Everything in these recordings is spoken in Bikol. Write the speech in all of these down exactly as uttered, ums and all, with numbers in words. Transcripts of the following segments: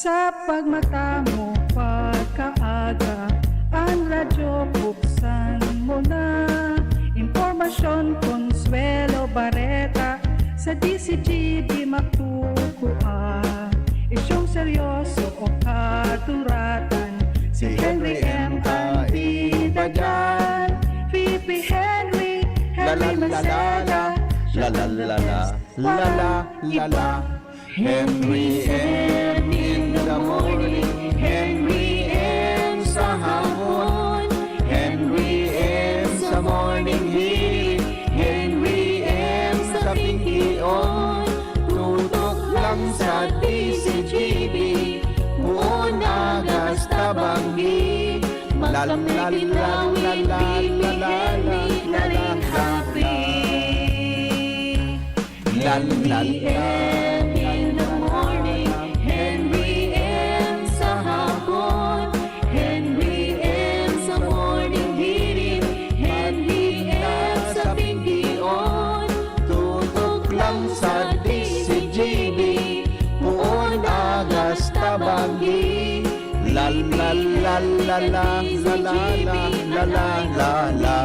Sa pagmata mo pagkaaga, an radyo buksan mo na. Impormasyon, konsuwelo, bareta, sa D C G B makukua. Isyung seryoso o katuratan, si Henry M ang bida diyan. V P Henry, Henry Maceda, la la la la la la la la. Henry M in the morning, Henry M sa hapon, Henry M sa morning hirit, Henry M sa tingkion. Tutok lang sa D C G B, puon, agas, tabanggi, malam na tinlawig, la la la la la la la la. Henry M in the morning, Henry M sa hapon, Henry M sa morning hirit, Henry M sa tingkion. Tutok lang sa D C G B, puon, agas, tabanggi. La la la la la la la la la la la.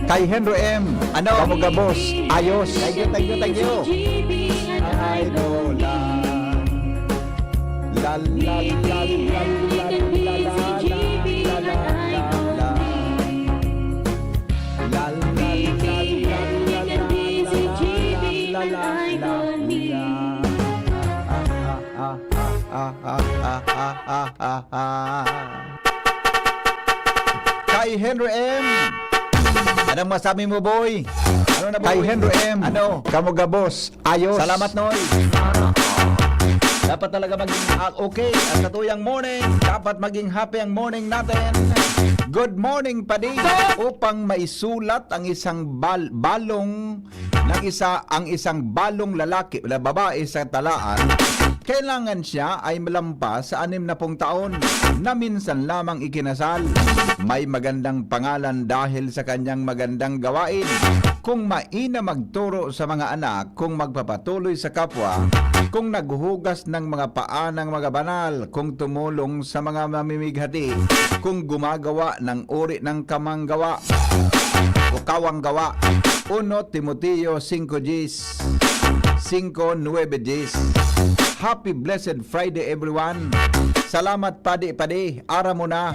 Kay Henry M, ano? Kamo gabos, ayos. Thank you, thank you, thank you. Idol lang. La la la la la la la la la la. La la la la la la la la la. Ah, ah, ah, ah, ah, ah, ah, ah, ah. Kay Henry M. Anong masabi mo, boy? Ano na, boy? Kay Henry M. Ano? Kamo gabos. Ayos. Salamat, Noy. Dapat talaga maging, ah, okay ang satuyang morning. Dapat maging happy ang morning natin. Good morning, padi. Upang maisulat ang isang bal-, balong ng isa, ang isang balong lalaki, la-, babae sa talaan, kailangan siya ay malampas sa anim na pung taon na minsan lamang ikinasal, may magandang pangalan dahil sa kanyang magandang gawain, kung mainam magturo sa mga anak, kung magpapatuloy sa kapwa, kung naghuhugas ng mga paa ng mga banal, kung tumulong sa mga mamimighati, kung gumagawa ng uri ng kamang gawa o kawang gawa. Uno Timoteo singko diyes, singko, nuebe, diyes. Happy blessed Friday, everyone. Salamat, Padi, Padi. Ara mo na.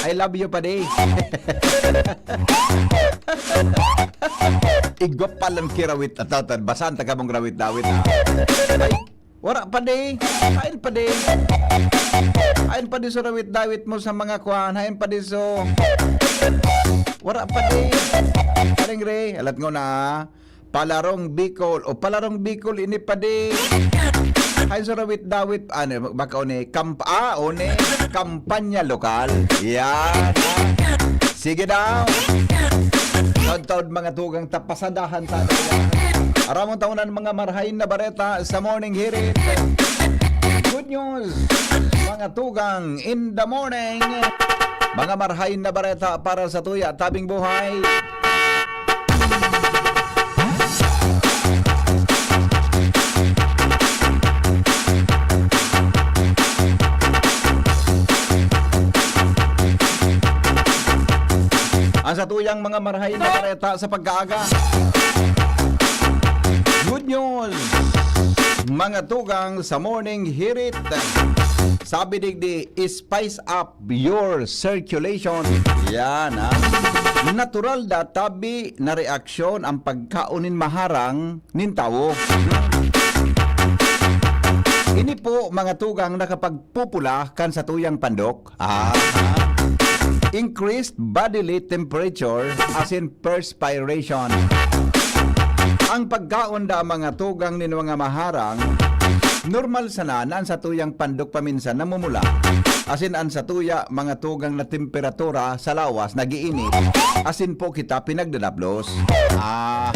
I love you, Padi. Igwa palan kirawit at tatan. Basan ta kamong rawit-dawit, ha? Ay, wara pa di. Hain pa di. Hain pa di so rawit-dawit mo sa mga kwan. Hain pa di so. Wara pa di. Paring Ray, alat ngo na, ah. Palarong Bicol. O Palarong Bicol, ini pa di. Hain so rawit-dawit. Ano, baka o ni, kamp-, ah, o ni, kampanya lokal. Yan. Sige daw. Taod-taod mga tugang tapasadahan sa atin. Aramon taon ang mga marhain na bareta sa Morning Hirit. Good news, mga tugang in the morning. Mga marhain na bareta para sa tuya, tabing buhay. Ang satuyang mga marhay na kareta sa pagkaaga. Good news, mga tugang sa Morning Hirit. Sabi digdi, spice up your circulation. Yan, ha? Natural da tabi na reaksyon ang pagkaon nin maharang nin tawo. Ini po, mga tugang, nakapagpupula kan satuyang pandok. Ah. Increased bodily temperature, asin perspiration. Ang pagkaon da, mga tugang, nin mga maharang, normal sana na ang satuyang pandok paminsan namumula. Asin ang satuya, mga tugang, na temperatura sa lawas nag-iinit, asin po kita pinagdadaplos. Ah.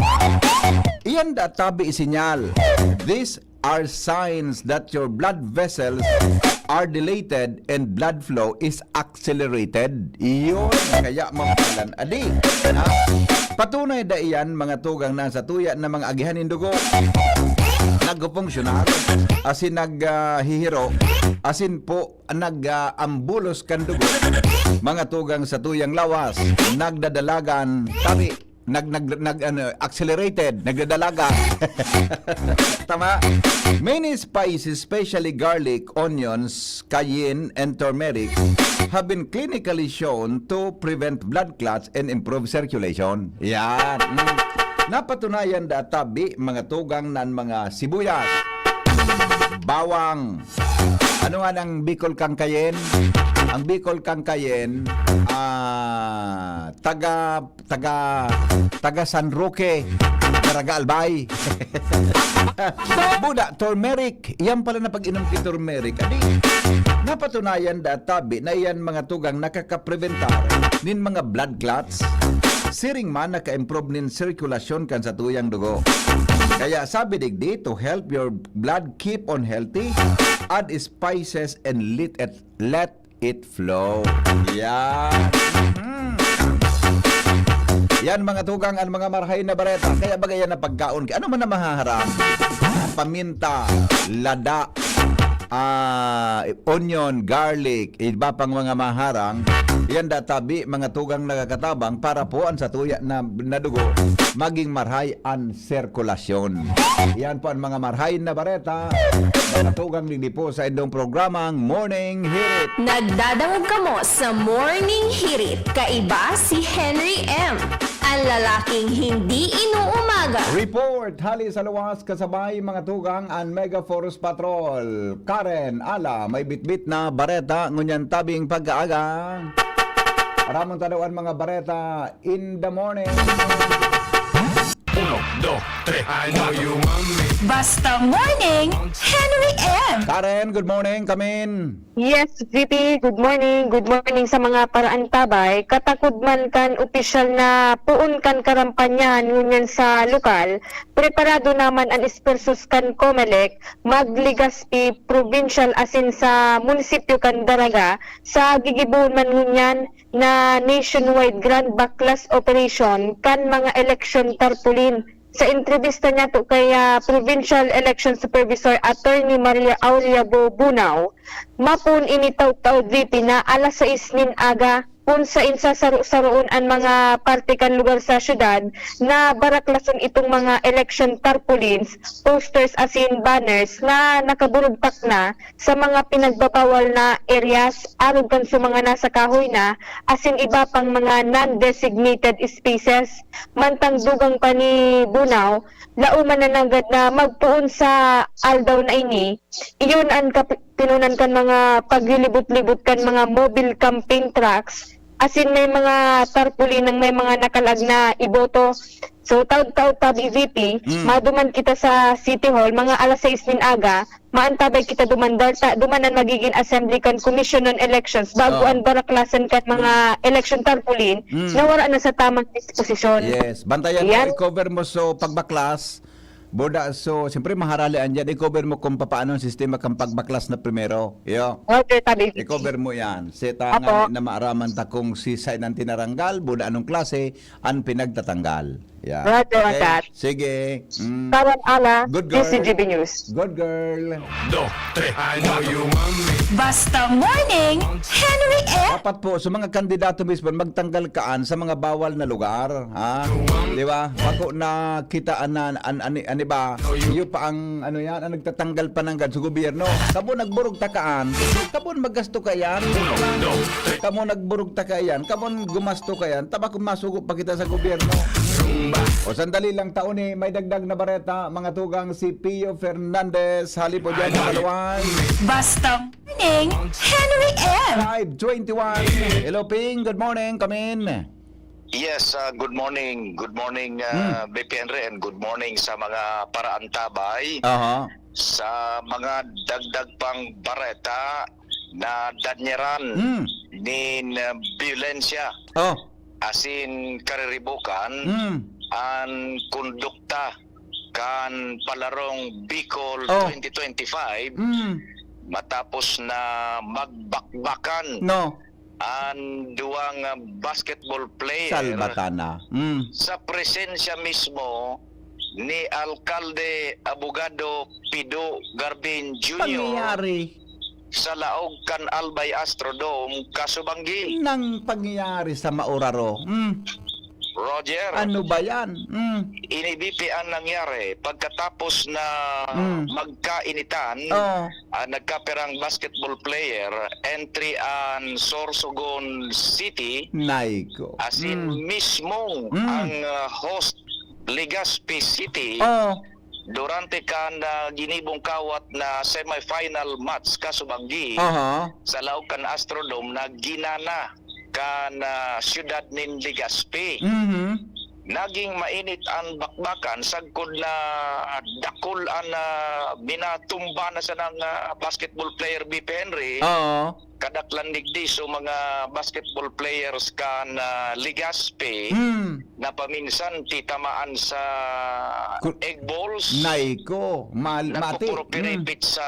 Iyan da tabi sinyal. These are signs that your blood vessels are dilated and blood flow is accelerated. Iyon, kaya mampalan adi. Ha? Patunay da iyan, mga tugang, na satuya na mga agihan nin dugo. nagpupunsyonar, asin nag, ah, hihiro, asin po nag, ah, ambulos kan dugo, mga tugang sa tuyang lawas, nagdadalagan, tabi, nag, nag, nag, ano, accelerated, nagdadalaga. Tama? Many spices, especially garlic, onions, cayenne, and turmeric, have been clinically shown to prevent blood clots and improve circulation. Yan. Mm. Napatunayan da tabi, mga tugang, na an mga sibuyas, bawang. Ano nga ang Bicol kang Cayenne? Ang Bicol kang Cayenne, ah, taga, taga, taga San Roque, Daraga Albay. Buda, turmeric. Yan pala na pag-inom ki turmeric. Adi, napatunayan da tabi na yan, mga tugang, nakakaprebentar nin mga blood clots. Siring man, naka-improve nin sirkulasyon kan satuyang dugo. Kaya sabi digdi, to help your blood keep on healthy, add spices and let it, let it flow. Yan. Mhm. Yan, mga tugang, ang mga marahay na bareta. Kaya bagay yan na pagkaon. Ano man na mahaharang? Paminta, lada, ah, onion, garlic, iba pang mga maharang. Yan da tabi, mga tugang, nakakatabang para po ang satuya na, na dugo maging marhay an sirkulasyon. Yan po ang mga marhay na bareta, mga tugang, digdi po sa indong programang Morning Hirit. Nagdadangog kamo sa Morning Hirit. Kaiba si Henry M, ang lalaking hindi inuumaga. Report hali sa luwas, kasabay, mga tugang, an Mega Force Patrol. Karen, ala, may bitbit na bareta ngunyan tabing pag-aaga. Aramon ta daw an mga bareta in the morning. Uno, dos, tres, I know you want me. Basta Morning, Henry M. Karen, good morning, kamin. Yes, V P, good morning. Good morning sa mga paraantabay. Katakod man kan opisyal na poon kan Karampanyahan ngunyan sa lokal, preparado naman an espersos kan Comelec, mag-Legazpi Provincial asin sa munisipyo kan Daraga sa gigibohon man ngunyan na nationwide grand baklas operation kan mga election tarpaulin. Sa entrebista niyato kay, ah, Provincial Election Supervisor Attorney Maria Aurea Bo-, Bunao, mapoon ini taud-taud V P na alas sais nin aga, kun saen sasaro-saroon an mga parte kan lugar sa syudad na baraklason itong mga election tarpaulins, posters asin banners na nakaburugtak na sa mga pinagbabawal na areas, arog kan sa mga nasa kahoy na, asin iba pang mga non-designated spaces. Mantang dugang pa ni Bunao, lauman na nanggad na magpoon sa aldaw na ini, iyon an kap-, tinunan kan mga paglilibot-libot kan mga mobile campaign trucks, asin may mga tarpaulin nang may mga nakalag na iboto. So, taud-taud tabi, V P, Mm. maduman kita sa City Hall, mga alas sais nin aga, maantabay kita duman, dahil ta-, duman an magiging assembly kan Commission on Elections, bago Oo. an baraklasan kan mga election tarpaulin Mm. na wara na sa tamang disposisyon. Yes, bantayan mo, Yan. i-cover mo so pagbaklas, Buda, so, siyempre, maharali andyan. I-cover mo kung papaano ang sistema kang pagbaklas na primero. Iyo. Okay, tabi. I-cover mo yan. Seta Apo. nga na maaraman ta kung si Sain ang tinaranggal, buda anong klase, ang pinagtatanggal. Yeah. Roger on Okay? that. Sige. Mm. Kawan Ala, Good girl. D C G B News. Good girl. Dos, tres, I know you want me. Basta Morning, Henry M. Dapat po, sa mga kandidato mismo, magtanggal kaan sa mga bawal na lugar. Ha? Di ba? Bako na kita an, an, an, ani ba? Iyo pa ang, ano yan, ang nagtatanggal pa nanggad sa gobyerno. Kamo nagburog ta kaan, kamo magasto ka yan. Kamo nagburog ta ka yan, kamo gumasto ka yan, tabako masugo pa kita sa gobyerno. O sandali lang, taon eh, may dagdag na bareta, mga tugang, si Pio Fernandez, hali po dyan, mga luwan. Basta Morning, Henry M. Five twenty-one. Hello, Ping. Good morning. Come in. Yes, ah, good morning. Good morning, ah, Hmm. B P Henry, and good morning sa mga paraantabay. Aha. Sa mga dagdag pang bareta na danyeran Hmm. nin, ah, biyolensya. Oh. Asin kariribukan Hmm. an kondukta kan Palarong Bicol Oh. twenty twenty-five, Hmm. matapos na magbakbakan No. an duwang, ah, basketball player Salbatana. Hmm. sa presensya mismo ni Alkalde Abogado Pido Garbin Junior Pangyayari. Sa laog kan Albay Astrodome, Kasubanggi. Nang pangyayari sa Mauraro. Mm. Roger. Ano ba yan? Mm. Ini B P ang nangyari pagkatapos na Mm. magkainitan, Oh. ah, nagkapirang basketball player, entry an Sorsogon City, Nay ko. As in, Mm. mismong Mm. ang, ah, host, Legazpi City, Oh. durante kan, ah, ginibong kawat na semifinal match, Kasubanggi, Aha. sa laog kan Astrodome na ginana kan, ah, siyudad nin Legazpi. Mhm. Naging mainit an bakbakan sagkod na dakul an, ah, minatumba na sanang, ah, basketball player, B P Henry. Oo. Kadaklan digdi so mga basketball players kan, ah, Legazpi Hmm. na paminsan titamaan sa Ku- egg balls. Nay ko, mal-, mati. Nagpupurupiripit Hmm. sa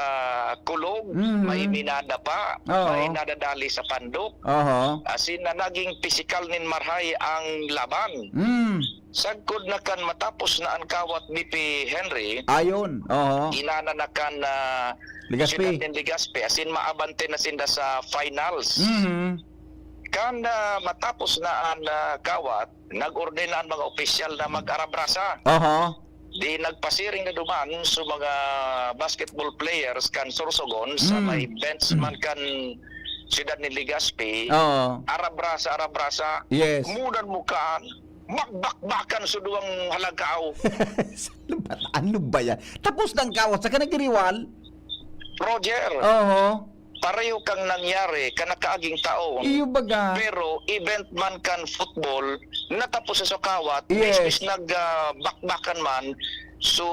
kulog, Mhm. may minadapa, Oo. may nadadali sa pandok. Oho. As in, na naging pisikal nin marhay ang laban. Hmm. Sagkod na kan matapos na an kawat, B P Henry, Ayon, oho. Ginana na kan, ah, Legazpi. Siyudad nin Legazpi, as in, maabante na sinda sa finals. Mhm. Kan, ah, matapos na an, ah, kawat, nag-ordena an mga opisyal na mag-arabrasa. Oho. Di nagpasiring na duman sa mga basketball players kan Sorsogon sa Mm. may bench Mm. man kan siyudad ni Legazpi. Oo. Arabrasa, arabrasa. Yes. Mudan mo kan, magbakbakan sa duwang halagaw. Ano ba, ano ba yan? Tapos ng kawat, saka nagiriwal? Roger, Oo. pareho kang nangyari kan nakaaging taon. Iyo baga. Pero event man kan football, natapos sa kawat, Yes. mismos nag, ah, bakbakan man, so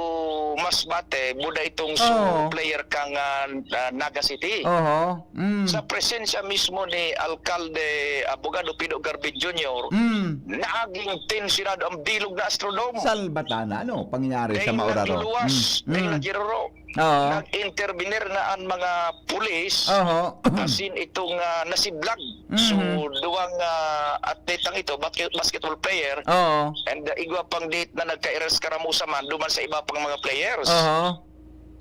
mas bate, buda itong so Oo. player kang, ah, ah, Naga City. Oho. Mm. Sa presensya mismo ni Alkalde Abogado Pido Garbin Junior, Mm. naging tensyonado ang bilog na Astrodome. Salbatana, ano pangyayari sa Dahil Mauraro? nagluwas, Mm, dahil mm. nagiroro. Oo. Nag-intervenir na an mga pulis, Oho. as in itong, ah, nasiblag. So, Mhm. duwang, ah, atletang ito, basket-, basketball player, Oo. and, ah, igwa pang date na nagka-eskaramusa man duman sa iba pang mga players. Oho.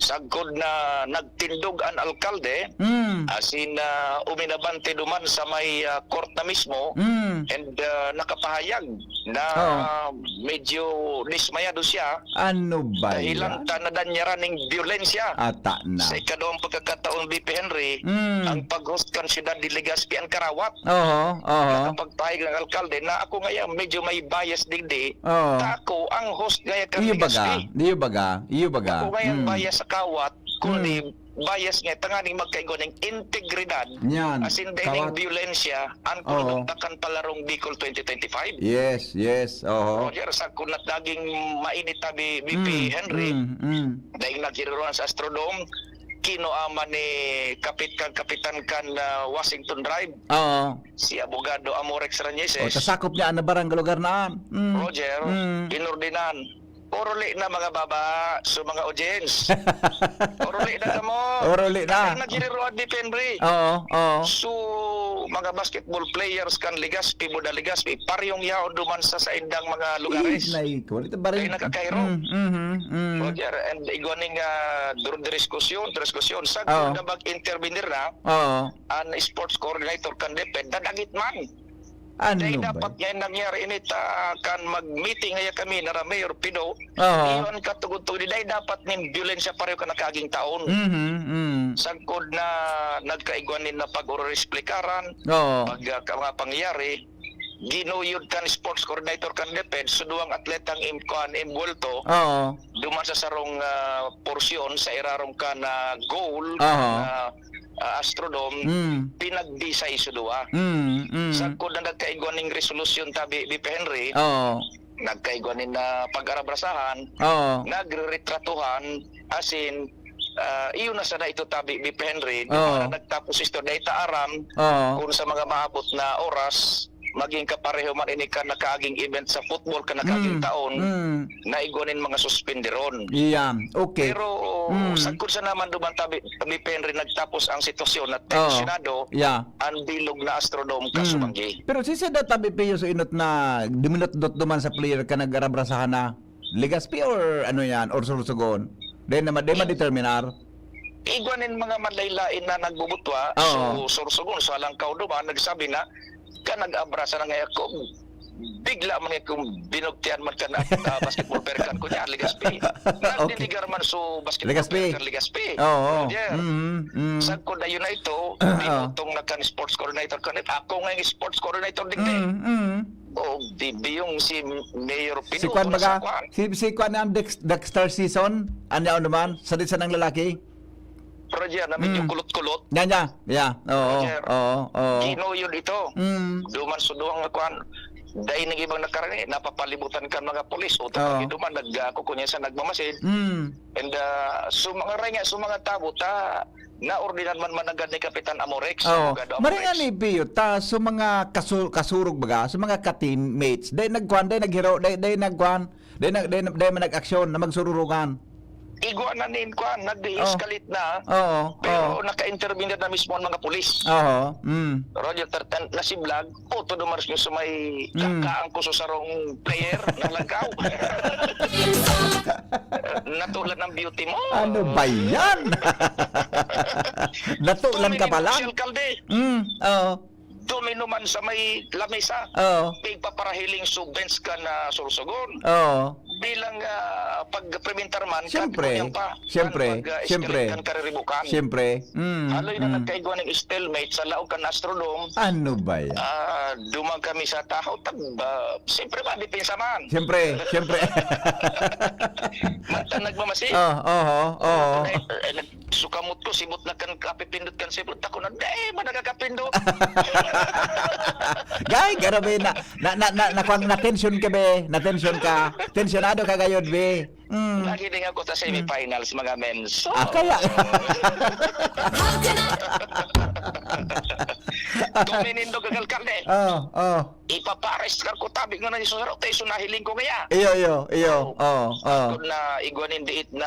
Sagkod na nagtindog an alkalde, Mm. as in, ah, uminabante duman sa may, ah, court na mismo, Mm. and, ah, nakapahayag na Oo. medyo dismayado siya Ano ba dahil lang yan? ta nadanyaran ning biyolensya. Ata na. Sa ikaduwang pagkakataon, B P Henry, Mm. ang pag-host kan siyudad ni Legazpi an karawat. Oho, oho. Nakapagpahayag ang alkalde na ako ngaya medyo may bias digdi. Oo. Ta ako ang host ngaya kan Iyo baga, Legazpi. iyo baga, iyo baga. Ako ngaya ang Mm. bias sa kawat, kundi Mm. bias nga tanganing magkaigwa ning integridad, Yan. as in, dai ning Kawat. biyolensya, an Oo. kondukta kan palarong Bicol twenty twenty-five. Yes, yes, oho. Roger, sagkod na naging mainit ta, B-, B P Mm, Henry. mm, mm. Daing naghiruruan sa Astrodome, kinuha man ni kapit-, kan kapitan kan, ah, Washington Drive, Oo. si Abogado Amorex Rañeses. O, ta sakop niya an nabarang lugar na. Mm. Roger, Mm. inordinan. Oruli na, mga baba, so mga audience. Oruli na kamo. Oruli na. Dai nagiriruad ni Penry. Oo, oo. So, mga basketball players kan Legazpi, Buda Legazpi, parehong yaon duman sa saindang mga lugares. Ay, nay ko. Ito ba rin? Kaya nakakairo. Mm, mhm, mm. Roger, and igwa ning, ah, dur-, diskusyon, diskusyon. Sa Oo. na mag-intervenir na, Oo. an sports coordinator kan DepEd, dadagit man. Ano Dai ba? dapat nga nangyari ini ta kan mag-meeting ngaya kami na Mayor Pido. Oo. Iyon katugod-tugod, dai dapat nin biyolensya pareho kan nakaaging taon. Mhm, mm. Sagkod na nagkaigwa nin na pag-ureresplikaran, Oo. pag, ah, ka-, mga pangyayari, ginuyod kan sports coordinator kan DepEd, so duwang atletang im-, kuan, imbuwelto, Oo. duman sa sarong, ah, porsyon sa irarom kan, ah, goal, Aha. ah, ah, Astrodome, Mm. pinagdisay so duwa. Mm, mm. Sagkod na nagkaigwa ning resolusyon tabi, B P Henry, Oo. nagkaigwa nin, ah, pag-arabrasahan, Oo. nagreretratuhan, as in, ah, iyo na sana ito tabi, B P Henry, Oo. para nagtapos isto, dai ta aram Oo. kung sa mga maabot na oras, maging kapareho man ini kan nakaaging event sa football kan nakaaging Mm, taon, mm. na igwa nin mga suspenderon. Iya, okay. Pero, Mm. sagkod sana man duman tabi, tabi Penry nagtapos ang sitwasyon na Oo. tensyonado Yeah. ang bilog na Astrodome Mm. Kasubanggi. Pero si Seda tabi Pio so inot na duminutdot duman sa player ka nag-arabrasahan na. Legazpi or ano yan, or Sorsogon? Dahil naman, dahil madeterminar. Igwa nin mga manlain-lain na nagbubutwa, Oo. so, Sorsogon, sa Alangkaw duman, nagsabi na, ka nag-abrasa na nga ako, bigla man nga kung binugtian man ka na, ah, basketball player kan ko niya, Legazpi. Nagdiligar man so basketball Legazpi. player kan Legazpi. Oo, oo. Roger. Mm, mm. Sagkod na yun na ito, Oo. binutong na kan sports coordinator kan, ako nga yung sports coordinator digdi. Mm, mm. O, di, di yung si Mayor Si Pinuto Kwan na baga, sa Kwan. si, si Kwan ang Dex-, Dexter Season, ano naman, sa di sanang lalaki? Roger, na medyo Mm. kulot-kulot. Yan, yan. Yeah. Oo, Roger, oo, oo. Ginuyod ito. Mm. Duman sa duwang nga kwan. Dahil nag ibang nakarani, napapalibutan kan mga polis. O, Oo. tapos duman, nag-, ah, kukunya sa nagmamasid. Mm. And, ah, so mga raya, so mga tabo, ta, naordinan man managad ni Kapitan Amorex, Oo. Abogado Maring Amorex. ani, Pio, ta, so mga kasu-, kasurog baga, so mga ka-teammates, dahil nagkwan, dahil naghiro, dahil, dahil nagkwan, dahil nag-, dahil, dahil man nag-aksyon na magsururugan. Igwa na nin kwan, nag-de-escalate na. Oo, Pero oo. naka-intervene na mismo ang mga pulis. Oo, mm. Roger, ter-, ten, nasiblag, o, todo maris nyo sa may Mm. kakaang ko sa sarong player, nalangkaw. Natulan ang beauty mo. Ano ba yan? Natulan ka Tuminig pala? si alkalde. Mm, oo. Duminuman sa may lamesa. Oo. Pigpaparahiling so bench ka na Sorsogon. Oo. Bilang, ah, pagpremintar man, Siyempre. kabi ko niyan pa. Siyempre. Kan pag, ah, Siyempre. escalate kan kariribukan. Siyempre. Mm, Haloy na mm. nagkaigwa ng stalemate sa laog kan Astrodome. Ano ba yan? Ah, duman kami sa tahaw, tag-, ah, siyempre, madepensa man. Siyempre, siyempre. Mata nagmamasid. Ah, oho, oho. Ay, ay, nag-, sukamot ko, sibot na kan kapipindot kan sibot. Ako na, "Di, ba nakakapindot?" Gay, grabe na, na, na, na, na, na, na-tension ka, be. Na-tension ka. Tensionado ka gayod, be. Mm. Nahiling ako sa Mm. semifinals, mga men. So, Ah, kaya. Tuminindog ang alkalde. Oh, oh. Ipapares ka ko tabi nga na isusaro, tayo so nahiling ko kaya. Iyo, iyo, iyo. Oh. Oh, oh. Ako na igwa nin diit na,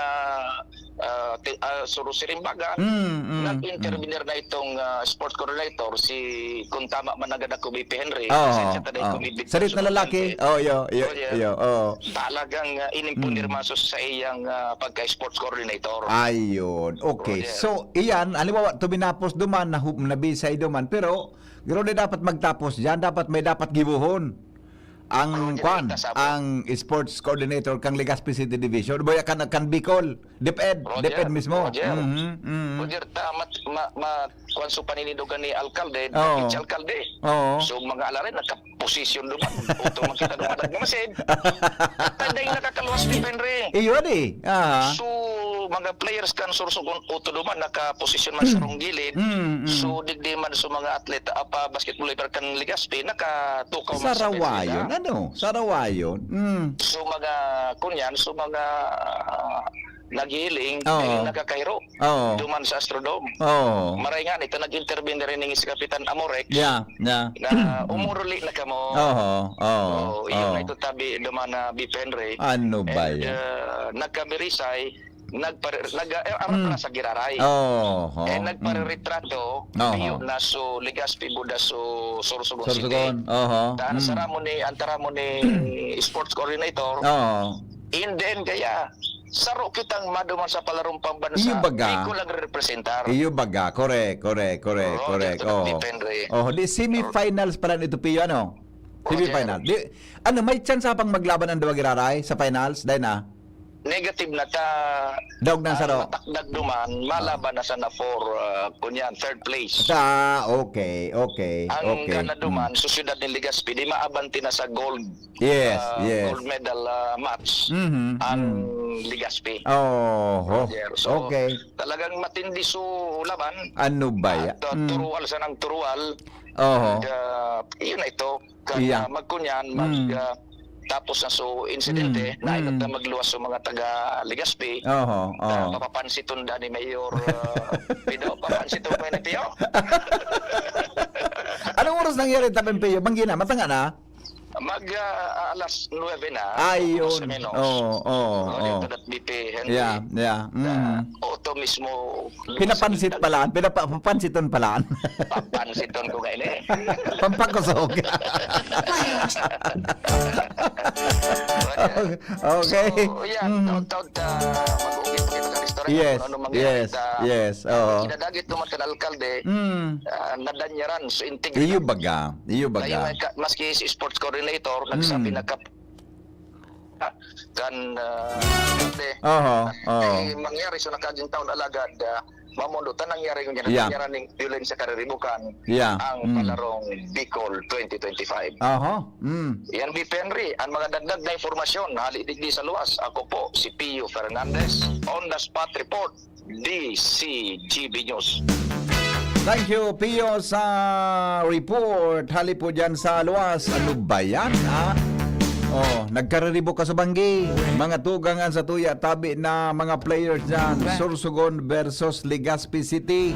ah, ti-, ah, suro sirimbagan. Mm, mm, Nag-intervenir mm. na itong, ah, sports coordinator, si, kung tama man agad ako, B P Henry. Oo, Pasensya ka na oo. itong ibig Sarit na lalaki. Oh, iyo, iyo, Oh, yeah. iyo, oo. Talagang, ah, inimpunder Mm. maso sa iyang, ah, pagka-sports coordinator. Ayun. Okay. Roger. So, iyan, halimbawa, tuminapos duman, nahu-, nabisay duman, pero, pero di dapat magtapos diyan, dapat may dapat gibohon. Ang, Roger, kwan, itasabot. ang sports coordinator kang Legazpi City Division, boya kan, kan Bicol, DepEd, Roger, DepEd mismo. Roger. Mhm, mhm. Roger, ta-, mat-, ma-, ma-, kwan so paninindogan ni alkalde, Oo. dapit si alkalde. Oo. So, mga alarin, nakaposisyon duman. Uto man kita duman, nagmamasid. Tanday nakakaluwas ni Henry. Iyo, di. Ah. So, mga players kan Sorsogon, uto duman, nakaposisyon man sa Mm. rong gilid. Mm, mm. So, digdi man sa mga atleta, apa, basketball player kan Legazpi, nakatukaw man sa Sarawayon, Pilipinas. ano? Sarawayon. Mm. So, mga, kunyan, so, mga, ah, naghihiling, Oo. dahil nakakahiro. Oo. Duman sa Astrodome. Oo. Maray nga, nito nag-intervene rin ning si Kapitan Amorex Yeah, yeah. na umuruli na kamo. Oo, oo, Oo, iyo oo. na ito tabi duman na B P Henry. Ano ba And, yan? ah, nagkamirisay, nagpare-, nag-, eh, arap Mm. na sa giraray. Oo, oo. Eh, Mm. nagpareretrato, Oo. iyo na so Legazpi, buda so Sorsogon City. Sorsogon, oho. Ta-, Mm. sa ramo ni, ang taramo ni sports coordinator, Oo. And then, kaya, saro kitang maduman sa palarong pambansa, Iyo baga. Bicol ang representar. Iyo baga, correct, correct, correct, Roger, correct. correct, Oo. depende. Oo, di semifinals pala nito, Pio, ano? Roger. Semifinal. Di, ano, may chance pang maglaban ang duwa giraray sa finals? Dahil na? Negative na ta, Daog na ang saro. matakdag duman, malaban na sana for, ah, kunyan, third place. Ah, okay, okay, Ang okay. gana duman, Mm. sa siyudad ni Legazpi, di maabante na sa gold Yes, ah, yes. gold medal, ah, match Mhm, ang mhm. Legazpi. Oh, oh. Roger. So, Okay. talagang matindi so laban. Ano ba ya-, At, ah, mm. turuwal sa nang turuwal. Oho. And, ah, yun na ito. Kan, Iya. ah, magkunyan, mag, Mm. ah, tapos na so insidente, Mm, na mm. na magluwas so mga taga Legazpi. Oho, Na oho. mapapansiton da ni Mayor, ah, Pido. Papansiton pa ni Pio. Anong oras nangyari, Tapin Pio? Banggi na, matanga na? Mag, ah, alas nuebe na, Ayun. mas o menos. Oo, oo, Oh, oo. dito dat B P Henry. Yeah, yeah. Na Mm. auto mismo. Pinapansit pala, pinapa, papansiton pala. Papansiton ko ngayon eh. Pampakusog. Okay. So, yeah, Mm. taon-taon ta mag-uugit pa kita sa restaurant. Yes, Kung ano mangyari yes, ta, yes. Oo. Kinadagit naman kan alkalde, Mm. ah, nadanyaran sa integridad. Iyo baga, iyo Kaya baga. may ka- maski si sports coordinator, nagsabi Mm. na kap- kan, ah, de, Oho, oo. eh, mangyari sa nakaging taon alagad, ah, mamundo ta nangyari ngunyan, Yeah. nangyari ning violence sa kariribukan Yeah. ang Mm. palarong Bicol twenty twenty-five. Oho. Mm. Yan, B P Henry, ang mga dagdag na impormasyon, hali digdi sa luwas. Ako po, si Pio Fernandez, on the spot report, D C G B News. Thank you, Pio, sa report. Hali po dyan sa luwas. Ano ba yan, ha? Oh, nagkariribo ka sa banggi. Mga tugang an sa tuya, tabi na mga players dyan. Sorsogon versus Legazpi City.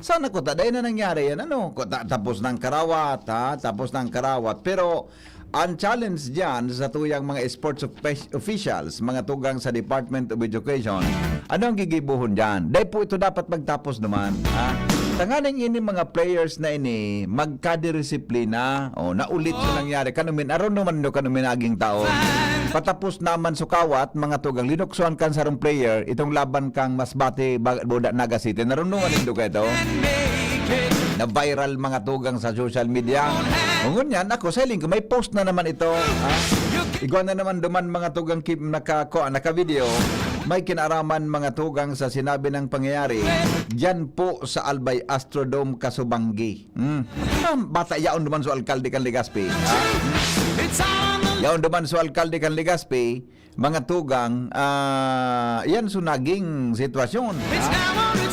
Sana ko ta, dahil na nangyari yan, ano? Ko ta, tapos ng karawat, ha? Tapos ng karawat. Pero, ang challenge dyan sa tuyang mga sports offic- officials, mga tugang sa Department of Education, ano ang gigibuhon dyan? Dahil po ito dapat magtapos naman, ha? Tanganing ini mga players na ini, magkadisiplina. O, naulit yung nangyari. Kanumin, aron naman nyo kanumin naging taon. Patapos naman sukawat, mga tugang, linuksoan kan sarong player, itong laban kang Masbate, Ba- Buda, Naga City. Narunungan nindo ka ito? Na-viral, mga tugang, sa social media. Ngunyan, ako, sa hiling ko, may post na naman ito. Ha? Igwa na naman duman, mga tugang, Kim, naka, ko, naka-video. May kinaraman, mga tugang, sa sinabi ng pangyayari. Diyan po sa Albay Astrodome, Kasubanggi. Hmm. Ah, bata yaon duman sa alkalde kan Legazpi. Ha? Yaon duman sa alkalde kan Legazpi, mga tugang, ah, yan so naging sitwasyon. Ha?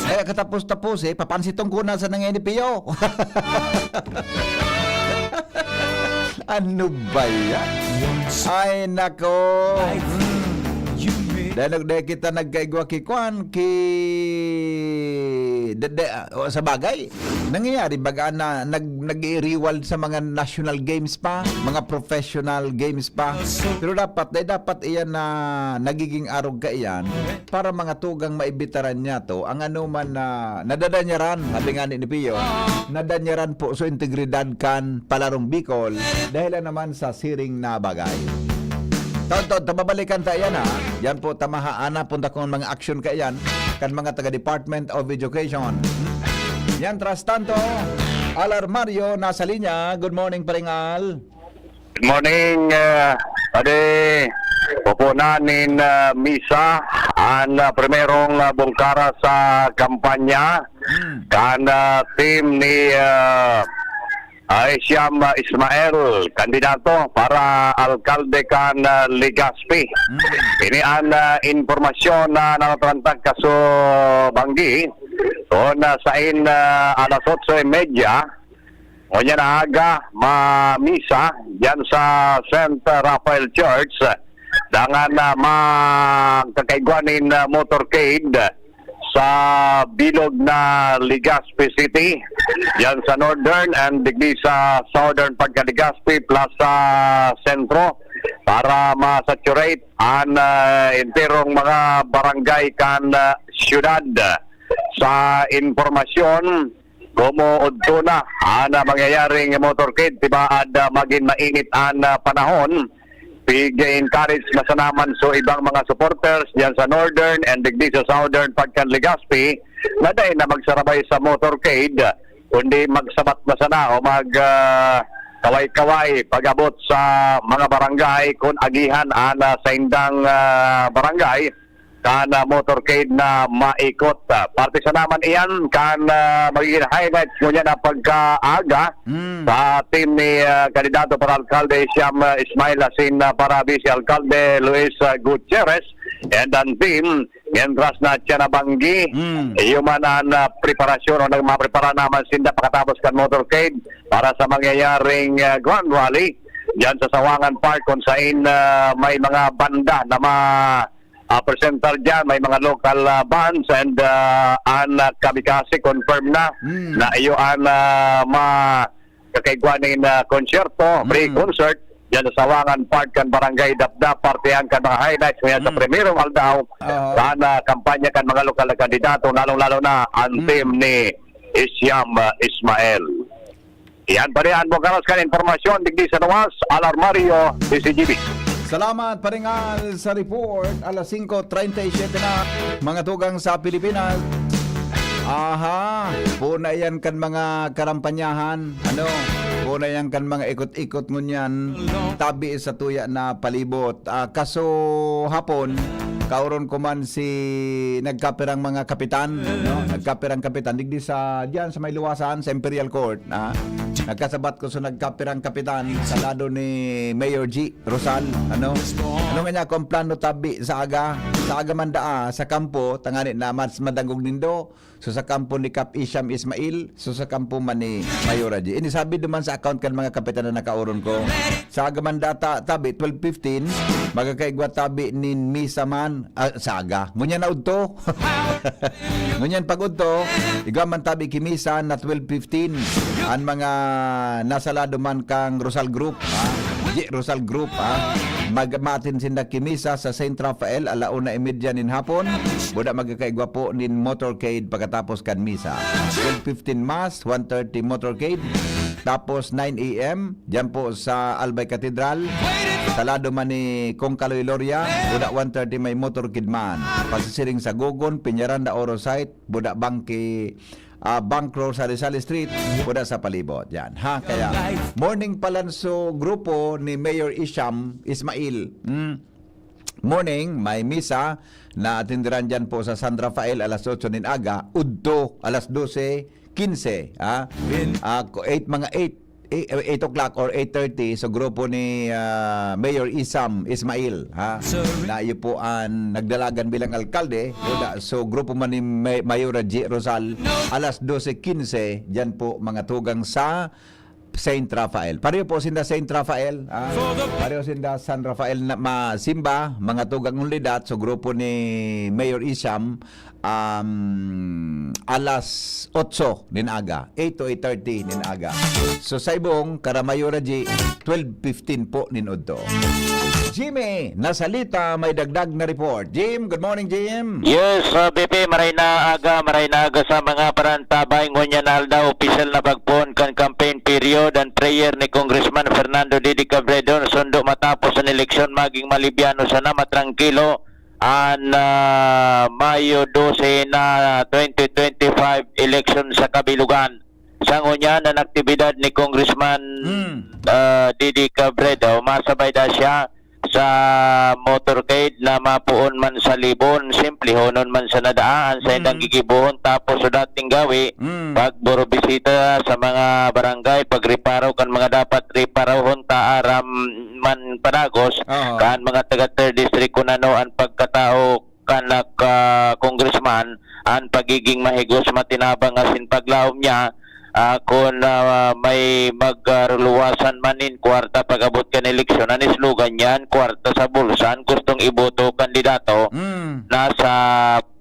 Kaya katapos-tapos eh, papansiton ko na sa nangyayon ni Pio. Ano ba yan? Ay, nako. Hmm. Dahil nag-, dahil kita nagkaigwa ki Kwan, ki... De, de, ah, o, sa bagay, nangyayari baga na nag, nag-i-reward sa mga national games pa, mga professional games pa. Pero dapat, dahil dapat iyan na nagiging arog ka iyan para mga tugang maibitaran niya to, ang anuman na nadadanyaran, sabi nga ni, ni Pio, nadanyaran po sa integridad kan palarong Bicol dahil naman sa siring na bagay. Taon-taon, tababalikan ta yan, ha? Yan po, tamahaan na punta kong mga action kaiyan kan mga taga Department of Education. Yan, tras tanto, Al Armario nasa linya. Good morning, Paring Al. Good morning, uh, Padi. Pupunan nin uh, misa an uh, primerong uh, bungkara sa kampanya Hmm. kan uh, team ni uh, uh, Siam uh, Ismael, kandidato para alkalde kan uh, Legazpi. Ini an uh, impormasyon na natatrantag kaso banggi. Doon uh, sa in uh, alas otso y media, ngunyan na aga, mamisa dyan sa Saint Raphael Church. Dangan na magkakaigwa nin uh, motorcade sa bilog na Legazpi City, dyan sa Northern and digdi sa Southern pagka Legazpi plus sa Sentro para ma-saturate an uh, enterong mga barangay kan uh, syudad. Sa impormasyon, komo udto na an uh, mangyayaring motorcade, tibaad uh, magin mainit an uh, panahon. Pig-encourage na sana man so ibang mga supporters dyan sa Northern and digdi sa Southern pagkan Legazpi na dai na magsarabay sa motorcade, kundi magsabat na sana o mag ah, kaway-kaway pag-abot sa mga barangay kun agihan an ah, saindang ah, barangay kan ah, motorcade na maikot. Ah, parte sana man iyan kan ah, magiging highlights ngunyan na pagkaaga Hmm. sa team ni ah, kandidato para alkalde Siam ah, Ismail asin ah, para vice alkalde Luis ah, Gutierrez and ang team mientras na siya nabanggi. Hmm. Iyo man ang ah, preparasyon o nagmaprepara naman sinda pakatapos kan motorcade para sa mangyayaring ah, Grand Rally diyan sa Sawangan Park kung sain ah, may mga banda na ma ah, presentar diyan, may mga local ah, bands and ah, an ah, kamikasi confirm na Hmm. na iyo an ah, ma kakaigwa nin ah, konsyerto, Mm. pre-concert diyan sa Sawangan Park kan Barangay Dapdap, partihan kan mga highlights ngayon sa Mm. primerong aldaw Oo. kan, ah, kampanya kan mga lokal na kandidato, lalong-lalo na ang Mm. team ni Isyam, ah, Ismael. Yan pa rin ang bukaras kan impormasyon digdi sa Nuwas, Alarmario, D C G B. Salamat, Paringal, sa report. Alas singko treinta y siete na, mga tugang sa Pilipinas. Aha, puna yan kan mga karampanyahan. Ano? Puna yan kan mga ikot-ikot ngunyan. Tabi sa tuya na palibot. Ah, kaso hapon, kauron ko man si nagkapirang mga kapitan, no? Nagkapirang kapitan. Digdi sa, diyan sa may luwasan, sa Imperial Court, ah. Nagkasabat ko sa nagkapirang kapitan sa lado ni Mayor G. Rosal, ano? Ano nga niya akong plano tabi sa aga? Sa aga man daa, sa kampo, tangani na mas madangog nindo. So sa kampo ni Kap Isham Ismail, so sa kampo man ni Mayora G. Ini sabi duman sa account kan mga kapitan na nakauron ko. Sa aga man data, tabi, twelve fifteen, magkakaigwa tabi nin misa man, ah, sa aga. Ngunyan na udto. Ngunyan pag udto, igwa man tabi ki misa na twelve fifteen. An mga nasa lado man kang Rosal Group, ha? G Rosal Group, ha? Mag-, maatin sinda ki misa sa Saint Raphael, ala una y media nin hapon. Buda magkakaigwa po nin motorcade pagkatapos kan misa. Twelve fifteen mass, one thirty motorcade. Tapos nine A M, diyan po sa Albay Cathedral. Sa lado man ni Kong Kaloy Loria, buda one thirty may motorcade man. Pasisiring sa Gogon, Peñaranda, Oro Site, buda bangki, ah, Bank Road sa Rizal Street, buda sa palibot. Yan, ha? Kaya, morning palanso grupo ni Mayor Isham Ismail. Hmm. Morning, may misa na atindiran dyan po sa San Rafael alas otso nin aga, udto alas dose quince, ah. Ah, ko-, eight, mga eight, eh, eight o'clock or eight thirty, so grupo ni, ah, Mayor Isam Ismail, ha, na iyo po ang nagdalagan bilang alkalde, wala. So grupo man ni May-, Mayora G Rosal, alas dose quince, dyan po mga tugang sa Saint Rafael. Pareho po sinda Saint Rafael, ah, pareho sinda San Rafael na masimba, mga tugang unidad, so grupo ni Mayor Isam, um, alas otso nin aga, eight to eight thirty nin aga. So, sa ibong, Karamayora G, twelve fifteen po nin udto. Jimmy, nasalita, may dagdag na report. Jim, good morning, Jim. Yes, uh, B P, maray na aga, maray na aga sa mga parantabay. Ngunyan na aldaw, opisyal na pagpoon kan campaign period. Ang prayer ni Congressman Fernando Didi Cabredo, sundo matapos ang eleksyon, maging malibyano sana, matrangkilo an, ah, Mayo dose na twenty twenty-five election sa kabilugan. Sa ngunyan, ang aktibidad ni Congressman, Mm. ah, Didi Cabredo, masabay na siya sa motorcade na mapoon man sa Libon, simplihonon man sa nadaan, sa indang Mm. gigibohon, tapos sa dating gawi, Mm. pagburobisita sa mga barangay, pagreparo kan mga dapat reparohon ta aram man padagos, Oo. kan mga taga third district kun ano ang pagkatao kan, ah, congressman, ang pagiging mahigos, matinabang asin paglaom niya, ah, kun, ah, may magluwasan man nin kwarta pag-abot kan eleksyon, ang slogan niyan, "Kwarta sa bulsa." Ang gustong iboto kandidato, Mm. nasa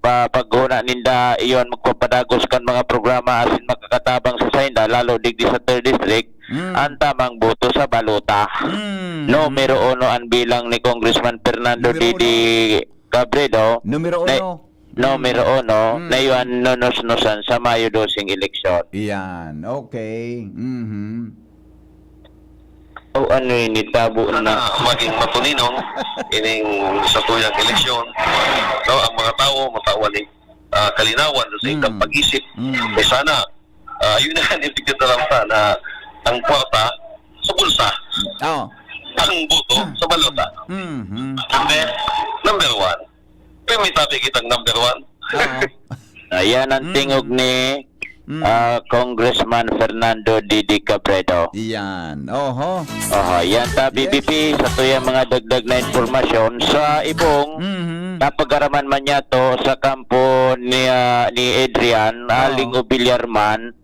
pa-, paghona ninda, iyon magpapadagos kan mga programa asin makakatabang sa sainda, lalo digdi sa third district, Mm. ang tamang boto sa balota. Mm. Numero uno ang bilang ni Congressman Fernando Numero Didi uno. Cabredo, Numero na, uno. Numero Mm. uno, Mm. na iyan nunusnusan sa Mayo doseng eleksyon. Iyan, okay. Mhm. O ano ini, tabo na. Sana maging matulinong ining satuyang eleksyon. No, ang mga tawo matawan ning, ah, kalinawan sa Mm. ilang pag-isip. Mm. Eh, sana, ah, yun na ang ipigtataram ta na ang kwarta sa bulsa. Oh. Ang boto sa balota. Mhm. Number, number one. Permi tabi kitang number one. Oo. Ayan ang Mm. tingog ni, Mm. ah, Congressman Fernando Didi Cabredo. Iyan. Oho. Oho, yan ta, Yes. B B P, sa tuyang mga dagdag na impormasyon. Sa ibong, Mhm. napagaraman man niya to sa kampo ni, ah, ni Adrian, Oo. Aling Obilyar man,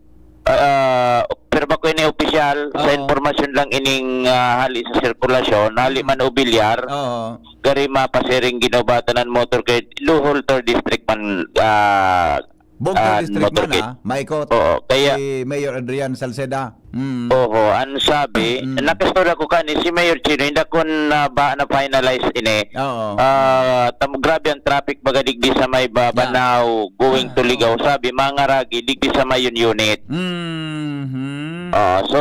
ah, pero bako ini opisyal, sa Oo. impormasyon lang ining, ah, hali sa sirkulasyon, hali Mm. man o bilyar, Oo. gari mapasiring ginubatan ang motorcade, Bohol third District man, ah, Tugtog Ah, district man, motorcade. ah, maikot. Oo, kaya Si Mayor Adrian Salceda. Mm. Oho, ang sabi, Mm. nakastura ko kani si Mayor Chino, hindi ko na ba na-finalize ini. Oo. Ah, tam-, grabe ang traffic baga digdi sa may ba-, Yeah. Banao, going to Ah, Ligao. oo. Sabi, mga ragi, digdi sa may unit. Mhm. Ah, so,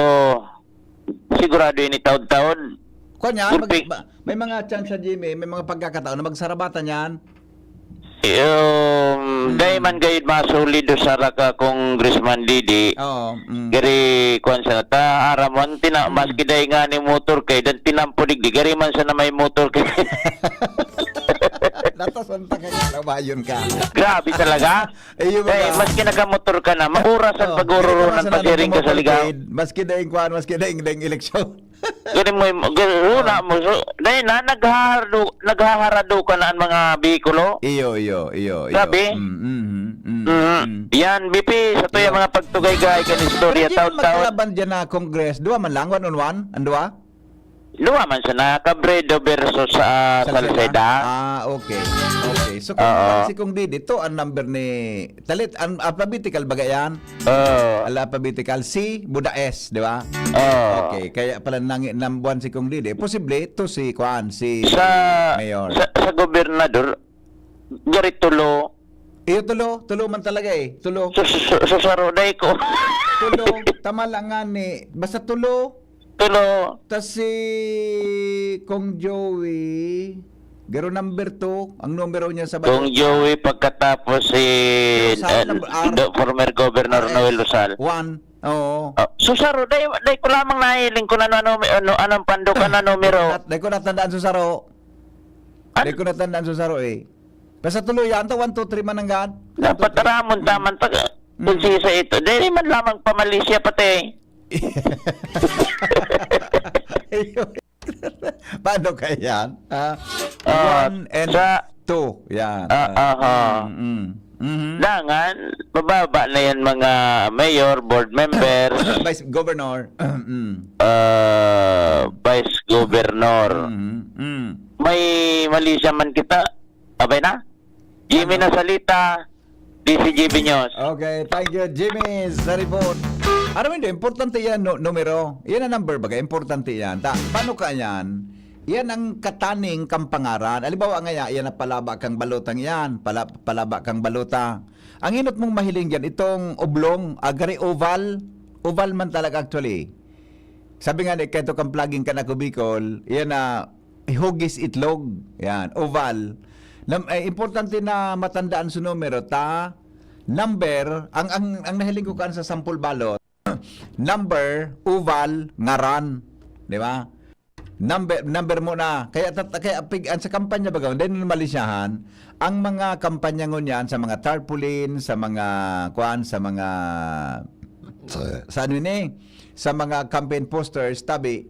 sigurado ini taon-taon. Kwan yan, mag-, Gulpi. ba-, may mga chance sa Jimmy, may mga pagkakataon na magsarabatan yan. Um, Hmm. Dai man gayud masolid o sara ka Congressman Didi. Oo, mm. Gari, kwan sa ta, aram mo, ang tina-, Mm. maski dai nga ni motor kay, dan tinampo digdi, gari man sana may motor kay. Natasan ta ka, labayon ka. Grabe talaga. Ayun, Eh, mga maski nakamotor ka na, maurasan Oo, pag-ururo dai ka man ng sana pag-iring ka sa nagmumotor, ligaw. Kid. Maski dai kwan, maski dai, dai eleksyon. Gani mo, gani, una mo, so, dai na, naghaharado-, naghaharado ka na ang mga behikulo. Iyo, iyo, iyo, iyo. Grabe. Mm, mm, mm, Mm. mm. Yan, B P, sa tuya Iyo. mga pagtugay-gay kan istorya, Pero di man taon-taon. magkalaban dyan na Congress. Dua man lang, one on one? Ang dua? Dua man sana, Cabredo versus, ah, Salceda. Salceda. Ah, okay. Okay. So, kung Oo. si Kong Didi, ito ang number ni Talit, ang alphabetical baga yan? Oo. Al-, alphabetical, C, Buda S, di ba? Oo. Okay, kaya pala nang-, number one si Kong Didi. Posible, ito si, kuan, si Sa, Mayor. sa, sa gobernador, gari tulo. Iyo, tulo. Tulo man talaga eh. Tulo. Sa, sa, sa, sa saro, dai ko. Tulo. Tama lang nga ni. Basta tulo. Tulo. Tas si Kong Joey, garo number two, ang numero niya sa Kong balota. Joey, pagkatapos si, Rosal, eh, number R. the former Governor R S. Noel Rosal. One. Oo. Ah, so, saro, dai, dai ko lamang nahiling kung ano, ano, ano, anong pando ka na numero. Dai ko nat-, dai ko natandaan sa saro. An- Dai ko natandaan sa saro eh. Basta tulo yan, ta one, two, three man nanggad. Dapat One, two, three. aramon Mm. taman ta-, Mm. kung sisa ito. Dili man lamang pa Malaysia pati. Paano kaya yan? Ah, Ah, one and sa two. Yan. Ah, Ah. aha. Mm, mm. Mhm. Dangan, mababa na yan mga mayor, board member. Vice Governor. Mm. Ah, Vice Governor. Mm, mm. May Malaysia man kita. Abay na. Jimmy Ano? Nasalita, D C G B News. Okay, thank you, Jimmy, sa report. Aram mo, hindi, importante yan, no, numero. Yan ang number, baga, importante yan. Ta, paano ka yan? Yan ang kataning kampangaran. Halimbawa nga, yan, yan ang palaba kang balotang yan. Pala-, palaba kang balota. Ang inot mong mahiling dyan, itong oblong, agari oval. Oval man talaga actually. Sabi nga ni, kato kang plugin kan Ako Bicol, yan na, hugis itlog. Yan, oval. Nam-, eh, importante na matandaan sa numero, ta, number, ang, ang, ang nahiling ko kaan sa sample ballot, number, oval, ngaran. Di ba? Number, number muna. Kaya tat-, kaya pig-, ang sa kampanya baga, dahil normalisyahan, ang mga kampanya ngunyan sa mga tarpaulin, sa mga, kuan, sa mga, sa ano ini, sa mga campaign posters, tabi,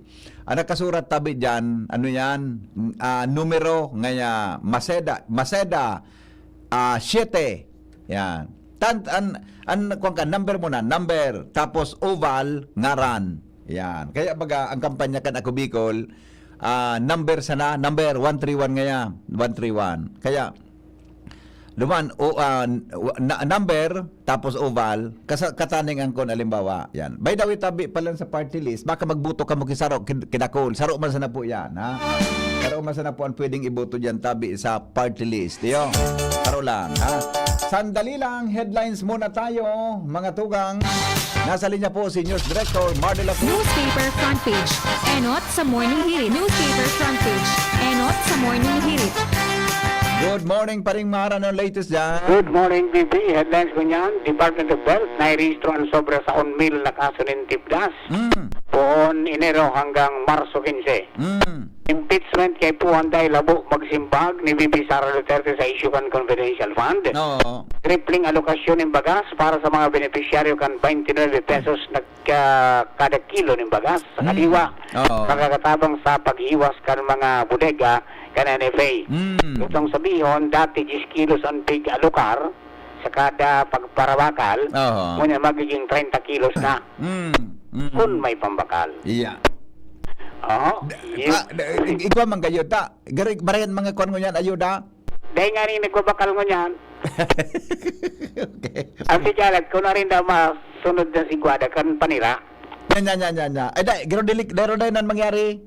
ang nakasurat tabi diyan, ano yan, ah, numero, ngaya, Maceda, Maceda, ah, siyete. Yan. Tan-, an, an, kuwan ka, number muna, number, tapos oval, ngaran. Yan. Kaya baga, ang kampanya kan Ako Bicol, ah, number sana, number one three one ngaya, one three one. Kaya, duman, o, ah, na, number, tapos oval, kasa-, kataning ang kon, alimbawa, yan. By the way, tabi pa lang sa party list, baka magbuto ka mo kisaro, kin-, kinakol. Saro man sana po yan, ha? Saro man sana po ang pwedeng iboto dyan, tabi sa party list. Yo, saro lang, ha? Sandali lang, headlines muna tayo, mga tugang. Nasa linya po si News Director Mardy Lacruz. Newspaper front page. Enot sa Morning Hirit. Newspaper front page. Enot sa Morning Hirit. Good morning, Paring Mar. Anong latest dyan? Good morning, B B. Headlines ko niyan, Department of Health, nairehistro ang sobra sa un mil na kaso nin tipdas. Mm. Poon Enero hanggang Marso quince. Mm. Impeachment kay Puan Day Labo magsimbag ni V P Sara Duterte sa issue kan confidential fund. Oo. Tripling alokasyon nin bagas para sa mga benepisyaryo kan twenty-nine pesos na ka-, kada kilo nin bagas sa Mm. kadiwa. Oo. Makakatabang sa paghiwas kan mga bodega kan N F A. Mm. Itong sabihon, dati diyes kilos ang pig-alokar sa kada pagparabakal, Oo. ngunyan magiging treinta kilos na Mm. Mm. kun may pambakal. Yeah. Oo. Da-, Yun. ah, da-, i-, igwa man kayo, ta. Gari, barayan mga kwan ngunyan, ayuda. Dahil nga rin nagbabakal ngunyan, Okay. Ang sigalat, kung narin daw masunod na sigwada, kan panira. Yan, yan, yan, yan, yan. Ay, dai, garo dili, dai, dai nan mangyari.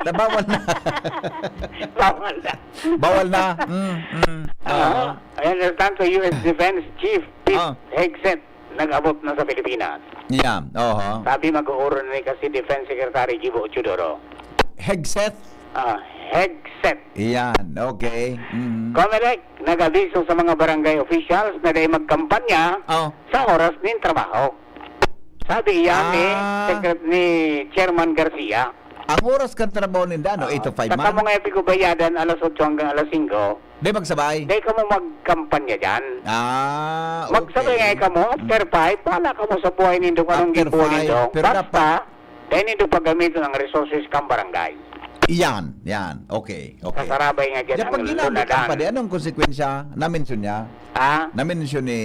Nabawal na. Bawal na. Bawal na. Mm, mm. Oo. Oo. I understand sa U S Defense Chief Pete Ah. Hegseth nag-abot na sa Pilipinas. Yeah, oho. Sabi mag-uurong na ni kasi Defense Secretary Gibo Teodoro. Hegseth? Ah, Hegseth. Yan, okay. Mm. Comelec, nag-abiso sa mga barangay officials na dai magkampanya Oh. sa oras nin trabaho. Sabi iyan ni Ah. Secret-, ni Chairman Garcia. Ang oras kan trabaho ninda, no? Ah, Eight to five sa man? Kamo nga ipigubayadan, alas otso hanggang alas singko. Di magsabay? Di kamo magkampanya dyan. Ah, Magsabay okay. nga kamo, after Mm. five, bahala kamo sa buhay nindo kung anong After gibo five, nindo. pero Basta, dapat dai nindo paggamiton ang resources kan barangay. Iyan, yan. Okay, okay. Kasarabay nga dyan Yan, ang pag ginamit ang lunadan. padi, anong konsekwensya? Na-mention niya? Ah? Na-mention ni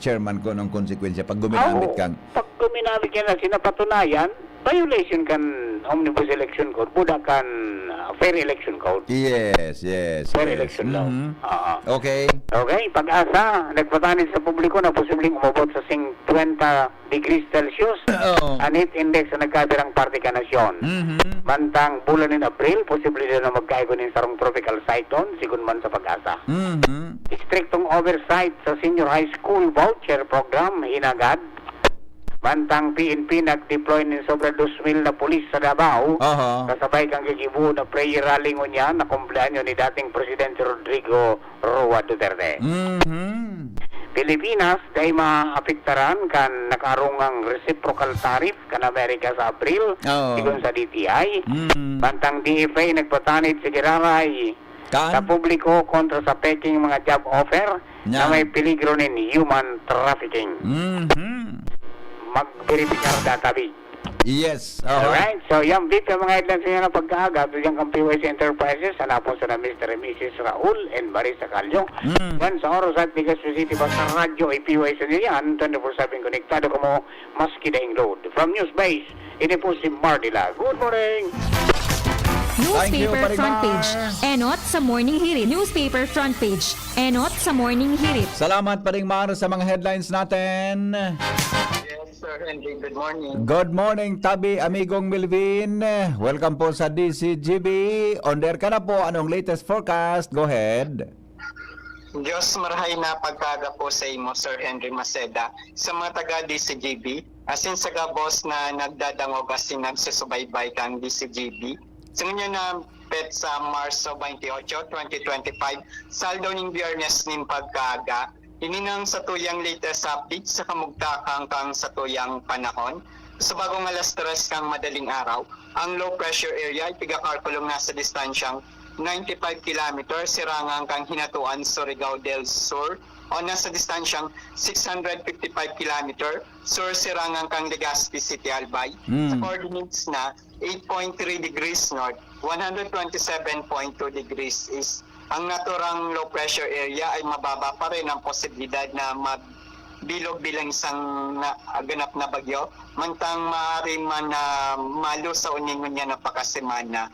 chairman kung anong konsekwensya pag guminamit Oo. kang Pag guminamit ka na, sinapatunayan, violation kan Omnibus Election Code, buda kan, ah, Fair Election Code. Yes, yes, Fair yes. Election Law. Mhm. Oo. Okay. Okay, PAGASA, nagpatanid sa publiko na posibleng umabot sa singkwenta degrees Celsius Oo. an heat index sa nagkabirang parte kan nasyon. Mhm. Mantang bulan nin Abril, posible daw na magkaigo nin sarong tropical cyclone, sigon man sa PAGASA. Mhm. Istriktong oversight sa Senior High School Voucher Program, hinagad. Mantang P N P nag-deploy nin sobra dos mil na pulis sa Davao, Aha. kasabay kan gigibo na prayer rally ngunyan na kumpleanyo ni dating Presidente Rodrigo Roa Duterte. Mhm. Pilipinas dai maapektaran kan nakaarungang reciprocal tariff kan Amerika sa Abril, Oo. sigon sa D T I. Mm. Mantang D F A nagpatanid sa giraray Kan? sa publiko kontra sa peking mga job offer na Yan. may peligro nin human trafficking. Mhm. Magberipikar databi. Yes. Aha. Alright. So, yan, Vic, ang mga headlines niya na pagkaaga. Ito dyan kang P Y C Enterprises. Hanapon sa na Mister and Missus Raul and Marisa Calyo. Mm. Yan, sa Oros at Legazpi City, basta radyo ay P Y C niya yan. Twenty-four seven konektado kamo, maski daing load. From News Base, ini po si Mardila. Good morning! Thank you, Newspaper Pare front Mar. page. Enot sa Morning Hirit. Newspaper front page. Enot sa Morning Hirit. Salamat, Paring Mar, sa mga headlines natin. Yes, Sir Henry. Good morning. Good morning, Tabi, Amigong Melvin. Welcome po sa D C G B. On air ka na po. Anong latest forecast? Go ahead. Diyos marahay na pagkaaga po sa imo, Sir Henry Maceda, sa mga taga D C G B, asin sa gabos na nagdadangog asin nagsusubaybay kan D C G B. Sa ngunyan na petsa Marso twenty-eight, twenty twenty-five, sa aldaw nin Biyernes nin pagkaaga, ini nang satuyang latest update sa kamugtakan kan satuyang panahon. Sa bagong alas tres kan madaling araw, ang low pressure area ay pigakalkulong nasa distansyang ninety-five kilometer sirangan kan Hinatuan, Surigao del Sur, o nasa distansyang six hundred fifty-five kilometer sur sirangan kan Legazpi City, Albay. Mm. Sa coordinates na eight point three degrees north, one hundred twenty-seven point two degrees east, ang naturang low pressure area ay mababa pa rin ang posibilidad na magbilog bilang isang na, ganap na bagyo, mantang maaari man na malusaw nin ngunyan na pakasemana.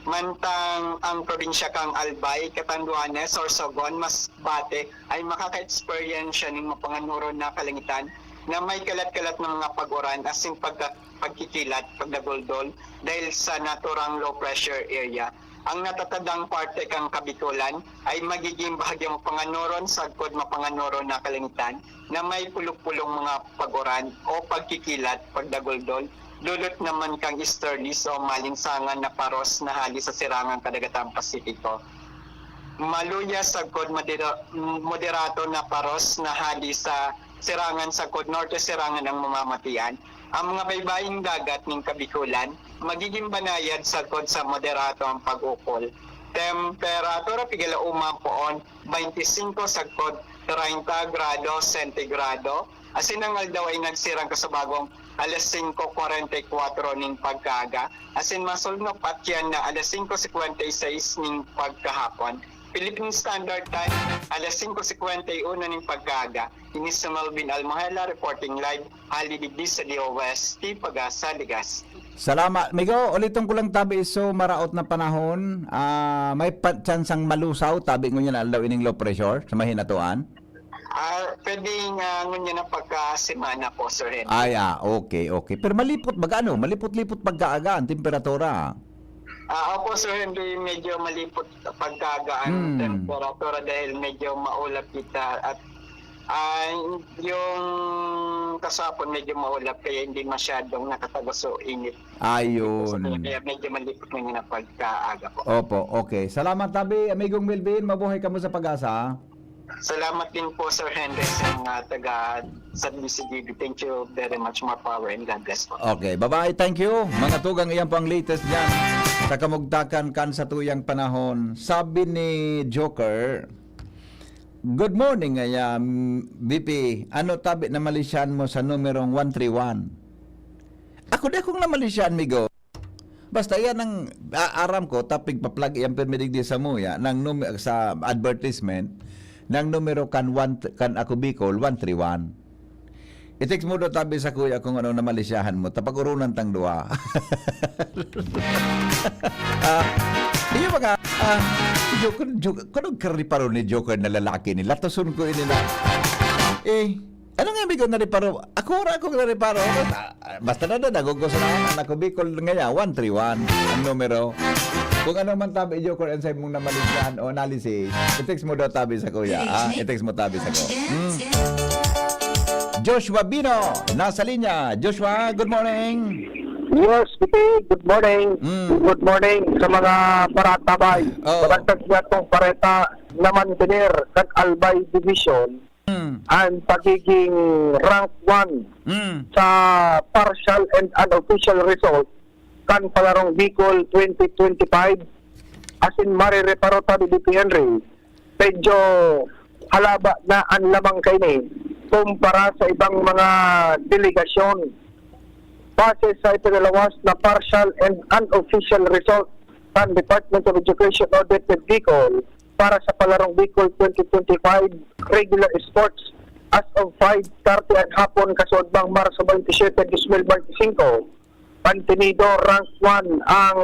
Mantang ang probinsya kan Albay, Catanduanes, Sorsogon, Masbate ay makaka-eksperyensya nin mapanganuron na kalangitan na may kalat-kalat na mga pag-uran asin pagka-, pagkikilat, pagdaguldol dahil sa naturang low pressure area. Ang natatadang parte kan Kabikolan ay magiging bahagyang mapanganuron sagkod mapanganuron na kalangitan na may pulog-pulong mga pag-uran o pagkikilat, pagdaguldol, dulot naman kan easterlies o maalinsangan na paros na hali sa sirangan Kadagatan Pasipiko. Maluya sagkod modera-, moderato na paros na hali sa sirangan sagkod norte sirangan ang mamamatian. Ang mga baybaying dagat nin Kabikolan, magiging banayad sagkod sa moderato ang pag-ukol. Temperatura, pigala uma poon, twenty-five sagkod treinta grado sentigrado. Asin ang aldaw ay nagsirang kasabagong alas singko kwarenta y kwatro nin pagkaaga. Asin masulnop at yan na alas singko singkwenta y seis nin pagkahapon. Philippine Standard Time, alas singko singkwenta y uno nin pagkaaga. Ini si Melvin Almohela reporting live, hali digdi sa D O S T, Pagasa, Legazpi. Salamat, Migo. Uliton ko lang, tabi, so maraot na panahon, ah, may pa-, tsansang malusaw, tabi ngunyan aldaw ining low pressure sa mahinatuan? Ah, pwedeng, ah, ngunyan na pagkasemana po, Sir Henry. Ay, ah, okay, okay. Pero malipot baga, ano? Malipot-lipot pagkaaga ang temperatura. Ah, opo, Sir Henry, medyo malipot pagkaaga ang Hmm. temperatura dahil medyo maulap kita at, ah, yung kasapon medyo maulap kaya hindi masyadong nakatago so init. Ayun. Kaya medyo malipot ngunyan na pagkaaga po. Opo, okay. Salamat tabi, Amigong Melvin. Mabuhay kamo sa Pag-asa. Salamat din po, Sir Henry, sa mga taga sa D C G B. Thank you very much. More power and God bless po. Okay, bye-bye. Thank you. Mga tugang, iyan po ang latest dyan sa kamugtakan kan sa tuyang panahon. Sabi ni Joker, "Good morning, ngaya, mm, B P. Ano tabi na malisyan mo sa numerong one three one?" Ako di akong namalisyan, migo. Basta yan ang a-, aram ko, tapig pa-plug yan pirmi digdi sa muya, nang num-, sa advertisement, nang numero kan one, kan Ako Bicol, one three one. I-text mo daw tabi sa kuya kung anong namalisyahan mo, tapag-urunan tang duwa. Ah, iyo mga, ah, joke, joke, kanong kariparo ni Joker na lalaki ni? Latoson ko ini na. Eh, ano nga, amigo, nariparo? Ako ra akong nariparo. Basta, basta na na, nagugusto na ang anak ko, Bicol ngaya, one three one ang numero. Kung ano man tabi, Joker, ang sa imong namalisyahan o analysis, i-text mo daw tabi sa kuya, ah, i-text mo tabi sa ko. Hmm. Joshua Bino, nasa linya. Joshua, good morning. Yes, P P, good morning. Mm. Good morning sa mga baratabay. Oo. Magandang nga itong pareta na mantener kan Albay Division Mm. ang pagiging rank one Mm. sa partial and unofficial result kan Palarong Bicol twenty twenty-five. Asin marireparo ta, B P Henry, medyo halaba na ang lamang kaini kumpara sa ibang mga delegasyon. Base sa ipinalawas na partial and unofficial result kan Department of Education o DepEd Bicol para sa Palarong Bicol twenty twenty-five regular sports as of five thirty an hapon, kasuodbang Marso twenty-seven, twenty twenty-five, mantenido rank one ang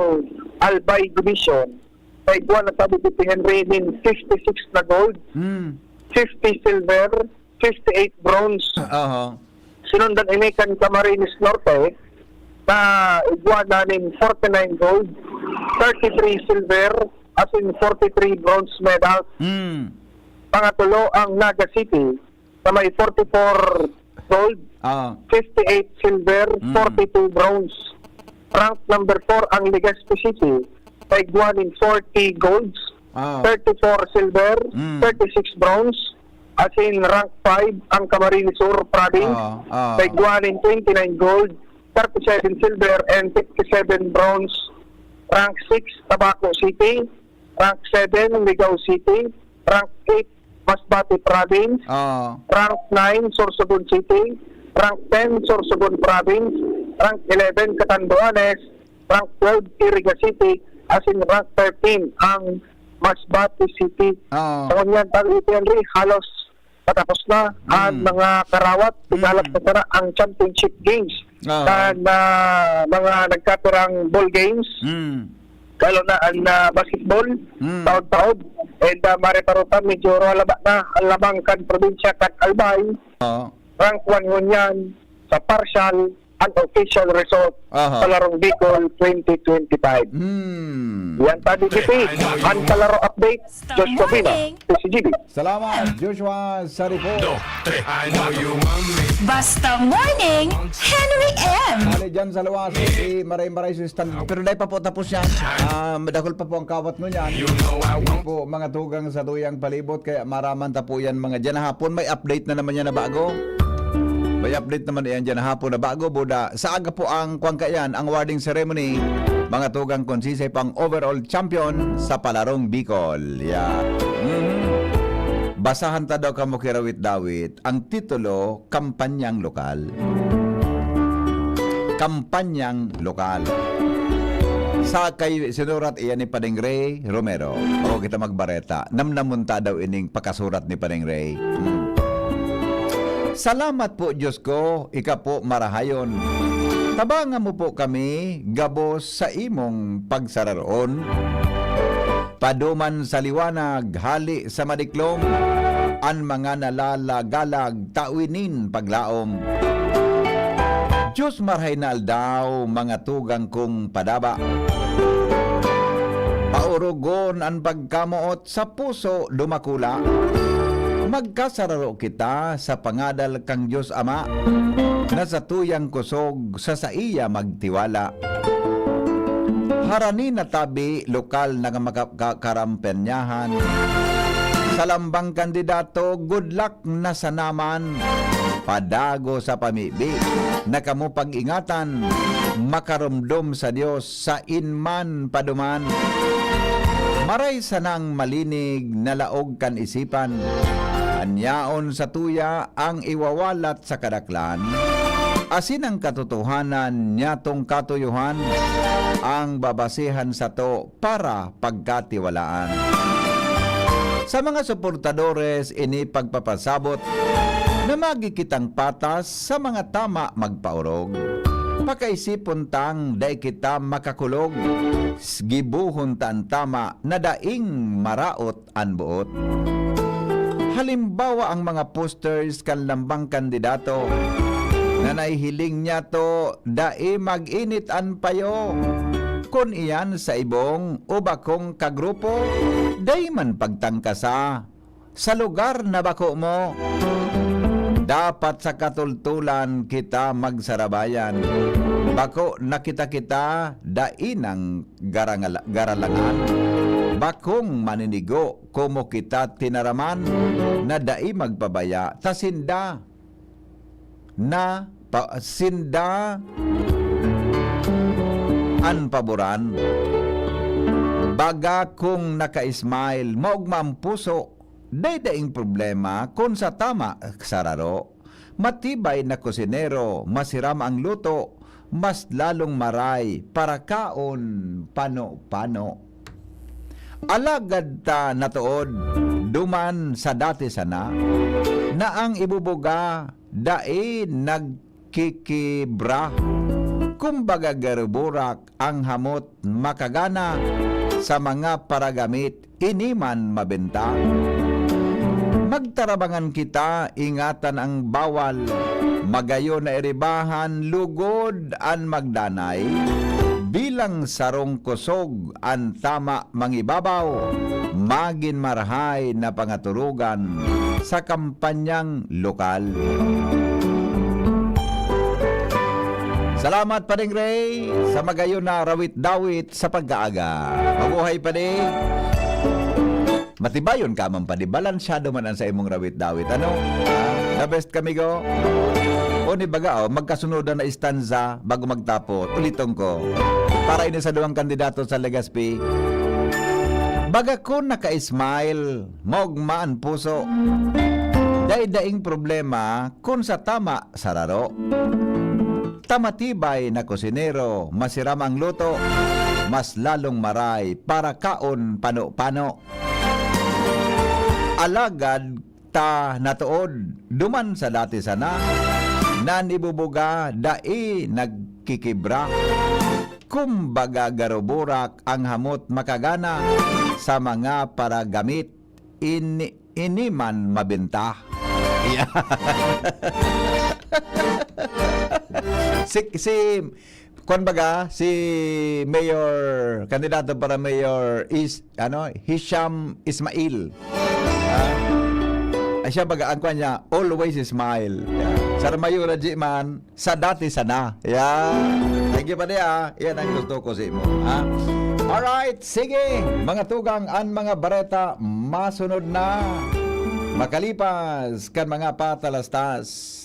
Albay Division. May buwan na sabi si Henry nin fifty-six na gold, Hmm. fifty silver, fifty-eight bronze. Aha. Sinundan ini kan Camarines Norte na igwa na nin forty-nine gold, thirty-three silver, asin forty-three bronze medals. Hmm. Pangatulo ang Naga City na may forty-four gold, Ah. fifty-eight silver, Mm. forty-two bronze. Rank number four ang Legazpi City, na igwa nin forty golds, Ah. thirty-four silver, Mm. thirty-six bronze, asin rank five ang Camarines Sur Province, Ah, ah. na igwa nin twenty-nine gold, thirty-seven silver, and fifty-seven bronze. Rank six, Tabaco City, rank seven, Ligao City, rank eight, Masbate Province, Ah. rank nine, Sorsogon City, rank ten, Sorsogon Province, rank eleven, Catanduanes, rank twelve, Iriga City, asin rank thirteen ang Masbate City. Ah. Sa ngunyan, Tagig Henry, halos patapos na ang Mm. mga karawat, Mm. pinalat na sana ang championship games Ah. kan, ah, mga nagkapirang ball games. Mm. Lalo na ang, ah, basketball, Mm. taod-taod. And, ah, mareparutan, medyo halaba na ang lamang kan probinsya kan Albay. Oo. Rank one ngunyan sa partial unofficial result Aha. sa Larong Bicol twenty twenty-five. Hmm. Yan, Tadi G P, ang palaro update, Josh Covina, Morning. T C G B. Salamat, Joshua Sarifo. Dos, tres, ano yung mami? Basta Morning, Henry M. Hali dyan sa luwas, si Maray Maray, si Stan. Pero dai pa po tapos yan. Ah, madakol pa po ang kawat ngunyan. You know I want po, mga tugang sa tuyang palibot, kaya maraman ta po yan, mga dyan hapon. May update na naman yan na bago. May update naman yan dyan hapon na bago. Buda, sa aga po ang kwang kayan, ang awarding ceremony. Mga tugang, konsisay pang overall champion sa Palarong Bicol. Yan. Mhm. Basahan ta daw kamo kirawit-dawit. Ang titulo, Kampanyang Lokal. Kampanyang Lokal. Sa kay sinurat iyan ni Padeng Ray Romero. O kita magbareta. Namnamon ta daw ining pakasurat ni Padeng Ray. Hmm. Salamat po, Diyos ko, ika po marahayon. Tabangan mo po kami gabos sa imong pagsararoon. Paduman sa liwanag, hali sa madiklom, an mga nalalagalag, tawi nin paglaom. Diyos, marahay na aldaw, mga tugang kong padaba. Paorogon an pagkamoot sa puso dumakula. Magkasararo kita sa pangadal kan Diyos Ama, na satuyang kusog sa saiya magtiwala. Harani na tabi, lokal na maka-, ka-, karampanyahan. Sa lambang kandidato, good luck na sana man. Padago sa pamibi, na kamo pag-ingatan, makaromdom sa Dios, sain man paduman. Maray sanang malinig na laog kan isipan. An yaon satuya ang iwawalat sa kadaklan, asin ang katotohanan niyatong katuyohan ang babasehan sato para pagkatiwalaan. Sa mga suportadores, ini pagpapasabot na magi kitang patas sa mga tama magpaorog. Pakaisipon tang dai kita makakulog, s-, gibohon ta an tama na daing maraot an boot. Halimbawa, ang mga posters kan lambang kandidato na nahihiling niyato, dai mag-init an payo. Kun iyan sa ibong o bakong kagrupo, dai man pagtangkasa. Sa lugar na bako mo, dapat sa katultulan kita magsarabayan. Bako na kita-kita, dai nang garangala-, garalangan. Bakong maninigo, komo kita tinaraman, na dai magpabaya ta sinda na pa-, sinda an paboran. Baga kung naka-smile, maogma ang puso, daydaing problema kun sa tama sararo. Matibay na kusinero, masiram ang luto, mas lalong maray, parakaon, pano-pano. Alagad ta natood, duman sa dati sana, na ang ibubuga dai nagkikibra. Kumbaga, garuburak ang hamot makagana sa mga paragamit, ini man mabenta. Magtarabangan kita, ingatan ang bawal, magayon na iribahan, lugod an magdanay. Bilang sarong kusog, an tama mangibabaw, magin marahay na pangaturugan sa kampanyang lokal. Salamat, Pading Ray, sa magayon na rawit-dawit sa pagkaaga. Mabuhay, Padi. Matibayon ka man, Padi. Balansyado man ang sa imong rawit-dawit. Ano? Ah, the best kami, go. O, ni baga, oh, magkasunod na stanza bago magtapos. Uliton ko. Para ini sa duwang kandidato sa Legazpi. Baga kun naka-smile, maogma an puso. Dai daing problema kun sa tama sararo. Ta matibay na kusinero, masiram ang luto, mas lalong maray para kaon pano-pano. Alagad ta natood, duman sa dati sana, na an ibubuga dai nagkikibra. Kumbaga, garuburak ang hamot makagana sa mga paragamit. Ini, ini man mabenta. Yeah. Si, si, kwan baga, si Mayor, kandidato para Mayor is, ano, Hisham Ismail. Ah, ay siya baga, ang kwan niya, always smile. Yeah. Sa Mayor Raji man, sa dati sana. Yeah. Thank you, Padi, ah. Yan ang gusto ko sa imo, ha? Alright, sige. Mga tugang, an mga bareta, masunod na. Makalipas kan mga patalastas.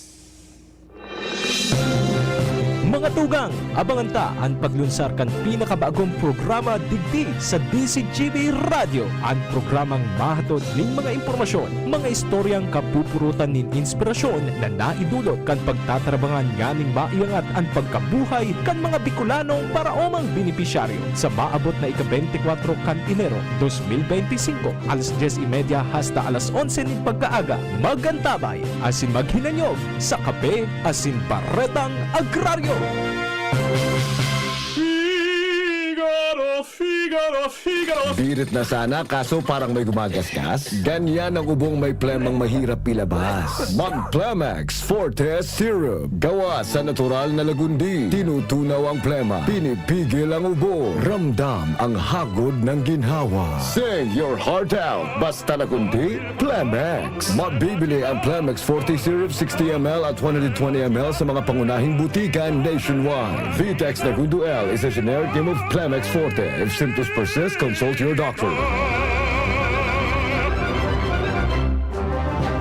Mga tugang, abangan ta an paglunsar kan pinakabagong programa digdi sa D Z G B Radyo, an programang mahatod nin mga impormasyon, mga istoryang kapupurutan nin inspirasyon na naidulot kan pagtatarabangan nganing maiangat an pagkabuhay kan mga Bicolanong paraomang benepisyaryo. Sa maabot na ika-beintikwatro kan Enero, dos mil beintisinko, alas dyes y media hasta alas onse nin pagkaaga, mag-antabay asin maghinanyog sa Kape asin Baretang Agraryo. Figaro, Figaro. Birit na sana, kaso parang may gumagasgas. Ganyan ang ubong may plemang mahirap ilabas. Mag Plemex Forte Syrup. Gawa sa natural na lagundi. Tinutunaw ang plema. Pinipigil ang ubo. Ramdam ang hagod ng ginhawa. Sing your heart out. Basta lagundi, Plemex. Mabibili ang Plemex Forte Syrup sixty M L at one hundred twenty M L sa mga pangunahing butika nationwide. Vitex Nagundo L is a generic name of Plemex Forte. If symptoms persist, consult your doctor.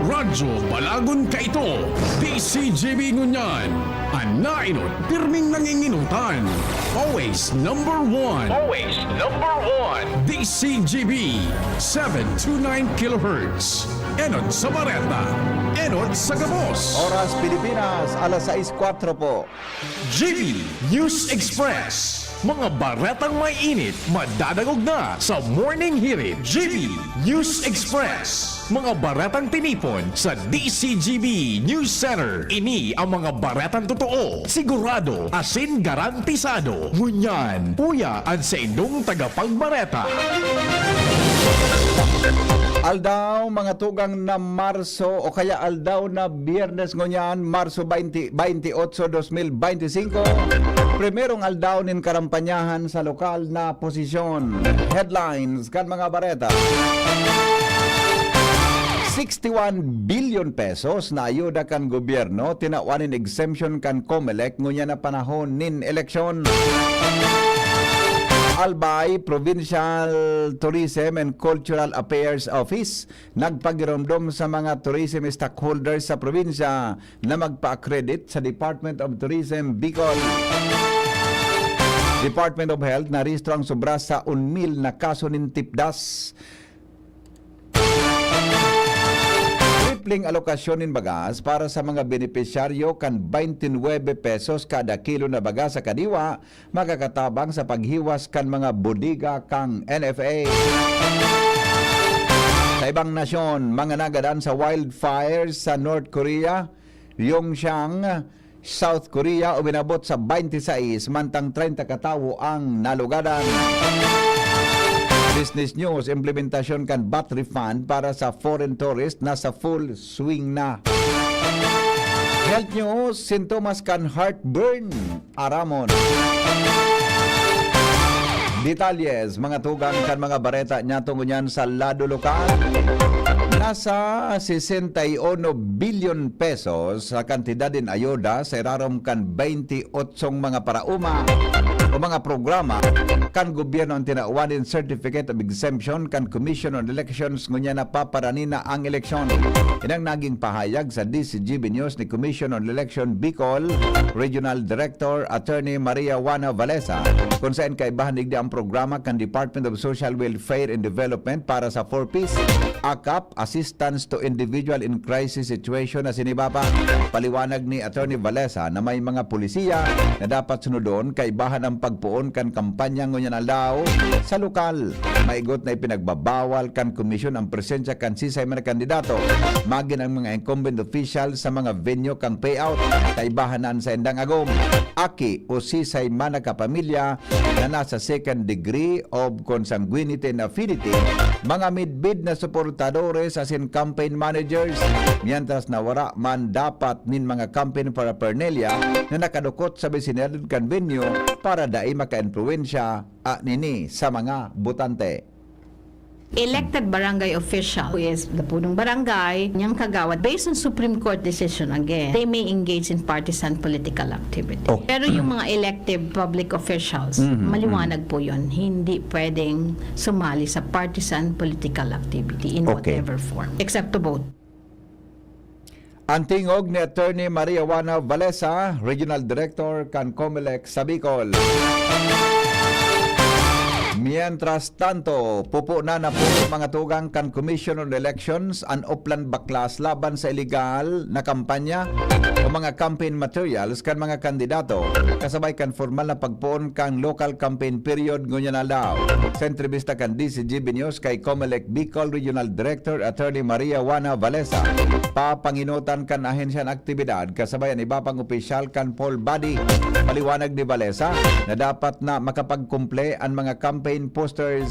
Radyo Balagon kaito, D C G B ngunyan, an nainot pirming nanginginutan. Always number one. Always number one. D C G B, seven two nine kilohertz. Enot sa bareta, enot sa gabos. Oras Pilipinas, alas sais kwatro po. G B News Express. Mga baretang may init, madadangog na sa Morning Hirit. G B News Express. Mga baretang tinipon sa D C G B News Center. Ini ang mga baretang totoo, sigurado, asin garantisado. Ngunyan, uya an saindong tagapagbareta. Aldaw, mga tugang, na Marso o kaya aldaw na Biyernes ngunyan, Marso twenty, twenty-eight, dos mil benti singko. Primerong aldaw nin karampanyahan sa lokal na posisyon. Headlines kan mga bareta. Sixty-one billion pesos na ayuda kan gobyerno tinawan nin exemption kan Comelec ngunyan na panahon nin eleksyon. Albay, Provincial Tourism and Cultural Affairs Office nagpagiromdom sa mga tourism stockholders sa probinsya na magpa-accredit sa Department of Tourism Bicol. Department of Health, narehistro ang sobra sa un mil na kaso nin tipdas. Tripling alokasyon nin bagas para sa mga benepisyaryo kan twenty-nine pesos kada kilo na bagas sa kadiwa, makakatabang sa paghiwas kan mga bodega kan N F A. Sa ibang nasyon, mga nagadan sa wildfires sa North Korea, Pyeongchang, South Korea, uminabot sa twenty-six, mantang treinta katawo ang nalugadan. Business News, implementasyon kan V A T refund para sa foreign tourist nasa full swing na. Health News, sintomas kan heartburn, aramon. Detalles, mga tugang, kan mga bareta niya tungod niyan sa lado lokal. Nasa sesenta y uno bilyon pesos sa kantidad nin ayuda sa irarom kan twenty-eight mga paraoma o mga programa kan gobyerno ang tinawan nin Certificate of Exemption kan Commission on Elections ngunyan na paparani na ang eleksyon. Inang naging pahayag sa D C G B News ni Commission on Election Bicol Regional Director Attorney Maria Juana Valesa, kung saan kaibahan digdi ang programa kan Department of Social Welfare and Development para sa four Ps, akap, assistance to individual in crisis situation asin iba pa. Paliwanag ni Attorney Valesa na may mga polisiya na dapat sunodon kaibahan ang pagpoon kan kampanya ngunyan aldaw sa lokal. Maigot na ipinagbabawal kan komisyon ang presensya kan sisay man na kandidato, magin ang mga incumbent official sa mga venue kan payout, kaibahan na an saindang agom, aki o sisay man na kapamilya na nasa second degree of consanguinity and affinity, mga midbid na suportadores asin campaign managers, mientras na wara man dapat nin mga campaign paraphernalia na nakadukot sa bisinalad kan venue para dai maka-impluwensya, ah, nini sa mga botante. Elected barangay official, who is the punong barangay, niyang kagawad, based on Supreme Court decision again, they may engage in partisan political activity. Okay. Pero yung mga elective public officials, Mhm, maliwanag po yun, hindi pwedeng sumali sa partisan political activity in Okay. whatever form, except to vote. An tingog ni Attorney Maria Juana Valesa, Regional Director kan Comelec sa Bicol. Mientras tanto, pupunan na po, mga tugang, kan Commission on Elections an Oplan Baklas laban sa iligal na kampanya. o mga campaign materials kan mga kandidato, kasabay kan formal na pagpoon kan local campaign period ngunyan na aldaw. Sa entrevista kan D Z G B News kay Comelec Bicol Regional Director Attorney Maria Juana Valesa, papanginutan kan ahensya an aktibidad kasabay an iba pang opisyal kan poll body. Paliwanag ni Valesa na dapat na makapagkumple an mga campaign posters,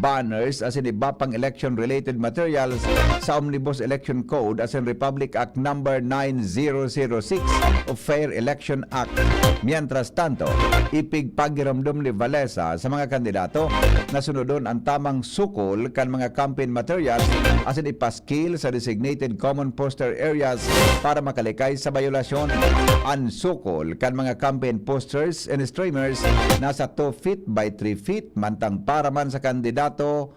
banners asin iba pang election-related materials sa Omnibus Election Code asin Republic Act Number nine zero zero six o Fair Election Act. Mientras tanto, ipigpagiromdom ni Valesa sa mga kandidato na sunodon an tamang sukol kan mga campaign materials asin ipaskil sa designated common poster areas para makalikay sa bayolasyon. An sukol kan mga campaign posters and streamers nasa two feet by three feet, mantang para man sa kandidato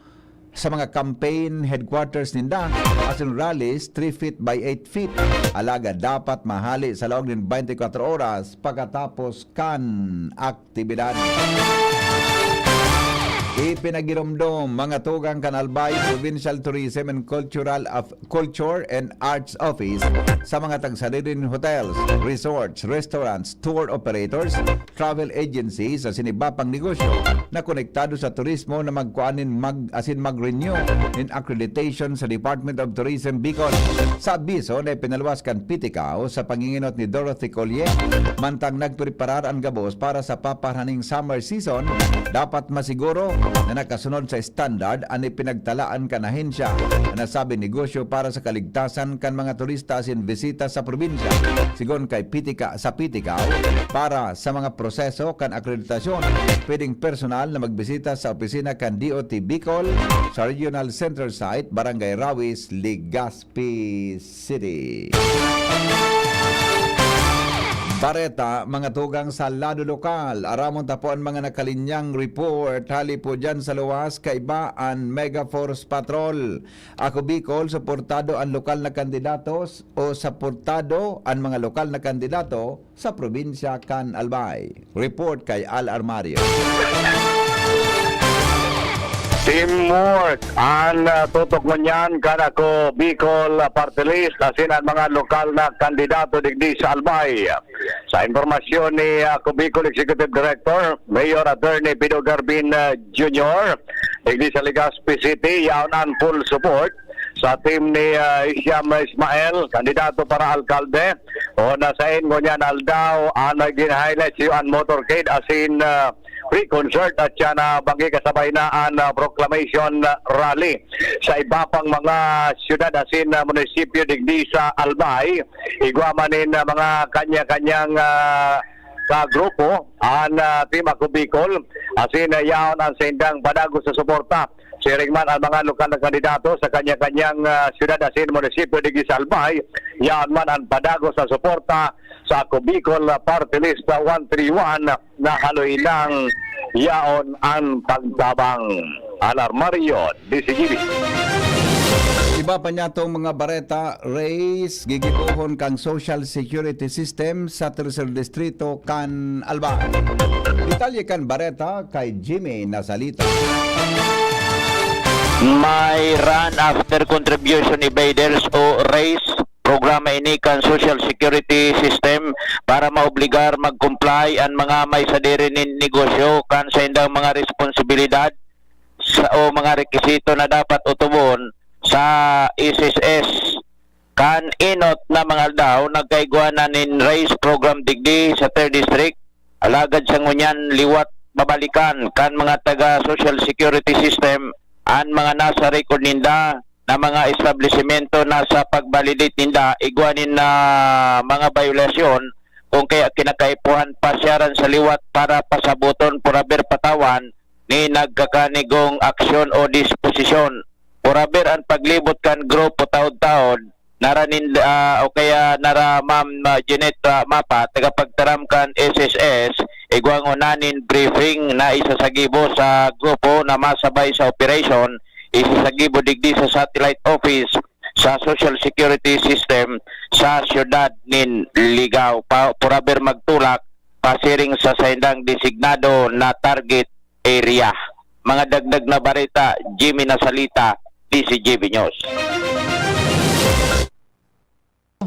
sa mga campaign headquarters ninda asin rallies, three feet by eight feet. Alagad dapat mahali sa laog nin twenty-four oras pagkatapos kan aktibidad. Ipinagiromdom, mga tugang kan Albay Provincial Tourism and Cultural Af-, Culture and Arts Office sa mga tagsadiri nin hotels, resorts, restaurants, tour operators, travel agencies asin iba pang negosyo na konektado sa turismo na magkuan nin mag-, asin mag-renew nin accreditation sa Department of Tourism Bicol. Sa abiso na ipinaluwas kan P T C A O sa pangingenot ni Dorothy Collier, mantang nagpreparar an gabos para sa paparaning summer season, dapat masiguro na nakasunod sa standard an ipinagtalaan kan ahensya na sabi negosyo para sa kaligtasan kan mga turista asin bisita sa probinsya. Sigon kay P T C A, sa P T C A O, para sa mga proseso kan akreditasyon, pwedeng personal na magbisita sa opisina kan D O T Bicol sa Regional Center Site, Barangay Rawis, Legazpi City. Bareta, mga tugang sa lado lokal. Aramon ta po an mga nakalinyang report. Hali po dyan sa luwas, kaiba an Mega Force Patrol. Ako Bicol, suportado an lokal na kandidato s-, o suportado an mga lokal na kandidato sa probinsya kan Albay. Report kay Al Armario. Teamwork an, ah, tutok ngunyan kan Ako Bicol, ah, Party List asin an mga lokal na kandidato digdi sa Albay. Sa impormasyon ni, ah, Ako Bicol Executive Director, Mayor Attorney Pido Garbin, ah, Junior, digdi sa Legazpi City, yaon an full support sa team ni, ah, Hisham Ismael, kandidato para alkalde. O, nasain ngunyan aldaw an nagin highlights, iyo an motorcade asin, ah, free concert at siya na banggi kasabay na an, ah, proclamation rally. Sa iba pang mga syudad asin, ah, munisipyo digdi sa Albay, igwa man nin, ah, mga kanya-kanyang, ah, ka grupo an, ah, Team Ako Bicol, asin, ah, yaon an saindang padagos na suporta. Siring man an mga lokal na kandidato sa kanya-kanyang, ah, syudad asin munisipyo digdi sa Albay, yaon man an padagos na suporta sa Ako Bicol, ah, Party List, ah, one three one na haloy lang yaon an pagtabang. Alarmario, D Z G B. Iba pa niya tong mga bareta, race, gigibohon kang social security system sa tercer distrito kan Albay. Detalye kan bareta kay Jimmy Nasalita. May run after contribution evaders o race programa ini kan social security system para maobligar mag-comply an mga may sadiri nin negosyo kan saindang mga responsibilidad sa, o mga rekisito na dapat otobon sa S S S. Kan enot na mga aldaw, nagkaigwa na nin race program digdi sa third District, alagad sa ngunyan liwat babalikan kan mga taga social security system an mga nasa record ninda na mga establisimento na sa pag-validate ninda, igwa nin, ah, mga bayolasyon, kung kaya kinakaipuhan pasyaran sa liwat para pasaboton, puraber patawan ni nagkakanigong aksyon o disposisyon. Puraber an paglibot kan grupo taod-taod, nara nin, ah, o kaya nara Ma'am, ah, Jeanette, ah, Mapa, tagapagtaram kan S S S, igwa nguna nin briefing na isasagibo sa grupo na masabay sa operasyon, isasagibo digdi sa satellite office sa Social Security System sa siyudad nin Ligao. Pa-, puraber magtulak pasiring sa saindang designado na target area. Mga dagdag na bareta, Jimmy Nasalita, D Z G B News.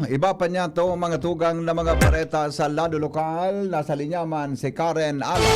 Iba pa niya to, mga tugang na mga bareta sa lado lokal. Nasa linya man si Karen Ala.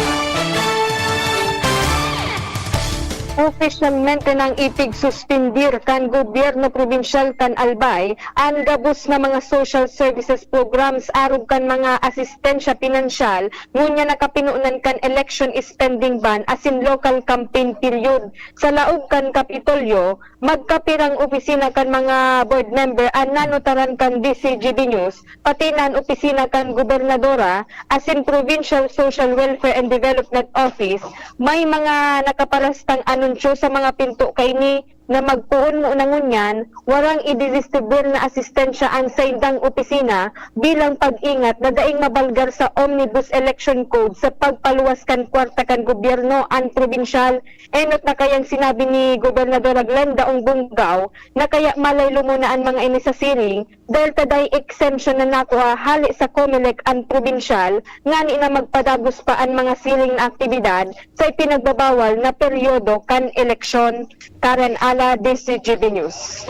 Opisyalmente nang ipigsuspendir kan gobyerno probinsyal kan Albay an gabos na mga social services programs arog kan mga asistensya pinansyal, ngunyan na kapinonan kan election spending ban asin local campaign period. Sa laog kan Kapitolyo, magkapirang opisina kan mga board member an nanotaran kan D C G B News, pati na an opisina kan gobernadora asin Provincial Social Welfare and Development Office. May mga nakaparastang anunsyo sa mga pinto kaini na magpoon mo na ngunyan, warang ididistribuyar na asistensya an saindang opisina bilang pag-ingat na daing mabalgar sa Omnibus Election Code sa pagpaluwas kan kwarta kan gobyerno an probinsyal. Enot na kayang sinabi ni Gobernadora Glenda Ong Bongao na kaya malaylo muna an mga ini sa siring dahil ta dai exemption na nakua hale sa Comelec an probinsyal, ngani na magpadagos pa an mga siring na aktibidad sa ipinagbabawal na peryodo kan eleksyon. Karen Ala, D C G B News.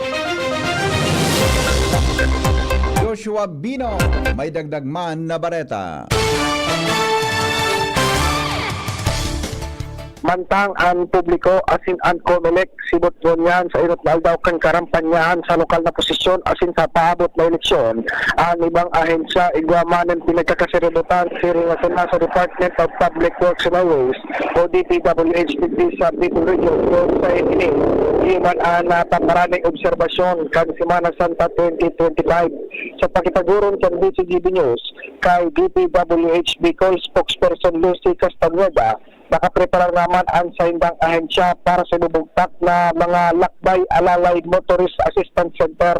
Joshua Bino, may dagdag man na bareta. Mantang an publiko asin an Comelec sibot ngunyan sa enot na aldaw kan karampanyahan sa lokal na posisyon asin sa paabot na eleksyon, an ibang ahensya igwa man nin pinagkakasiributan siring na sa Department of Public Works and Highways o D P W H digdi sa Bicol Region, kung sa ini, iyo man an napaparaning obserbasyon kan Semana Santa twenty twenty-five. Sa pakitagoron kan D C G B News kay D P W H Bicol spokesperson Lucy Castañeda, nakapreparar naman an saindang ahensya para sa ibubugtak na mga lakbay alalay, Motorist Assistance Center,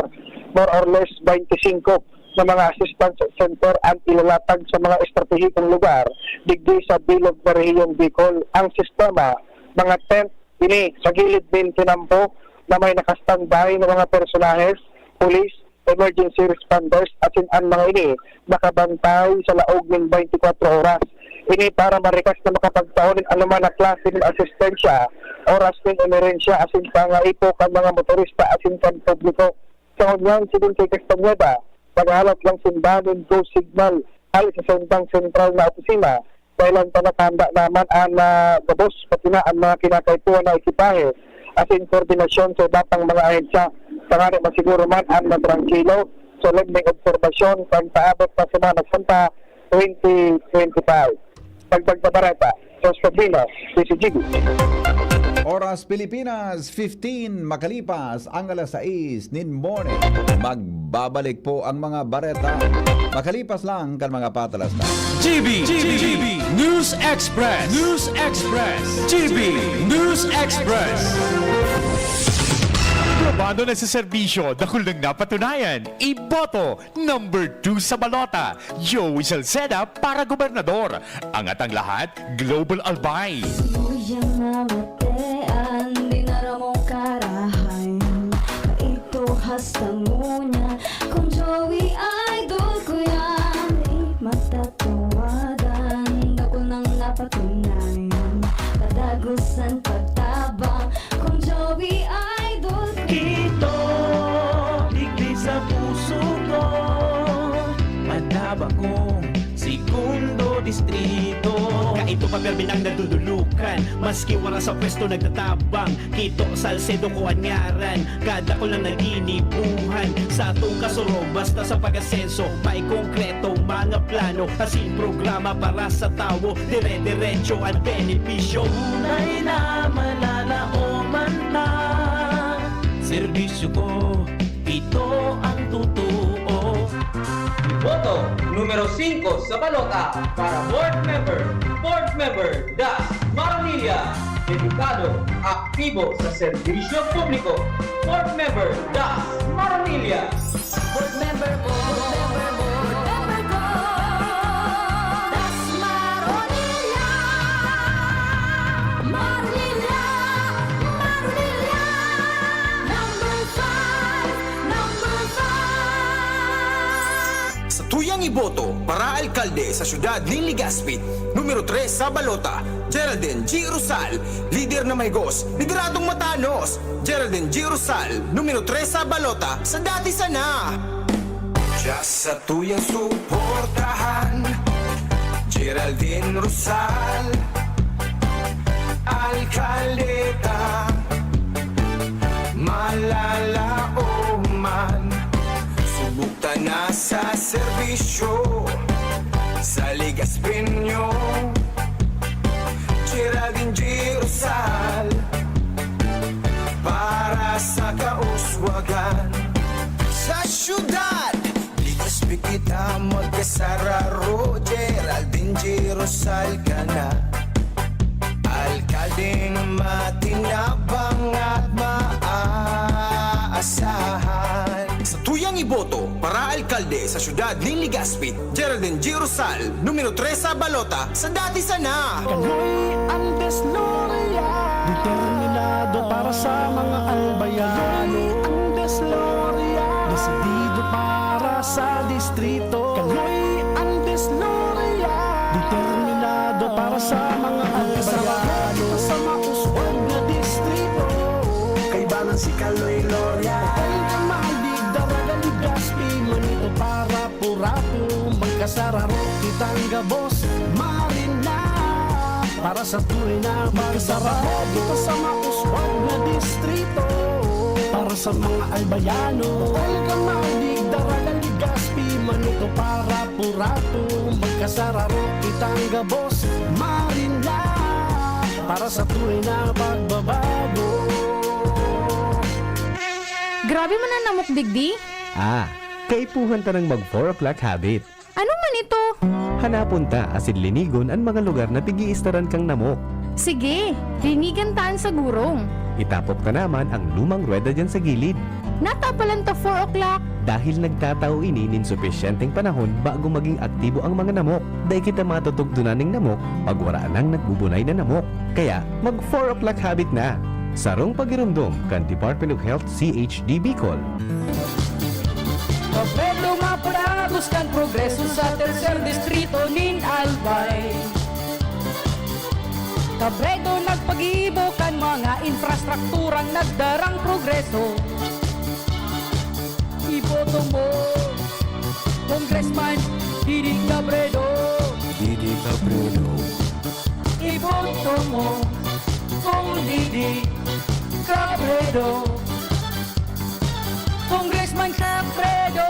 more or less twenty-five na mga assistance center an ilalatag sa mga estratehikong lugar digdi sa bilog na rehiyong Bicol. Ang sistema, mga tent ini sa gilid nin tinampo na may naka-standby na mga personahes, pulis, emergency responders, asin an mga ini nakabantay sa laog nin twenty-four oras. Ini para marikas na makapagtao nin anoman na klase nin asistensya oras nin emerhensya asin pangaipo kan mga motorista asin kan publiko. Sa ngunyan, sigon kay Castañeda, naghahalat lang sinda nin go signal hale sa saindang sentral na opisina. Dahelan ta nakahanda naman an, ah, gabos, pati na an mga kinakaipuhan na ekipahe asin koordinasyon sa iba pang mga ahensya, tanganing masiguro man an matrangkilo, solemneng obserbasyon kan paabot na Semana Santa twenty twenty-five. Dagdag na bareta, Jos Pablino, D C G B. Oras Pilipinas, fifteen makalipas ang alas sais nin morning. Magbabalik po ang mga bareta makalipas lang kan mga patalastas. G B, G B, News Express, News Express, G B News Express. Probado na sa serbisyo, dakul nang napatunayan. Iboto, number two sa balota, Joey Salceda para gobernador. Angat ang lahat, Global Albay. Suyang namate an dinaramong karahay. Kaito hasta ngunyan, kun Joey idol ko yan. Di matatawadan, dakul nang napatunayan. Kadagosan pagtabang, kun Joey idol ko. Kito, digdi sa puso ko, madaba kong segundo distrito. Kaito pa, pirmi nang nadudulukan, maski wara sa pwesto nagtatabang. Kito, Salcedo ko an ngaran, kada ko lang naginibuhan. Sa atong kasurog, basta sa pag-asenso, may konkretong mga plano, asin programa para sa tawo, dire-diretso an benepisyo. Tunay na mananao man ta, serbisyo ko, ito ang totoo. Boto numero singko sa balota para board member, board member Das Maronilla, dedikado, aktibo sa serbisyo publiko. Board member Das Maronilla. Board member ko. Board member ko. Das Maronilla. Maronilla. Maronilla. Number five. Number five. Sa tuyang iboto para alkalde sa siyudad nin Legazpi, numero tres sa balota, Geraldine G. Rosal, lider na mahigos, lideradong matanos. Geraldine G. Rosal, numero tres sa balota, sa dati sana. Satuyang suportahan, Geraldine Rosal, alkaldeta, malalaoman. Subok ta na sa serbisyo, sa Legazpi nyo, Geraldine G. Rosal, para sa kauswagan. Sa syudad, Legazpi kita magkasararo, Geraldine G. Rosal ka na. Alkaldeng matinabang at maaasahan. Satuyang iboto para alkalde sa syudad nin Legazpi, Geraldine G. Rosal, numero tres sa balota, sa dati sana. Kaloy Andes Loria, determinado para sa mga albayano. Kaloy Andes Loria, desidido para sa distrito. Kaloy Andes Loria, determinado para sa mga albayano. Sa mauswag na distrito, kaibanan si Kaloy Loria. Kaloy Andes Loria, determinado para Purato, magkasararo kitang gabos, Marina. Para sa tunay na magkasararo kita sa mauswag na distrito. Para sa mga albayano, Olga Madig, Daraga, Legazpi, Manito, para Purato, magkasararo kitang gabos, Marina. Para sa tunay na pagbabago. Grabe man an namok digdi. Ah, kaipuhan tanang mag four o'clock habit. Ano man ito? Hanapon ta asin linigon an mga lugar na pig-iistaran kang namok. Sige, linigan ta an sa gurong. Itapok ta naman ang lumang ruweda diyan sa gilid. Natapalan ta four o'clock. Dahil nagtatao ini nin supisyenteng panahon bago maging aktibo ang mga namok, dai kita matutugdonan ning namok pag wara nang nagbubunay na namok. Kaya, mag four o'clock habit na! Sarong pagiromdom kan Department of Health, C H D Bicol. Pablo mapadagos kan progreso sa tercer distrito nin Albay. Cabredo nagpagibo kan mga infrastrukturang nagdarang progreso. Iboto mo, Congressman Didi Cabredo. Didi Cabredo. Iboto mo, Cong Didi Cabredo. Congressman Cabredo.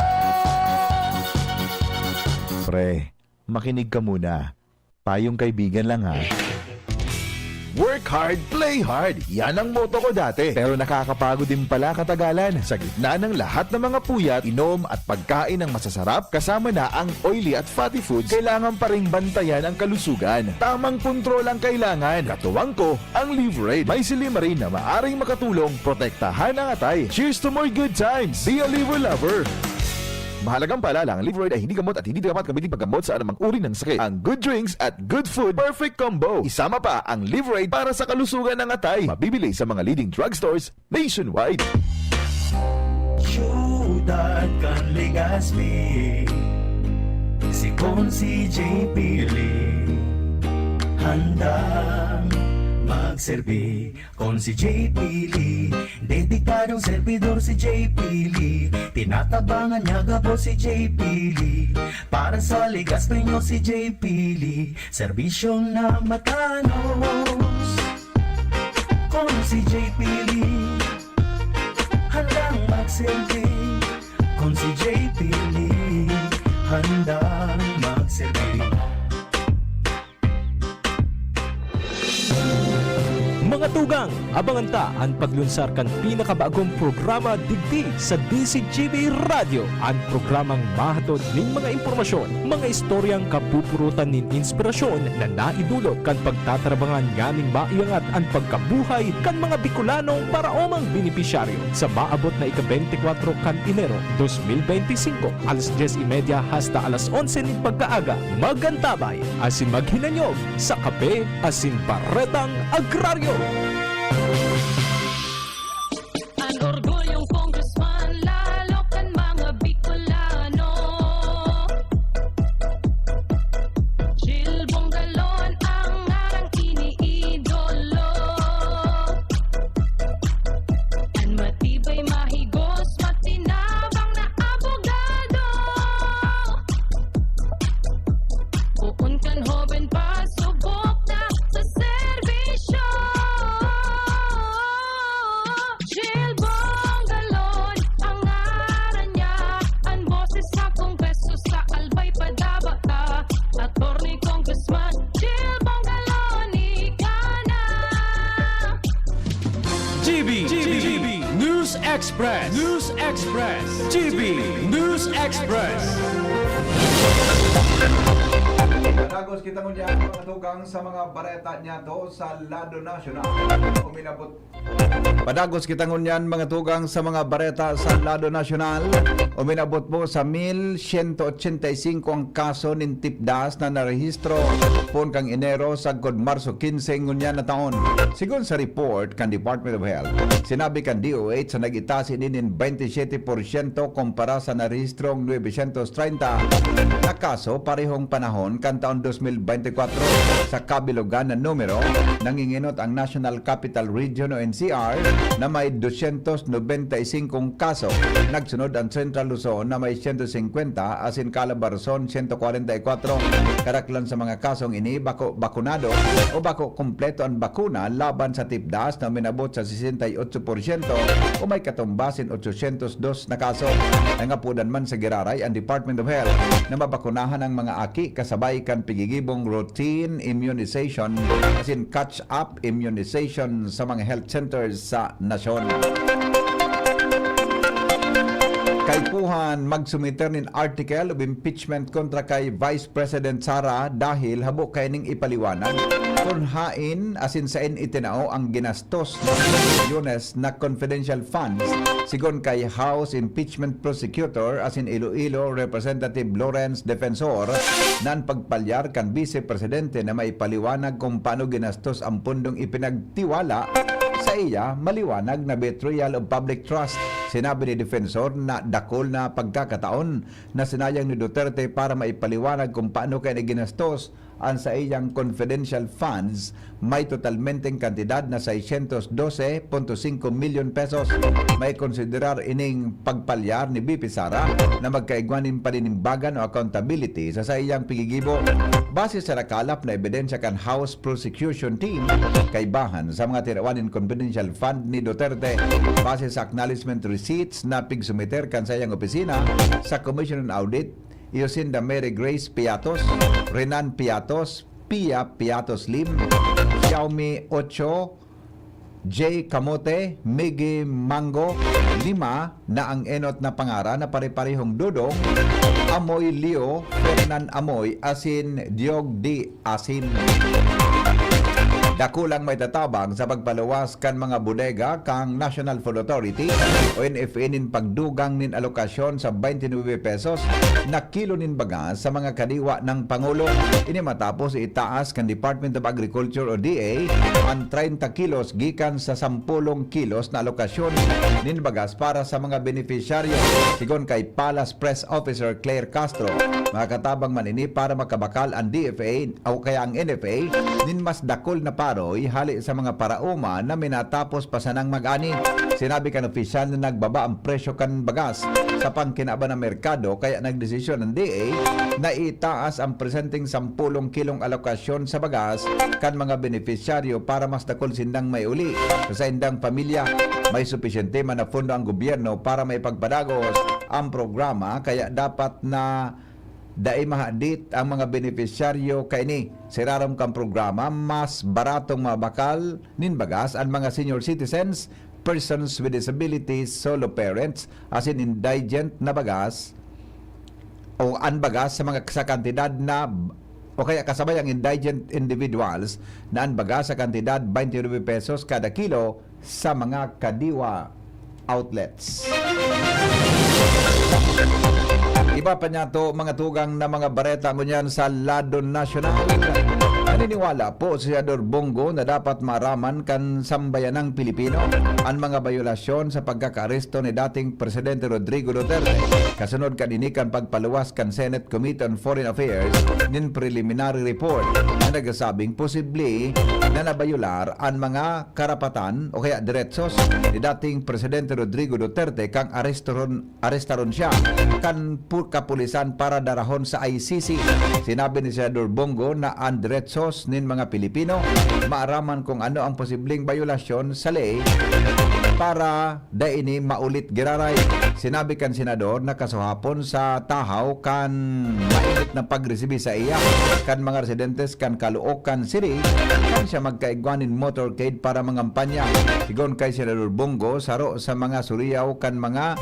Pre, makinig ka muna. Payong kaibigan lang, ha. Work hard, play hard. Yan ang motto ko dati. Pero nakakapagod din pala katagalan. Sa gitna ng lahat ng mga puyat, inom at pagkain ng masasarap, kasama na ang oily at fatty foods, kailangan pa ring bantayan ang kalusugan. Tamang kontrol ang kailangan. Katuwang ko, ang Liverade. May silymarin na maaring makatulong protektahan ang atay. Cheers to more good times! Be a Liver Lover! Mahalagang paalala, ang Liverade ay hindi gamot at hindi dapat gamitin paggamot sa anumang uri ng sakit. Ang good drinks at good food, perfect combo. Isama pa ang Liverade para sa kalusugan ng atay. Mabibili sa mga leading drugstores nationwide. Siyudad kan Legazpi, si Consi J P Lee, handang magserbi. Consi J P Lee, dedikadong servidor si J P Lee. Tinatabangan niya gabos si J P Lee. Para sa Legazpeño si J P Lee, serbisyong namatanos. Consi J P Lee, handang magserbi. Consi J P Lee, handang magserbi. Mga tugang, abangan ta an paglunsar kan pinakabagong programa digdi sa D Z G B Radyo, an programang mahatod nin mga impormasyon, mga istoryang kapupurutan nin inspirasyon na naidulot kan pagtatrabangan nganing maiangat an pagkabuhay kan mga Bicolanong paraomang benepisyaryo. Sa maabot na ika-beintikwatro kan Enero, dos mil beintisinko, alas dyes y media hasta alas onse nin pagkaaga, mag-antabay asin maghinanyog sa Kape asin Baretang Agraryo. An orgulyong congressman, lalo kan mga Bicolano. Jil Bongalon ang ngarang iniidolo. An matibay, mahigos, matinabang na abogado. Express News Express G B News Express. Padagos kita ngunyan, mga tugang, sa mga bareta niya to sa lado nasyonal. Uminabot Padagos kita ngunyan, mga tugang, sa mga bareta sa lado nasyonal. Uminabot po sa mil siyento ochenta y cinco ang kaso nin tipdas na narehistro poon kan Enero sagkod Marso quince ngunyan na taon. Sigon sa report kan Department of Health, sinabi kan D O H na nag-itaas ini nin baynte siyete porsyento kumpara sa narehistrong nuebe syentos treinta na kaso parehong panahon kan taon dos mil baynte kwatro. Sa kabilugan na numero, nangingenot ang National Capital Region o N C R na may dosyentos nobenta y singkong kaso. Nagsunod ang Central Luzon na may siyento singkwenta asin Calabarzon siyento kwarenta y kwatro. Karaklan sa mga kasong ini bako bakunado o bako kumpleto an bakuna laban sa tipdas na uminabot sa sesenta y otso porsyento o may katumbas in otsosyentos dos na kaso. Nangapodan man sa giraray ang Department of Health na mabakunahan ang mga aki kasabay kan pigigibong routine immunization asin catch-up immunization sa mga health centers sa nasyon. Kaipuhan magsumiter nin article of impeachment kontra kay Vice President Sara dahil habo kaining ipaliwanag kun hain asin saen itinao ang ginastos na milyones na confidential funds, sigon kay House Impeachment Prosecutor asin Iloilo Representative Lawrence Defensor, na an pagpalyar kan Vice Presidente na maipaliwanag kung paano ginastos ang pondong ipinagtiwala sa iya maliwanag na betrayal of public trust. Sinabi ni Defensor na dakul na pagkakataon na sinayang ni Duterte para maipaliwanag kung paano kaya ginastos an saiyang confidential funds, may totalmenteng kantidad na seiscientos doce punto cinco milyon pesos. Maikonsiderar ining pagpalyar ni V P Sara na magkaigwa nin paninimbagan o accountability sa saiyang pigigibo. Base sa nakalap na ebidensya kan House Prosecution Team, kaibahan sa mga tinawan nin confidential fund ni Duterte, base sa acknowledgement receipts na pigsumiter kan saiyang opisina sa Commission on Audit, iyo sinda Mary Grace Piatos, Renan Piatos, Pia Piatos Lim, Xiaomi Ocho, J Camote, Miggy Mango, lima na ang enot na pangaran na pare-parehong Dodong, Amoy Leo, Fernan Amoy, asin Diog D. Asin. Dakulang maitatabang sa pagpaluwas kan mga bodega kan National Food Authority o N F A nin pagdugang nin alokasyon sa twenty-nine pesos na kilo nin bagas sa mga kadiwa ng Pangulo. Ini matapos itaas kan Department of Agriculture o D A an treinta kilos gikan sa sampolong kilos na alokasyon nin bagas para sa mga benepisyaryo. Sigon kay Palace Press Officer Claire Castro, makatabang man ini para makabakal ang D F A o kaya ang N F A nin mas dakul na paroy hali sa mga paraoma na minatapos pa sanang mag-ani. Sinabi kan opisyal na nagbaba ang presyo kan bagas sa pangkinaban ng merkado, kaya nagdesisyon ang D A na itaas ang presenteng sampolong kilong alokasyon sa bagas kan mga benepisyaryo para mas dakul sindang maiuli sa saindang pamilya. May supisyente man na pondo ang gobyerno para maipagpadagos ang programa, kaya dapat na dai mahadit ang mga benepisyaryo kaini. Sa irarom kan programa, mas baratong mabakal nin bagas an mga senior citizens, persons with disabilities, solo parents, asin indigent na bagas o an bagas sa mga sa kantidad na o kaya kasabay ang indigent individuals na an bagas sa kantidad twenty-nine pesos kada kilo sa mga kadiwa outlets. Iba pa niya to, mga tugang na mga bareta ngunyan sa lado nasyonal. Naniniwala po si Senador Bong Go na dapat maaraman kan sambayanang Pilipino an mga bayolasyon sa pagkakaaresto ni dating Presidente Rodrigo Duterte. Kasunod kanini kan pagpaluwas kan Senate Committee on Foreign Affairs nin preliminary report na nagsasabing posible na nabayolar an mga karapatan o kaya deretsos ni dating Presidente Rodrigo Duterte kan arestaron, arestaron siya kan pu-, kapulisan para darahon sa I C C. Sinabi ni Senador Bong Go na an deretso nin mga Pilipino, maaraman kung ano ang posibleng bayolasyon sa ley para dai ini maulit giraray. Sinabi kan senador na kasuhapon sa tahaw kan mainit na pagresibi saiya kan mga residentes kan Caloocan City, kan siya magkaigwa nin motorcade para mangampanya. Sigon kay Senador Bong Go, saro sa mga suriyaw kan mga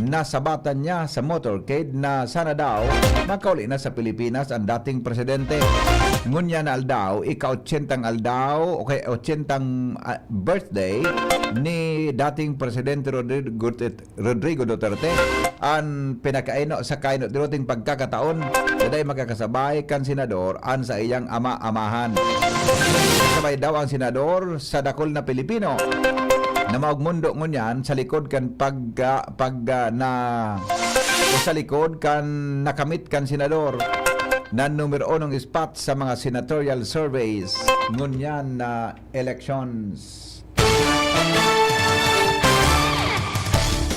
nasabatan niya sa motorcade na sana daw makauli na sa Pilipinas an dating presidente. Ngunyan na aldaw, ika-ochentang aldaw, okay, ochentang, ah, birthday ni dating Presidente Rodrigo Duterte. Rodrigo Duterte, an pinakaeno sa kainot-inoting pagkakataon, na dai makakasabay kan senador an saiyang ama-amahan. Kasabay daw ang senador sa dakul na Pilipino na maog mundo ngunyan sa likod kan pag, ah, pag, ah, na, o sa likod kan nakamit kan senador na numero unong spot sa mga senatorial surveys ngunyan na elections.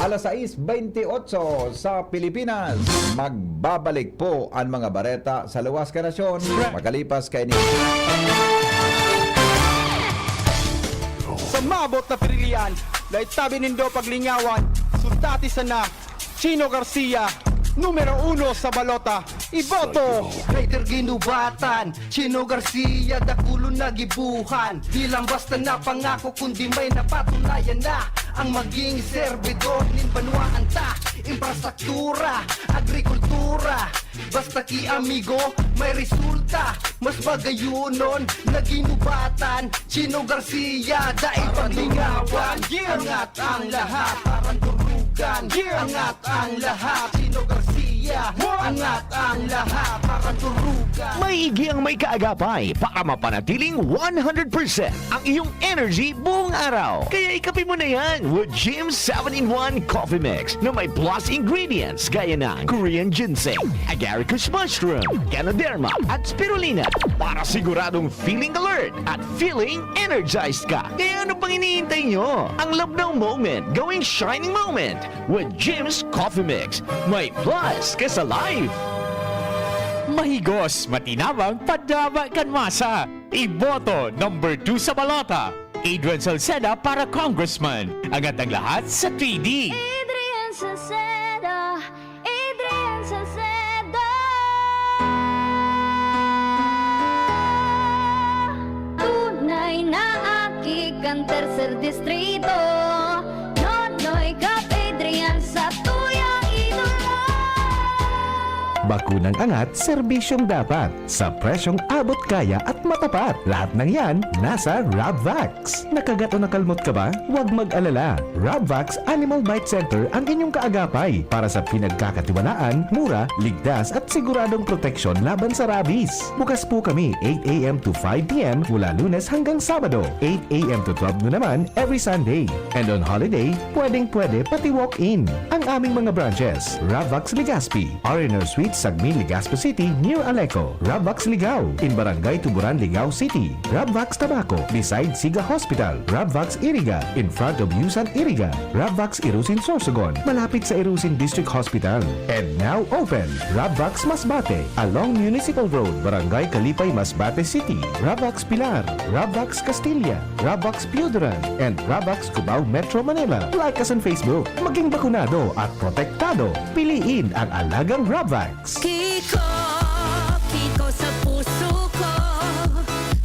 Alas sais bentiocho sa Pilipinas. Magbabalik po ang mga bareta sa luwas ka nasyon makalipas kaini. Sa maabot na pirilian, dai tabi nindo paglingawan, sundati sana Chino Garcia, numero uno sa balota. Iboto! Rider ginubatan, Chino Garcia, dakulon na gibuhan. Di lang basta na pangako, kundi may napatunayan na. Ang maging serbidor nin banwaan ta, infrastruktura, agrikultura. Basta ki amigo, may resulta. Mas bagayunon na ginubatan. Chino Garcia, dai paglingawan. Angat ang lahat, parang durugan. Angat ang lahat, Chino Garcia. Angat ang lahat, parang durugan. Maigi ang may kaagapay para mapanatiling one hundred percent ang iyong energy buong araw. Kaya ikape mo na yan with Jim seven-in-one Coffee Mix na may plus ingredients gaya ng Korean ginseng, agaricus mushroom, ganoderma, at spirulina para siguradong feeling alert at feeling energized ka. Kaya ano pang hinihintay nyo? Ang labnaw moment gawing shining moment with Jim's Coffee Mix. May plus ka sa life! Mahigos, matinabang, padaba kan masa. Iboto number two sa balota, Adrian Salceda para congressman. Angat ang lahat sa three D. Adrian Salceda, Adrian Salceda. Tunay na aki kan Tercer Distrito. Nonoy Kap Adrian, satuyang idolo. Bakunang angat, serbisyong dapat. Sa presyong abot kaya at matapat. Lahat ng yan, nasa Rabvax. Nakagat o nakalmot ka ba? Huwag mag-alala. Rabvax Animal Bite Center ang inyong kaagapay para sa pinagkakatiwalaan, mura, ligtas at siguradong proteksyon laban sa rabies. Bukas po kami eight a m to five p m mula Lunes hanggang Sabado, eight a m to twelve noon naman every Sunday. And on holiday, pwedeng-pwede pati walk-in. Ang aming mga branches, Rabvax Legazpi, R and R Suites, Sagmin, Legazpi City, near Aleco. Rabvax Ligao, in Barangay Tuburan, Ligao City. Rabvax Tabaco, beside Siga Hospital. Rabvax Iriga, in front of Yusan Iriga. Rabvax Irusin Sorsogon, malapit sa Irusin District Hospital. And now open, Rabvax Masbate, along Municipal Road, Barangay Kalipay, Masbate City. Rabvax Pilar, Rabvax Castilla, Rabvax Pioduran, and Rabvax Cubao, Metro Manila. Like us on Facebook. Maging bakunado at protektado. Piliin ang alagang Rabvax. Kiko, Kiko sa puso ko.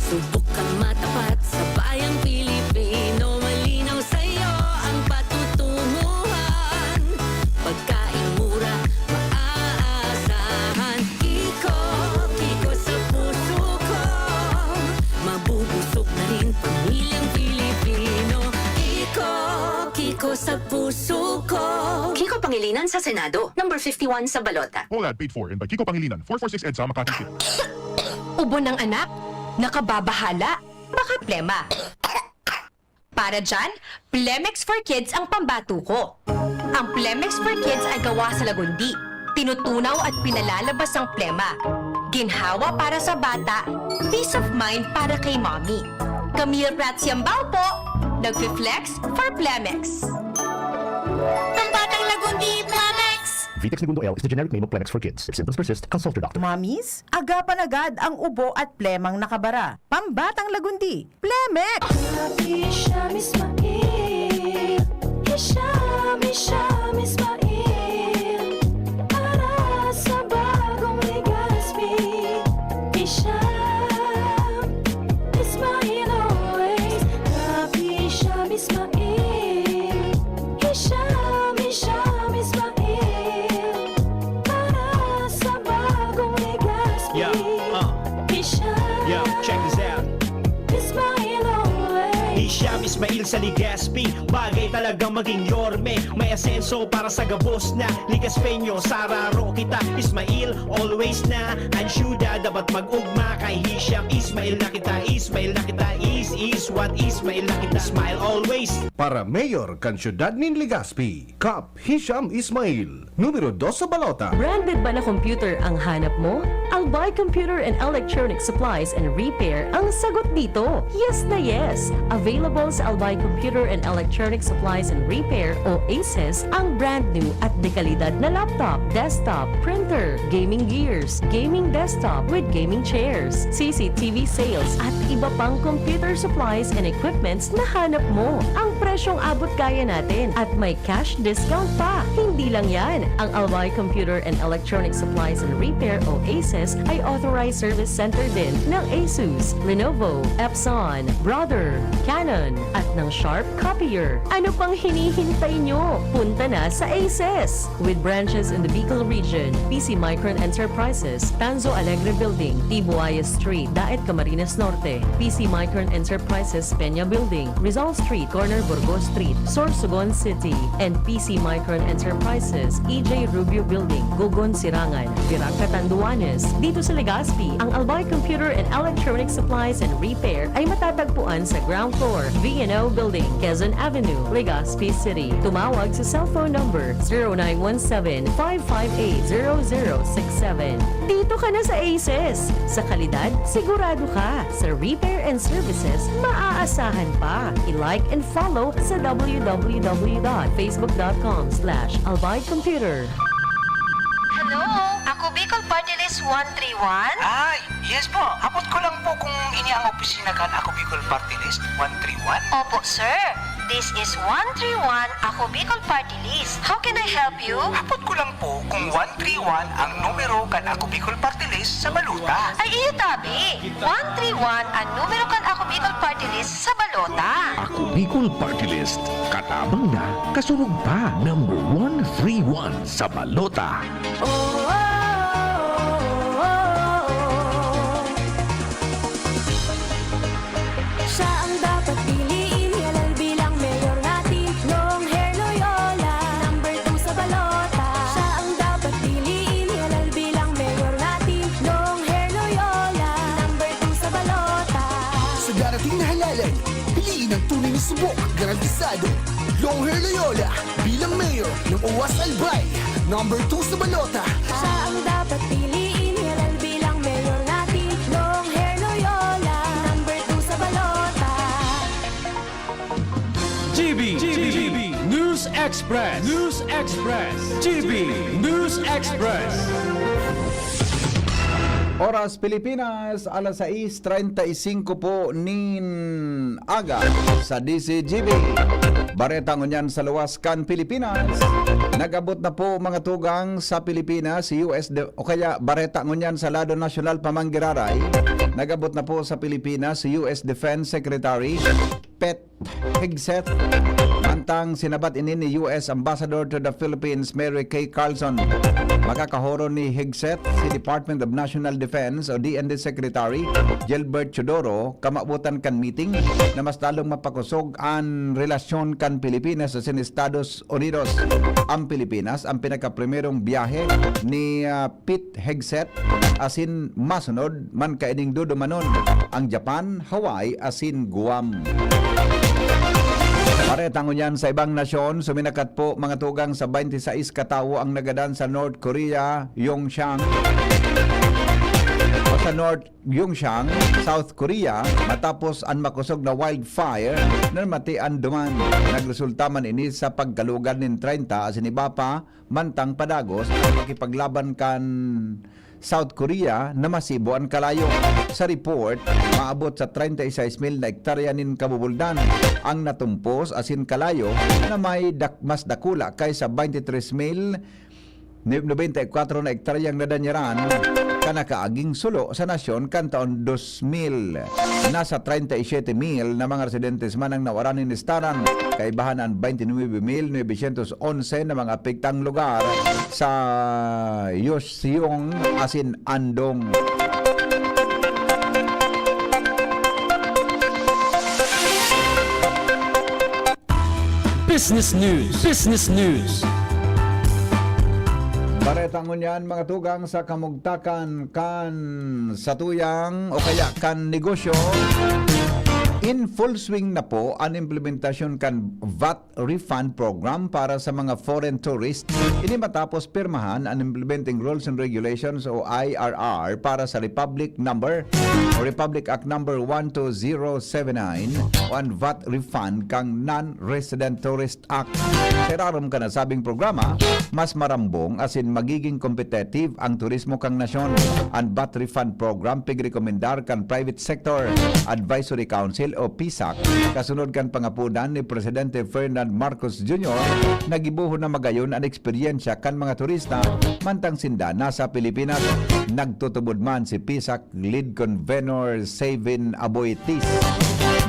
Subok kang matapat sa bayang Pilipino. Malinaw sa'yo ang patutunguhan. Pagkaing mura, maaasahan. Kiko, Kiko sa puso ko. Mabubusog na rin pamilyang Pilipino. Kiko, Kiko sa puso ko. Kiko Pangilinan sa Senado, number fifty-one sa balota. Collab paid for and by Kiko Pangilinan, four four six EDSA, Makati City. Ubo ng anak? Nakababahala? Baka plema. Para dyan, Plemex for Kids ang pambato ko. Ang Plemex for Kids ay gawa sa lagundi. Tinutunaw at pinalalabas ang plema. Ginhawa para sa bata, peace of mind para kay mommy. Camille Prats Yambao po, nagfi-flex for Plemex. Pambatang lagundi, Plemex! Vitex Negundo L is the generic name of Plemex for kids. If symptoms persist, consult your doctor. Mommies, agapan agad ang ubo at plemang nakabara. Pambatang lagundi, Plemex! Happy Hisham Ismail. Hisham, Hisham Ismail. Para sa bagong Legazpi. Hisham Ismail always. Happy Hisham Ismail. Hisham, Hisham Ismail. Para sa bagong Legazpi. Yeah, uh. Hisham. Yeah, check this out. Ismail always. Hisham Ismail sa Legazpi. Bagay talaga maging yorme. May asenso para sa gabos na Legazpeño. Sararo kita, Ismail always na. Ang syudad dapat mag-ugma. Kay Hisham Ismail na kita, Ismail na kita. Is, is what Ismail na kita. Smile always. Para mayor kan siyudad nin Legazpi, Kap Hisham Ismail, numero dos sa balota. Branded ba na computer ang hanap mo? Albay Computer and Electronic Supplies and Repair ang sagot dito. Yes na yes! Available sa Albay Computer and Electronic Supplies and Repair o ACES ang brand new at dekalidad na laptop, desktop, printer, gaming gears, gaming desktop with gaming chairs, C C T V sales at iba pang computer supplies and equipments na hanap mo. Ang presyong abot kaya natin at may cash discount pa. Hindi lang yan, ang Albay Computer and Electronic Supplies and Repair o ACES ay authorized service center din ng Asus, Lenovo, Epson, Brother, Canon, at ng Sharp Copier. Ano pang hinihintay nyo? Punta na sa ACES! With branches in the Bicol region, P C Micron Enterprises, Tanzo Alegre Building, Tibuaya Street, Daet, Camarines Norte, P C Micron Enterprises, Peña Building, Rizal Street, corner Burgos Street, Sorsogon City, and P C Micron Enterprises, E J Rubio Building, Gogon, Sirangan, Virac, Catanduanes. Dito sa Legazpi, ang Albay Computer and Electronic Supplies and Repair ay matatagpuan sa ground floor, V and O Building, Quezon Avenue, Legazpi City. Tumawag sa cellphone number zero nine one seven, five five eight, zero zero six seven. Dito ka na sa ACES. Sa kalidad, sigurado ka. Sa repair and services, maaasahan pa. I-like and follow sa w w w dot facebook dot com slash albay computer. Hello, Ako Bicol Party List one three one? Ay, yes po. Hapot ko lang po kung ini ang opisina kan Ako Bicol Party List one three one? Opo, sir. This is one three one Ako Bicol Party List. How can I help you? Hapot ko lang po kung one three one ang numero kan Ako Bicol Party List sa balota. Ay, iyo tabi. One three one ang numero kan Ako Bicol Party List sa balota. Ako Bicol Party List. Katabang na, kasurog pa. Number one three one sa balota. Oh, oh, oh, oh, oh. Siya ang dapat piliin, halal bilang mayor natin, long hair Loyola, number two sa balota. Siya ang dapat piliin, halal bilang mayor natin, long hair Loyola, number two sa balota. Sa darating na halalan, piliin ang tunay na subok, garantisado. Long hair Loyola bilang mayor ng Uwas Albay, number two sa balota. Siya ang dapat piliin, halal bilang mayor natin, long hair Loyola, number two sa balota. G B, G B, News Express, News Express, G B News Express. Oras Pilipinas, alas sais treinta y cinco po nin aga sa D Z G B. Bareta ngunyan sa luwas kan Pilipinas. Nag-abot na po, mga tugang, sa Pilipinas si U S de-, o kaya bareta ngunyan sa lado nasyonal pa man giraray. Nag-abot na po sa Pilipinas si U S Defense Secretary Pete Hegseth. Mantang sinabat ini ni U S Ambassador to the Philippines, Mary Kay Carlson. Makakahoron ni Hegseth si Department of National Defense o D N D Secretary Gilbert Teodoro, kamawotan kan meeting na mas lalong mapakosog an relasyon kan Pilipinas asin Estados Unidos. Ang Pilipinas, ang pinakaprimerong biyahe ni, ah, Pete Hegseth, asin masunod man kaining dudumanon ang Japan, Hawaii asin Guam. Bareta ngunyan sa ibang nasyon, suminakat po, mga tugang, sa twenty-sais katawo ang nagadan sa North Korea, Pyeongchang. sa North Pyeongchang, South Korea, matapos an makosog na wildfire na namatian duman. Nagresulta man ini sa pagkalugar nin treinta asin iba pa mantang padagos an pakipaglaban kan South Korea na masibo an kalayo. Sa report, maabot sa treinta y seis mil na ektarya nin kabubuldan ang natumpos asin kalayo na may dak-, mas dakula kaysa twenty-three mil nobenta y kwatro na ektaryang nadanyaran kan nakaaging sulo sa nasyon kan taon dos mil. Nasa treinta y siete mil na mga residentes man ang nawaran nin listaran, kaibahan an twenty-nuebe mil novecientos onse na mga apektang lugar sa Yoseong asin Andong. Business News. Business News. Bareta ngunyan, mga tugang, sa kamugtakan kan satuyang o kaya kan negosyo. In full swing na po an implementasyon kan vat refund program para sa mga foreign tourists. Ini matapos pirmahan an Implementing Rules and Regulations o I R R para sa Republic Number o Republic Act Number one two zero seven nine o an vat refund kan Non-Resident Tourist Act. Sa irarom kan nasabing programa, mas marambong asin magiging kompetitive ang turismo kan nasyon. An vat refund program pigrekomendar kan Private Sector Advisory Council o PSAC, kasunod kan pangapodan ni Presidente Ferdinand Marcos Junior na gibohon na magayon an eksperyensya kan mga turista mantang sinda nasa Pilipinas. Nagtutubod man si PSAC Lead Convenor Savin Aboitiz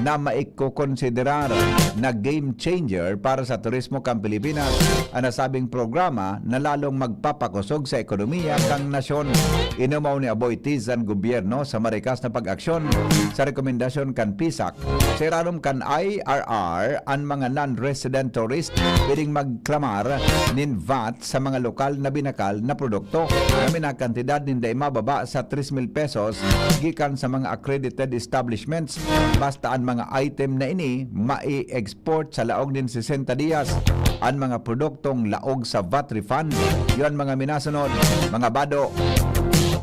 na maikokonsiderar na game changer para sa turismo kan Pilipinas an nasabing programa na lalong magpapakosog sa ekonomiya kan nasyon. Inumaw ni Aboitiz an gobyerno sa marikas na pag-aksyon sa rekomendasyon kan PSAC. Sa irarom kan I R R, an mga non-resident tourist pwedeng magklamar nin vat sa mga lokal na binakal na produkto na may kantidad na dai mababa sa tres mil pesos gikan sa mga accredited establishments, basta an mga item na ini mai-export sa laog nin sesenta diyas. An mga produktong laog sa vat refund, iyo an mga minasunod: mga bado,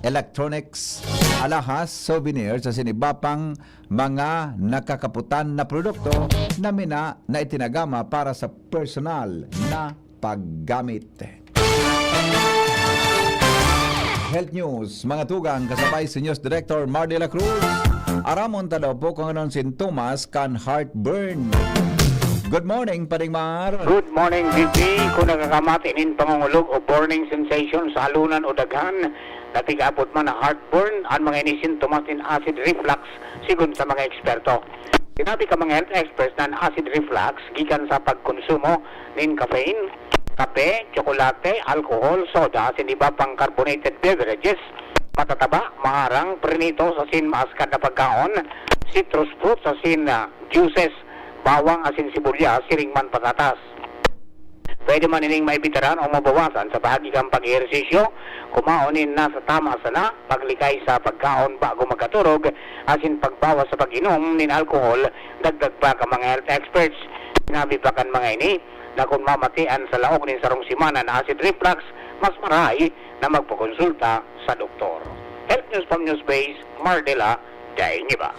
electronics, alahas, souvenirs, asin iba pang mga nakakaputan na produkto na mina na itinagama para sa personal na paggamit. Health News, mga tugang, kasabay si News Director Mar de la Cruz. Aramon ta daw po kung anong sintomas kan heartburn. Good morning, Paring Mar. Good morning, G P. Kung nakakamati nin pangungulog o burning sensation sa alunan o daghan, na tig-abot man na heartburn, an mga ini sintomas nin acid reflux, sigon sa mga eksperto. Sinabi kan mga health experts na an acid reflux gikan sa pagkonsumo nin caffeine, kape, tsokolate, alcohol, soda, asin iba pang carbonated beverages, matataba, maharang, prinitos, asin maaskad na pagkaon, citrus fruits, asin, ah, juices, bawang, asin sibuyas, siring man patatas. Pwede man ining maibitaran o mabawasan sa paagi kan pag-ehersisyo, kumaon nin nasa tama sana, paglikay sa pagkaon bago magkaturog, asin pagbawas sa pag-inom nin alkohol, dagdag pa kan mga health experts. Sinabi pa kan mga ini na kun mamatian sa laog nin sarong semana na acid reflux, mas marahay na magpakonsulta sa doktor. Health News from Newsbase, Mardela, Daing Iba.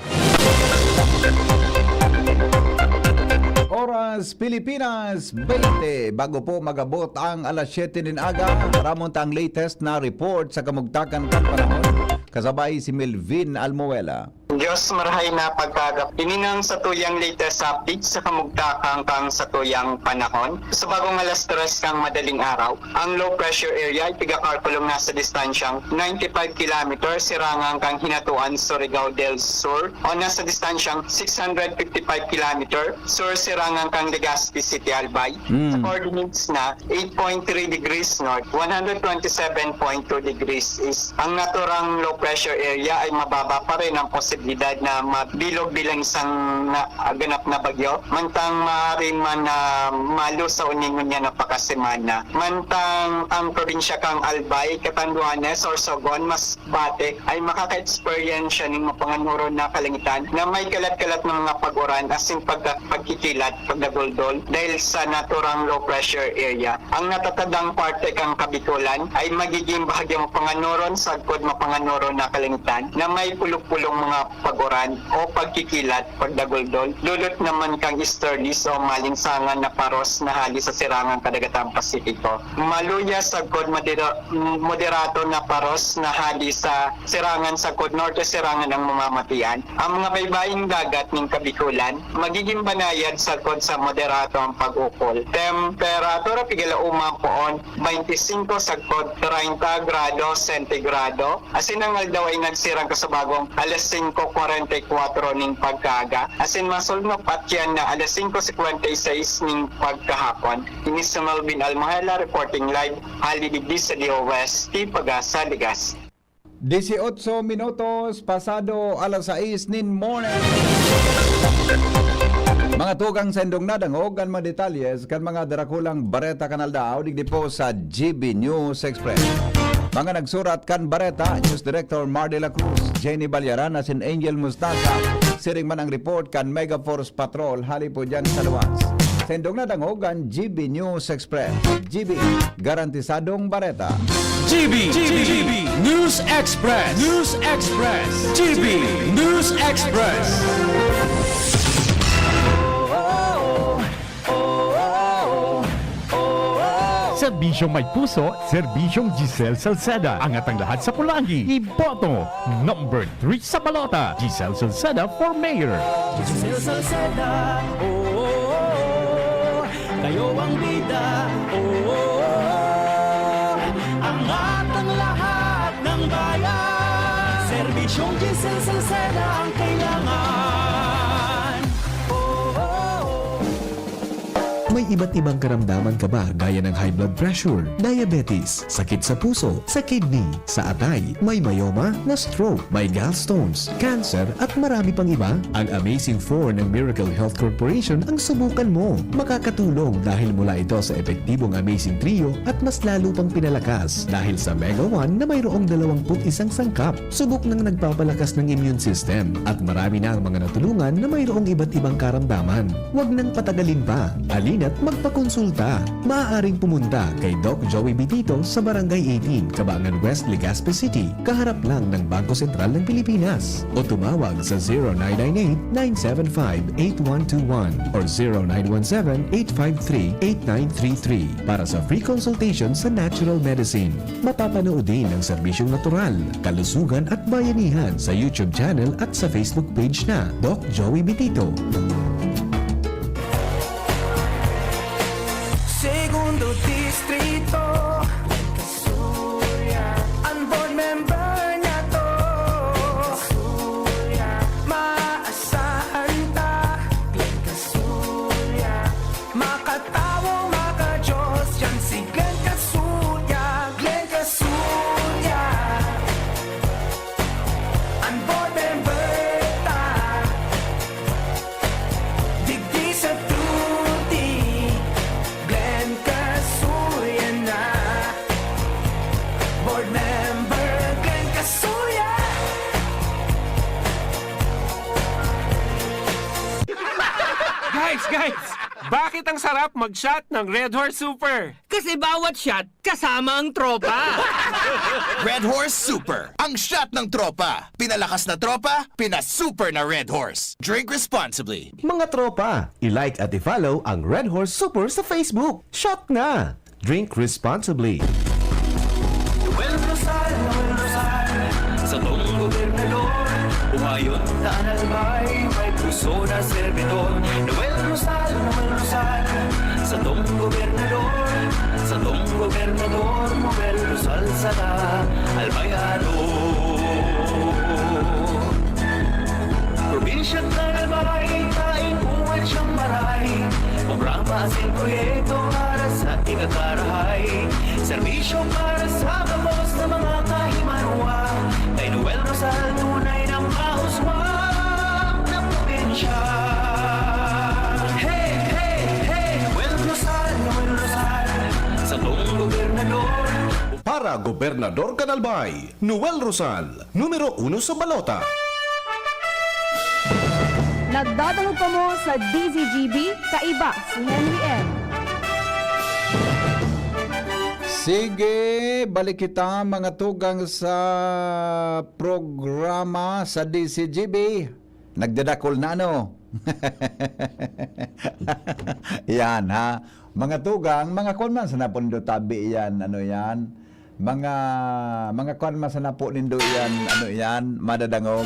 Oras, Pilipinas, baynte. Bago po mag-abot ang alas siyete nin aga, aramon ta ang latest na report sa kamugtakan kan panahon. Kasabay si Melvin Almuela. Diyos, marahay na pagkaaga. Ini na ang satuyang latest update sa kamugtakan kan satuyang panahon. Sa bagong alas tres kan madaling araw, ang low pressure area ay pigakalkulong nasa distansyang ninety-five kilometer sirangan kan Hinatuan, Surigao del Sur, o nasa distansyang six hundred fifty-five kilometer sur sirangan kan Legazpi City, Albay. Mm. Sa coordinates na eight point three degrees north, one hundred twenty-seven point two degrees east. Ang naturang low pressure area ay mababa pa rin ang posibilidad na mabilog bilang isang na, ganap na bagyo. Mantang maaari man na malusaw nin ngunyan na pakasemana. Mantang ang probinsya kan Albay, Catanduanes, Sorsogon, Masbate ay makaka-experience siya nin mapanganuron na kalangitan na may kalat-kalat na mga pag-uran asin pagka-, pagkikilat, pagdaguldol dahil sa naturang low pressure area. Ang natatadang parte kan Kabikolan ay magiging bahagyang mapanganuron, sagkod mapanganuron na kalangitan na may pulog-pulong mga paguran o pagkikilat, pagdaguldol, dulot naman kan easterlies o maalinsangan na paros na hali sa Sirangan Kadagatan Pasipiko. Maluya sagkod modera-, moderato na paros na hali sa Sirangan sagkod Norte Sirangan ang mamamatian. Ang mga baybaying dagat nin Kabikolan, magigin banayad sagkod sa moderato ang pag-ukol. Temperatura, pigalauma poon, twenty-cinco sagkod treinta grado sentigrado. Asin ang aldaw ay nagsirang kasabagong alas singko kwarenta y kwatro nin pagkaaga, asin masulnop at yan na alas singko singkwenta y seis nin pagkahapon. Ini si Melvin Almohela reporting live, hali digdi sa D O S T Pagasa, Ligas. Dieciocho minutos pasado alas sais nin morning. Mga tugang, saindong nadangog an mga detalyes kan mga darakulang bareta kan aldaw digdi po sa G B News Express. Mga nagsurat kan bareta, News Director Mar de la Cruz, Jenny Ballaran asin Angel Mostaza. Siring man ang report kan Megaforce Patrol hali po dyan sa luwas. Saindong nadangog an G B News Express. G B, garantisadong bareta. G B, G B, News Express, News Express, G B News Express. Serbisyong may puso, serbisyong Giselle Salceda. Angat ang lahat sa pulanggi. Iboto number three sa balota, Giselle Salceda for mayor. Giselle Salceda, oo, kayo ang bida, oo, angat ang lahat ng bayan. Serbisyong Giselle Salceda ang kailangan. Oo. May iba't ibang karamdaman ka ba, gaya ng high blood pressure, diabetes, sakit sa puso, sa kidney, sa atay, may myoma, na stroke, may gallstones, cancer, at marami pang iba? Ang Amazing Four ng Miracle Health Corporation ang subukan mo. Makakatulong dahil mula ito sa epektibong Amazing Trio at mas lalo pang pinalakas dahil sa Mega One na mayroong dalawampu't isang sangkap. Subok nang nagpapalakas ng immune system at marami na ang mga natulungan na mayroong iba't ibang karamdaman. Huwag nang patagalin pa. Halina't magpakonsulta. Maaaring pumunta kay Doc Joey Bitito sa Barangay eighteen, Cabangan West, Legazpi City, kaharap lang ng Bangko Sentral ng Pilipinas. O tumawag sa zero nine nine eight, nine seven five, eight one two one or zero nine one seven, eight five three, eight nine three three para sa free consultation sa natural medicine. Mapapanood din ang serbisyong natural, kalusugan at bayanihan sa YouTube channel at sa Facebook page na Doc Joey Bitito. Segundo Distrito, an board member niyato, maasahan ta. Makatawo, makajos, yan si Glenn Casulla, Glenn Casulla. An board member ta, digdi sa Tuti, Glenn Casulla na. Board member, Glenn Casulla. Guys, guys! Bakit ang sarap mag-shot ng Red Horse Super? Kasi bawat shot, kasama ang tropa. Red Horse Super, ang shot ng tropa. Pinalakas na tropa, pinasuper na Red Horse. Drink responsibly. Mga tropa, i-like at i-follow ang Red Horse Super sa Facebook. Shot na! Drink responsibly. Noel Rosal, Noel Rosal, satong gobernador, umayon ta an Albay, may puso na serbidor. Noel Rosal, Noel Rosal, satong gobernador, satong gobernador, Noel Rosal sana, Albay Aro. Probinsya kan Albay, taing uwat siyang maray. Programa asin proyekto para sa tigagarahay. Serbisyo para sa gabos na mga kahimanwa. Kay Noel Rosal, tunay na mauswag na probinsya. Hey, hey, hey, Noel Rosal, Noel Rosal, satong gobernador. Para Gobernador kan Albay, Noel Rosal, numero uno sa balota. Nagdadangog kamo sa D Z G B, kaiba si Henry M. Sige, balik kita, mga tugang sa programa sa D C G B. Nagdadakol na, ano? Yan, ha? Mga tugang, mga kwan man sana po nindo tabi yan, ano yan? Mga, mga kwan man sana po nindo yan, ano yan, madadangog.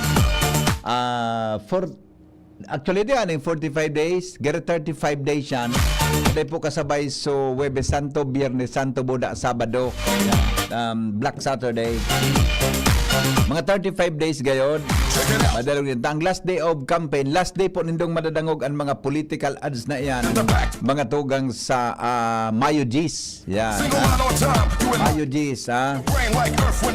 Ah, for Actually, di yan, forty-five days, garo thirty-five days yan. Dai po kasabay so Huwebes Santo, Biyernes Santo, Buda, Sabado, um, Black Saturday. Mga thirty-five days gayod. Madalog din. Ang last day of campaign, last day po nindong madadangog ang mga political ads na yan. Mga tugang sa, ah, Mayo diyes. Yan, ha? Mayo diyes, ha?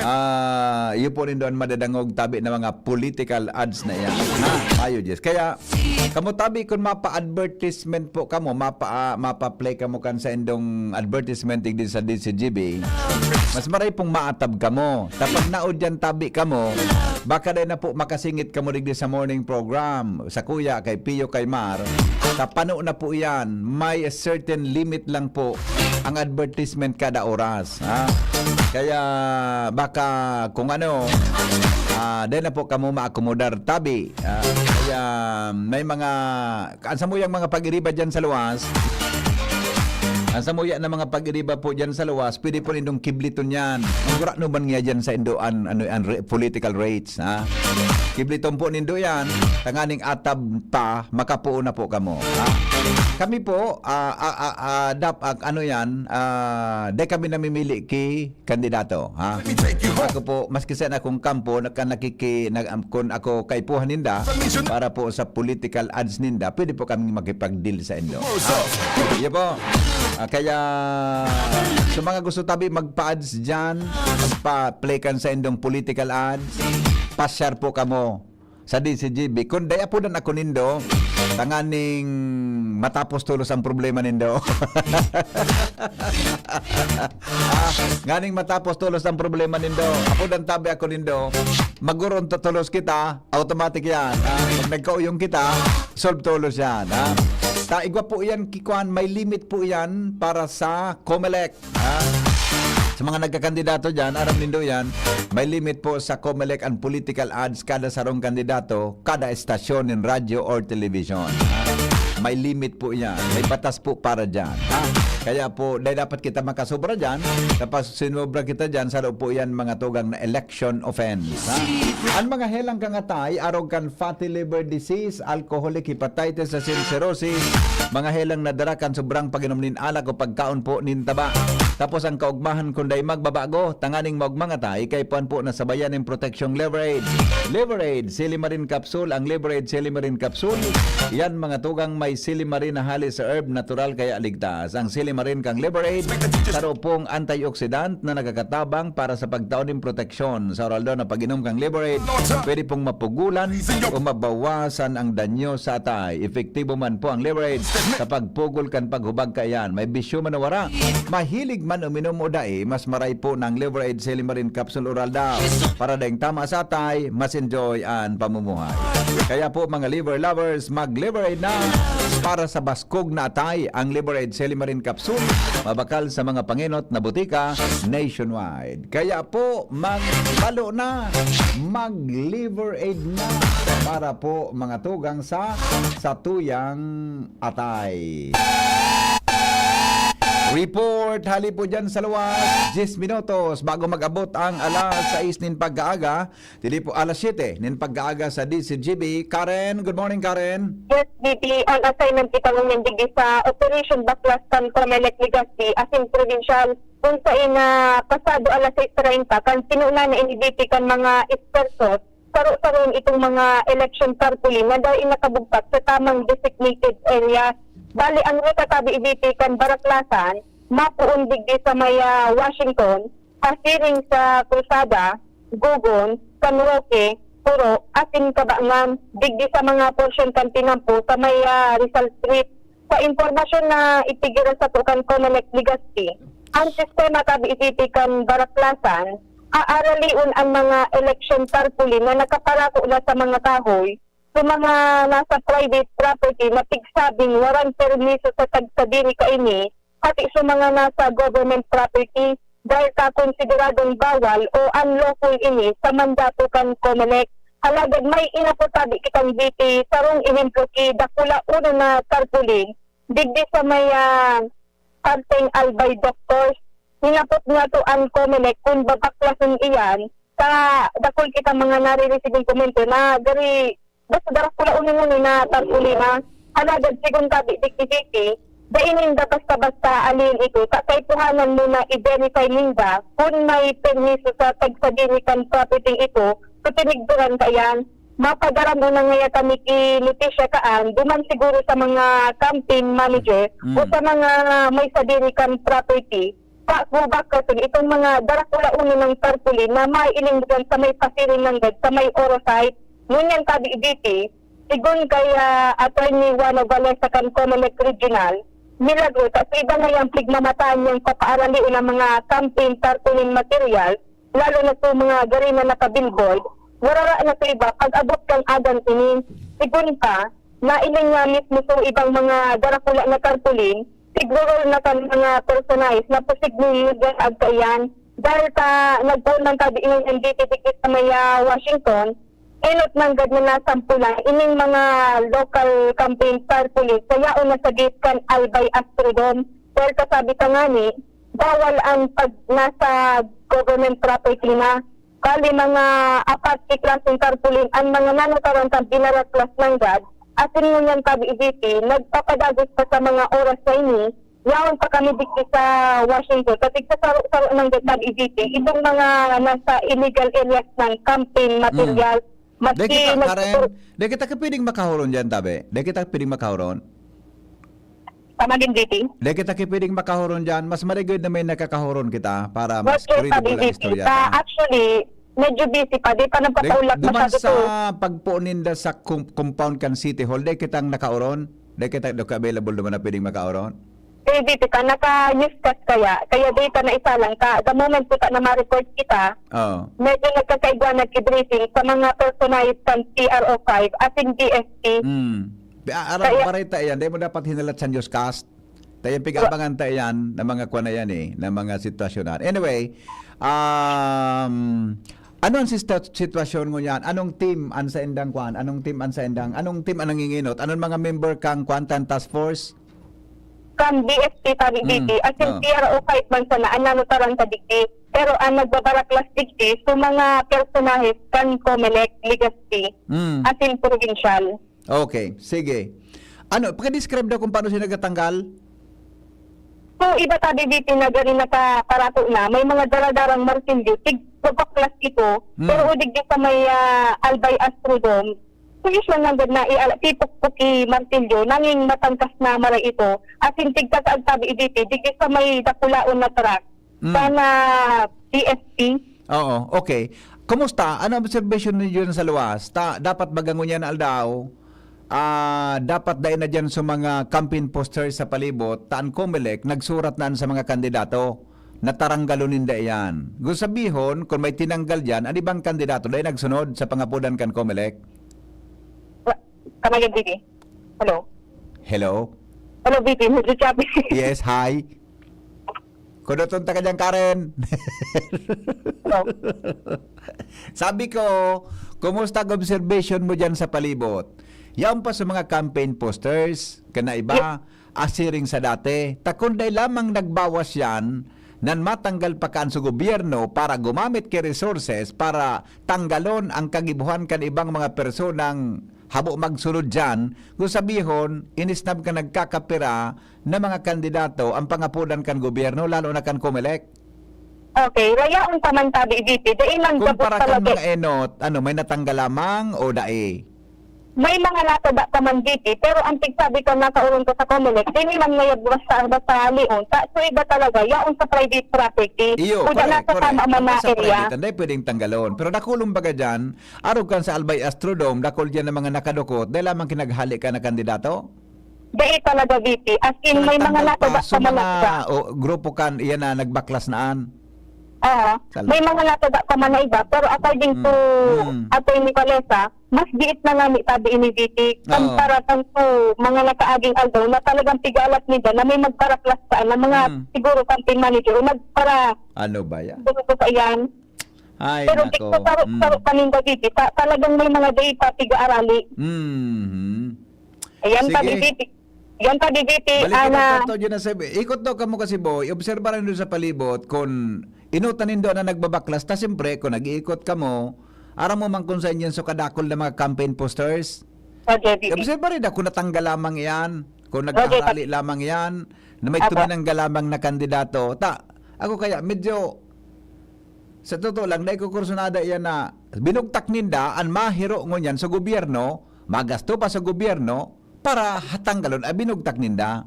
Ah, iyo po nindo an madadangog tabi na mga political ads na yan, ha? Mayo diyes. Kaya, kamo tabi, kun mapa-advertisement po kamo, mapa, ah, mapa-play kamo kan saindong advertisement digdi sa D C G B, mas maray pong maatab kamo. Tapag naod yan tabi kamo, baka dai na po makasingit kamo digdi sa morning program, sa Kuya, kay Pio, kay Mar, sa pano na po yan, may certain limit lang po ang advertisement kada oras, ha? Kaya baka kung ano, ah, dai na po kamo maakomodar tabi, ah, kaya may mga, ang samuyang mga pag-iriba dyan sa luwas, ang samuya na mga pag-iriba po dyan sa luwas, pwede po nindong kibliton yan. Ang gurano man nga dyan sa indo an, ano, an re-, political rates, ha? Kibliton po nindo yan, tanganing atab ta, makapuo na po kamo, ha? Kami po, ah, ah, ah, ah, dap-, ah, ano yan, ah, dai kami namimili ki kandidato, ha? Ako po, maski sa akong kampo, naka-, nakiki-, nag-, kun ako kaipuhan ninda para po sa political ads ninda, pwede po kaming makipag-deal sa indo. Ha? Iyo po. Ah, kaya sa mga gusto tabi magpa-ads dyan, magpa-play kan sa indong political ads, pa-share po kamo sa D C G B. Kun dai apodan ako nindo, tanganing matapos tolos ang problema nindo. Ah, nganing matapos tolos ang problema nindo. Apodan tabi ako nindo. Maguron to-, tolos kita, automatic yan. Ah, pag nagkauyong kita, solve tolos yan. Ah. Ta, igwa po yan, kikuan, may limit po yan para sa Comelec. Ha? Sa mga nagkakandidato dyan, aram nindo yan, may limit po sa Comelec an political ads kada sarong kandidato, kada estasyon nin radyo or television. Ha? May limit po yan. May batas po para dyan. Ha? Kaya po, dahil dapat kita makasobra dyan, kapag sinobra kita dyan, saro po yan mga tugang na election offense. Ha? An mga helang kangatay, arog kan fatty liver disease, alcoholic hepatitis asin cirrhosis, mga helang nadara kan sobrang pag-inom nin alak o pagkaon po nin taba. Tapos ang kaugmahan kun dai magbabago, tanganing maugmang atay, kaipuhan po na sabayan nin proteksyong Liver Aid. Liver Aid, Silimarin Capsule, ang Liver Aid Silimarin Capsule, yan mga tugang may silimarin na hali sa herb, natural kaya ligtas. Ang silimarin kang Liver Aid, saro pong antioxidant na nakakatabang para sa pagtao nin proteksyon. Sa oral daw na pag-inom kang Liver Aid, pwede pong mapugulan o mabawasan ang danyo sa atay. Epektibo man po ang Liver Aid sa pagpugol kan paghubag kaiyan. May bisyo man o wara, mahilig man uminom o dai, mas maray po ng Liver Aid Silimarin Capsule Oral daw. Para daing tama sa atay, mas enjoy ang pamumuhay. Kaya po mga liver lovers, mag-Liver Aid na para sa baskog na atay. Ang Liver Aid Silimarin Capsule, mabakal sa mga pangenot na butika nationwide. Kaya po, magbalo na, mag-Liver Aid na para po mga tugang sa satuyang atay. Report, hali po dyan sa luwas, diyes minutos bago mag-abot ang alas sais nin pagkaaga, dili po alas siyete nin pagkaaga sa D C G B. Karen, good morning, Karen. Yes, D P, on assignment kita ngunyan digdi sa Operation Baklas kan Comelec Legazpi, asin probinsyal, kung sa ina pasado alas sais treinta, kan sinuna na ini D P kan mga ekspertos, saro-saron itong mga election tarpaulin na dai nakabugtak sa tamang designated area. Bali, ang ruta tabi D P kan Baraklasan, mapoon digdi sa may, ah, Washington, pasiring sa Cruzada, Gogon, San Roque, Puro, asin Cabangan, digdi sa mga porsyon kan tinampo sa may, ah, Rizal Street. Sa impormasyon na itigiran sato kan Comelec Legazpi, ang sistema tabi iti kan Baraklasan, aaralion ang mga election tarpaulin na nakaparako na sa mga kahoy, sa mga nasa private property na pigsabing waran permiso sa tagsadiri kaini, pati sa mga nasa government property, dahil ta konsideradong bawal o unlawful ini sa mandato kan COMELEC. Halagad may inapod tabi kitang V P, sarong ehemplo ki dakula uno na tarpaulin, digdi sa may, ah, parteng Albay Doctors. Hinapot niya to an COMELEC kun babaklason iyan, sa dakul kita mga nare-receive komento na gari, basta dakula uno na tarpaulin na. Halagad segun tabi digdi, dai ninda basta-basta aliyon ito, ta kaipuhanan mo na i-verify ninda kun may permiso sa tagsadiri kan property ito, so tinigduran kaiyan. Mapadaram mo na ngaya kami ki notisya kaan, duman siguro sa mga campaign manager Mm. o sa mga may sadiri kan property. Sa Cuba, kasi itong mga darakula uno ng tarpaulin na maiiling dyan sa may pasiring nanggad, sa may Orosite, ngunyan tabi diti, sigon kay, ah, Attorney Juan Ovalesa kan COMELEC Regional, milagro, ta sa iba na yang pigmamataan niyang papaaralion ang mga campaign tarpaulin material, lalo na sa mga gari na naka-billboard, warara na sa iba, pag-abot kan adan ini, sigon pa, nailing nga mismo sa ibang mga darakula na tarpaulin, siguro na kan mga personahe na posibleng nagdaraag kaiyan. Dahil ta nagpoon man tabi ingon dito, dito sa may, ah, Washington, enot nanggad na nasampulan ining mga local campaign tarpaulin sa yaon na sa gate kan Albay Astrodome. Dahil kasabi pa ngani, bawal ang pag nasa government property na. Bali, mga apat ki klaseng tarpaulin ang mga nanotaran sa binaraklas nanggad, asin ngunyan tabi diti, nagpapadagos pa sa mga oras na ini, yaon pa kami digdi sa Washington. Sa tigsasaro-saro nanggad tabi diti, itong mga nasa illegal areas ng campaign Mm. material, Dai maski kita, nagtuturo- Karen, dai kita ka pwedeng makahuron dyan, tabi. Dai kita pwedeng makahuron. Tama din, V P. Dai kita ki pwedeng makahuron dyan. Mas marigod na may nakakahuron kita para mas Okay, credible ang V P. istorya Ta, ta. actually, medyo busy pa. Di pa Dai, nagpapaulat duman masyado sa to. pagpoon ninda sa com-, compound kan City Hall, dai kitang nakaoron? Dai kita, dai ka available duman na pwedeng makaoron? Kay V P ka, naka-newscast kaya. Kaya dai pa na isa lang ka. The moment ko ta na ma-report kita, Oo. medyo nagkakaigwa, nagki-briefing sa mga personahe kan P R O five, as in D S P. Hmm. Di, a-, arang Kaya bareta iyan, dai mo dapat hinalat sa newscast. Tayan, Wa- pig-abangan ta iyan na mga kwan na yan eh, na mga sitwasyon na. Anyway, um, ano ang sista-, sitwasyon ngunyan? Anong team ang sa indang kwan? Anong team ang sa indang? Anong team ang nanginginot? Anong mga member kang kwan tan task force? Kan D S P tabi Mm, digdi, as in oo. P R O five man sana, ang nanotaran sa digdi. Pero ang nagbabaraklas digdi, sa mga personahe kan COMELEC, Legazpi, Mm. as in provincial. Okay, sige. Ano, paki-describe daw kung paano siya nagatanggal? So, iba tabi dito na gari nakaparato na, may mga daradarang martilyo, tig-, babaklas ito, Hmm. pero udig di sa may, ah, Albay Astrodome, so, usual lang gud na i-, tipukpok i martilyo, nanging matangkas na maray ito, as in, tigkakaag tabi dito, digdi sa may dakulaon na truck, Hmm. sana P S P. Oo, okay. Kumusta? Ano obserbasyon ninyo dyan sa luwas? Ta-, dapat baga ngunyan na aldaw, ah, dapat dai na dyan sa mga campaign poster sa palibot, ta an COMELEC nagsurat na sa mga kandidato na taranggalon ninda iyan. Gusto sabihon, kung may tinanggal dyan, an ibang kandidato dai nagsunod sa pangapodan kan COMELEC? Wa-, kamayan, Didi. Hello? Hello? Hello, V P. Medyo choppy. Yes, hi. Kudoton ta ka dyan, Karen. Hello. Sabi ko, kumusta ang observation mo dyan sa palibot? Yaon pa sa mga campaign posters, kana iba, Ye- asiring sa dati. Ta kun dai lamang nagbawas yan, nan matanggal pa kaan sa gobyerno para gumamit ki resources para tanggalon ang kagibohan kan ibang mga personang habo magsunod dyan, kung sabihon, inisnab kan nagkakapira na mga kandidato ang pangapodan kan gobyerno, lalo na kan COMELEC. Okay, rayaon pa man tabi, V P, dai lang gabos Kumpara kan talaga. mga enot, ano, may natanggal lamang o dai? May mga nataba pa man, V P, pero ang tigsabi ko, nakaurong ko sa COMELEC, dai man ngayab basta, basta lion. Ta, so iba talaga, yaon sa private property. Iyo, Kuda correct, nasa correct. tama man Ang na sa area. private, dai pwedeng tanggalon. Pero dakulon baga dyan, arog kan sa Albay Astrodome, dakul dyan na mga nakadukot, dai lamang kinaghali ka na kandidato? Dai talaga, V P. As in, may mga Nagtanggal pa, nataba so pa man mga, na iba. o, grupo kan, iyan na nagbaklas naan. Oo. Sal- May mga nataba pa man na iba. Pero according to Mm. Attorney Valesa, mas giit na nga ni tabi ini, V P, Oo. kumpara kan sa mga nakaaging aldaw na talagang pigalat ninda na may magparaplas sa, na mga Mm. siguro campaign manager o nagpara-, Ano ba yan? Gusto ko sa iyan. Ay, Pero nako. dito sa, Mm. sa paninda, V P, ta-, talagang may mga data pigaarali. Mhm. Ayan, Sige. tabi, V P. Yan pa, D J T, Balik kita ana. sa Antonio na sabi, ikot daw kamo kasi, boy, obserbaran nyo sa palibot kung inutan nindo na nagbabaklas. Ta siyempre, kung nag-iikot kamo, aram mo man kung saan yan so kadakol na mga campaign posters. O, J B P. Obserbaran nyo kung natanggal lamang yan, kung Okay, nagkaharali lamang yan, na may Apo. tuminanggal lamang na kandidato. Ta, ako kaya, medyo, sa totoo lang, naikukursunada yan na binugtak ninda, ang mahiro ngunyan sa gobyerno, magasto pa sa gobyerno, para hatanggalon ay binugtak ninda.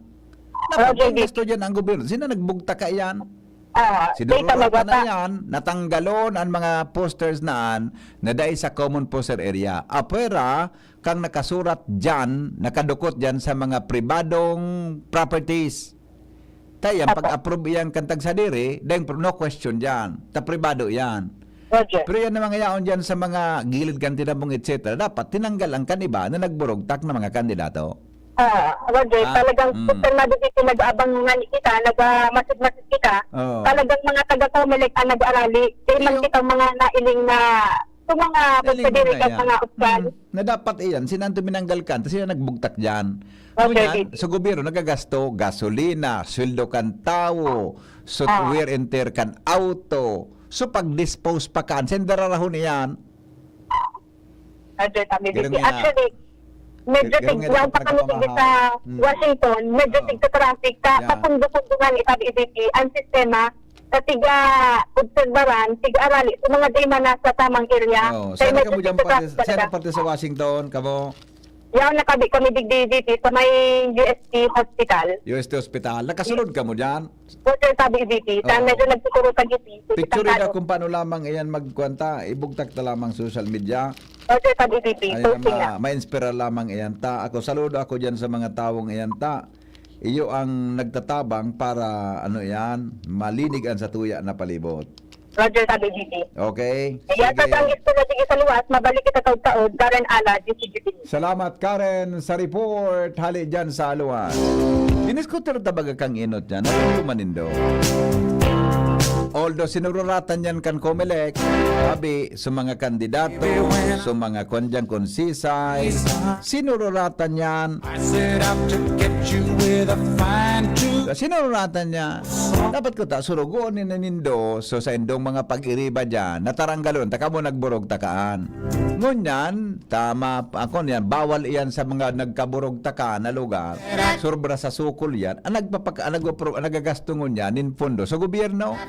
Dapat Roger ang Vic. gasto dyan ang gobyerno. Sino nagbugtak ka yan? Ah, Sinururatan data na mababa. yan, natanggalon ang mga posters naan na dai sa common poster area. Apwera kang nakasurat dyan, nakadukot dyan sa mga pribadong properties. Kaya Apo. pag-approve iyan kan tagsadiri, then no question dyan. Ta pribado yan. Roger. Pero yan namang yaon dyan sa mga gilid kan tinabong, et cetera. Dapat tinanggal ang kan iba na nagburugtak na mga kandidato. Ah, Roger, Ah, talagang mm. total na dito nag-aabang nga ni kita, nagmasid-masid kita. Oo. Talagang mga taga-Comelec ang nag-arali. Di man Iyo. kita mga nailing na sa mga Nailing pagsadiri na at yan. mga opisyal. Mm. Na dapat iyan, sinanto minanggal kan, tas sila nagbugtak dyan. Okay, Ngunyan, sige. sa gobyerno, nagagasto, gasolina, sweldo kan tawo, so Ah. wear and tear kan auto. So pag-dispose pa kan, saan dararahon iyan? Roger, tabi, Ganun B P. nga. Actually, medyo Ganun tig-, nga, yan dapat pa kami nagpapamahaw. tigil sa Hmm. Washington, medyo Yeah. tig sa traffic, ta-, Yeah. papundo-pundo nga ni tabi, B P, ang sistema sa tiga-obserbaran, tiga-arali, sa mga di man nasa tamang area. Oo, Kaya sana medyo ka mo dyan tig sa parte, traffic sana talaga. parte sa Washington, kamo? Yaon na tabi kami digdi, B P, sa may U S T Hospital. U S T Hospital. Nakasunod ka mo dyan? Hotel tabi, B P. Sa Oo. medyo nagtuturo sa G P, Picture na Santado. kung paano lamang iyan magkwanta, ibugtak na lamang social media. Hotel tabi, B P. Ay, Posting na, na. ma-inspira lamang iyan ta. Ako, saludo ako dyan sa mga tawong iyan ta. Iyo ang nagtatabang para, ano iyan, malinig ang satuya na palibot. Roger, tabi, B P. Okay? Kaya Sige. sa tangis ko na sige sa luwas, mabalik kita taod-taod, Karen Ala, G C G P. Salamat, Karen, sa report. Hali dyan sa Aluan. Diniskutir ta baga kang inot yan. Ano yung manindo? Although sinururatan yan kan Comelec, sabi, sa mga kandidato, sa mga kwan dyan, konsisay, sinururatan yan. I set out to get you with a fine tooth. Sinururatan niya. Dapat ko ta, surugoon ni nindo, so sa indong mga pag-iriba dyan, nataranggalon, ta kamo nagburog takaan. Ngunyan, tama, ako niyan, bawal iyan sa mga nagkaburog taka na lugar. Sobra sa sukol yan. Ang nagpapak-, ang nagpro-, ang nagagasto ngunyan nin pondo sa gobyerno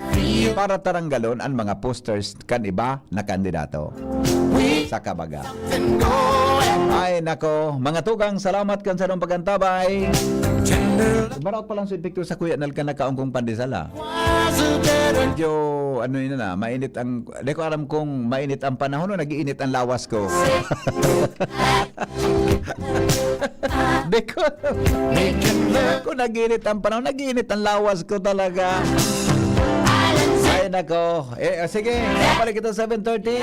para taranggalon ang mga posters kan iba na kandidato. Sa kabaga. Ay, nako. Mga tugang, salamat kan sarong pagantabay. Baraot pa lang sa epekto sa kuya nal ka nakaon kong pandesal, ah. Medyo, ano yun na, mainit ang, di ko aram kung mainit ang panahon o nag-iinit ang lawas ko. Di ko alam. Kung nag-iinit ang panahon, nag-iinit ang lawas ko talaga. Ay, nako. Eh, ah, sige, balik kita seven thirty.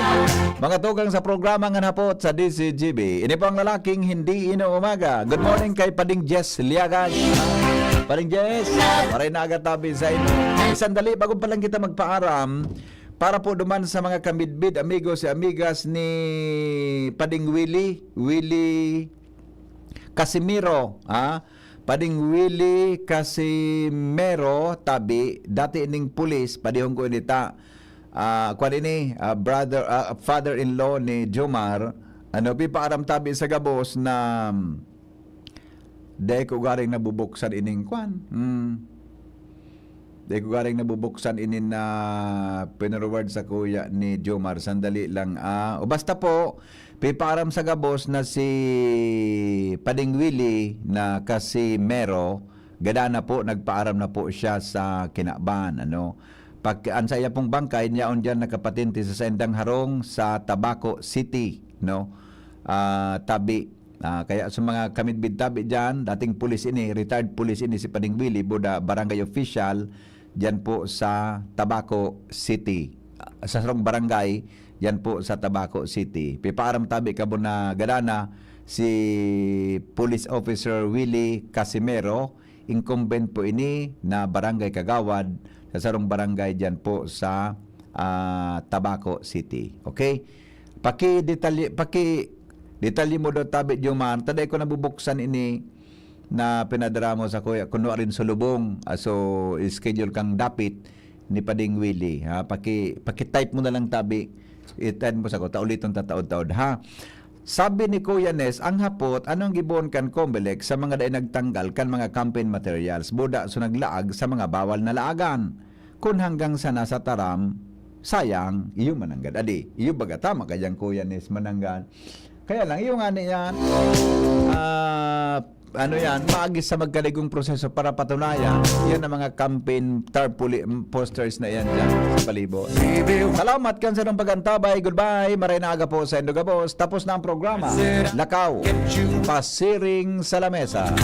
Mga tugang sa programa nga hapot sa D C G B. Ini po ang lalaking hindi inuumaga. Good morning kay Pading Jess Liagas. Pading Jess, maray na aga tabi sa inyo. Sandali, bago pa lang kita magpaaram, para po duman sa mga kamidbid, amigos y amigas ni Pading Willie, Willie Casimiro, ha? Pading Willie Casimero, tabi, dati ning pulis, padihon ko ini ta, ah, kwan ini, ah, brother, ah, father-in-law ni Jomar, ano, pipaaram tabi sa gabos na, hmm, dai ko garing nabubuksan ining kwan. Hmm. Dai ko garing nabubuksan inin na pinareward sa kuya ni Jomar. Sandali lang, ah. O basta po, pipaaram sa gabos na si Pading Willie na Casimero, gada na po, nagpaaram na po siya sa kinaban, ano. Pag, ang sa iya pong bangkay, niyaon diyan nakapatente sa saindang harong sa Tabaco City, no? Ah, tabi. Ah, kaya sa mga kamidbid tabi diyan, dating pulis ini, retired pulis ini si Pading Willie, buda barangay official, diyan po sa Tabaco City. Ah, sa sarong barangay, Yan po sa Tabaco City. Pipaaram tabi kamo na gadana si Police Officer Willie Casimero, incumbent po ini na barangay kagawad sa sarong barangay diyan po sa, ah, Tabaco City. Okay? Paki-detalye, paki-detalye mo daw tabi, Jomar. Taday ko nabubuksan ini na pinadara mo sa kuya. Kuno arin sa lubong, ah, so schedule kang dapit ni Pading Willie, ha? Paki, paki-type mo na lang tabi. I-type mo sa ko, tauliton ta taod-taod, ha? Sabi ni Kuya Nes, ang hapot, anong gibohon kan Comelec sa mga dai nagtanggal kan mga campaign materials? Buda, so naglaag sa mga bawal na laagan. Kun hanggang sana sa taram, sayang, iyo mananggad. Adi, iyo baga tama ka diyan, Kuya Nes, mananggad. Kaya lang, iyo nga ni yan, ah, ano yan, maagi sa magkaligong proseso para patunayan. Yan ang mga campaign tarpaulin, posters na yan dyan sa palibot. Salamat kan sa pag-antabay. Goodbye. Maray na aga po sa Indo Gabos. Tapos na ang programa. Lakaw. Pasiring sa lamesa.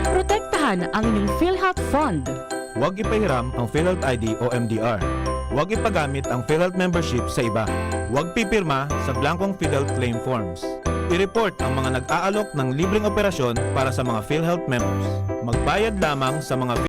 Protektahan ang inyong PhilHealth Fund. Huwag ipahiram ang PhilHealth I D o M D R. Huwag ipagamit ang PhilHealth membership sa iba. Huwag pipirma sa blankong PhilHealth claim forms. I-report ang mga nag-aalok ng libreng operasyon para sa mga PhilHealth members. Magbayad lamang sa mga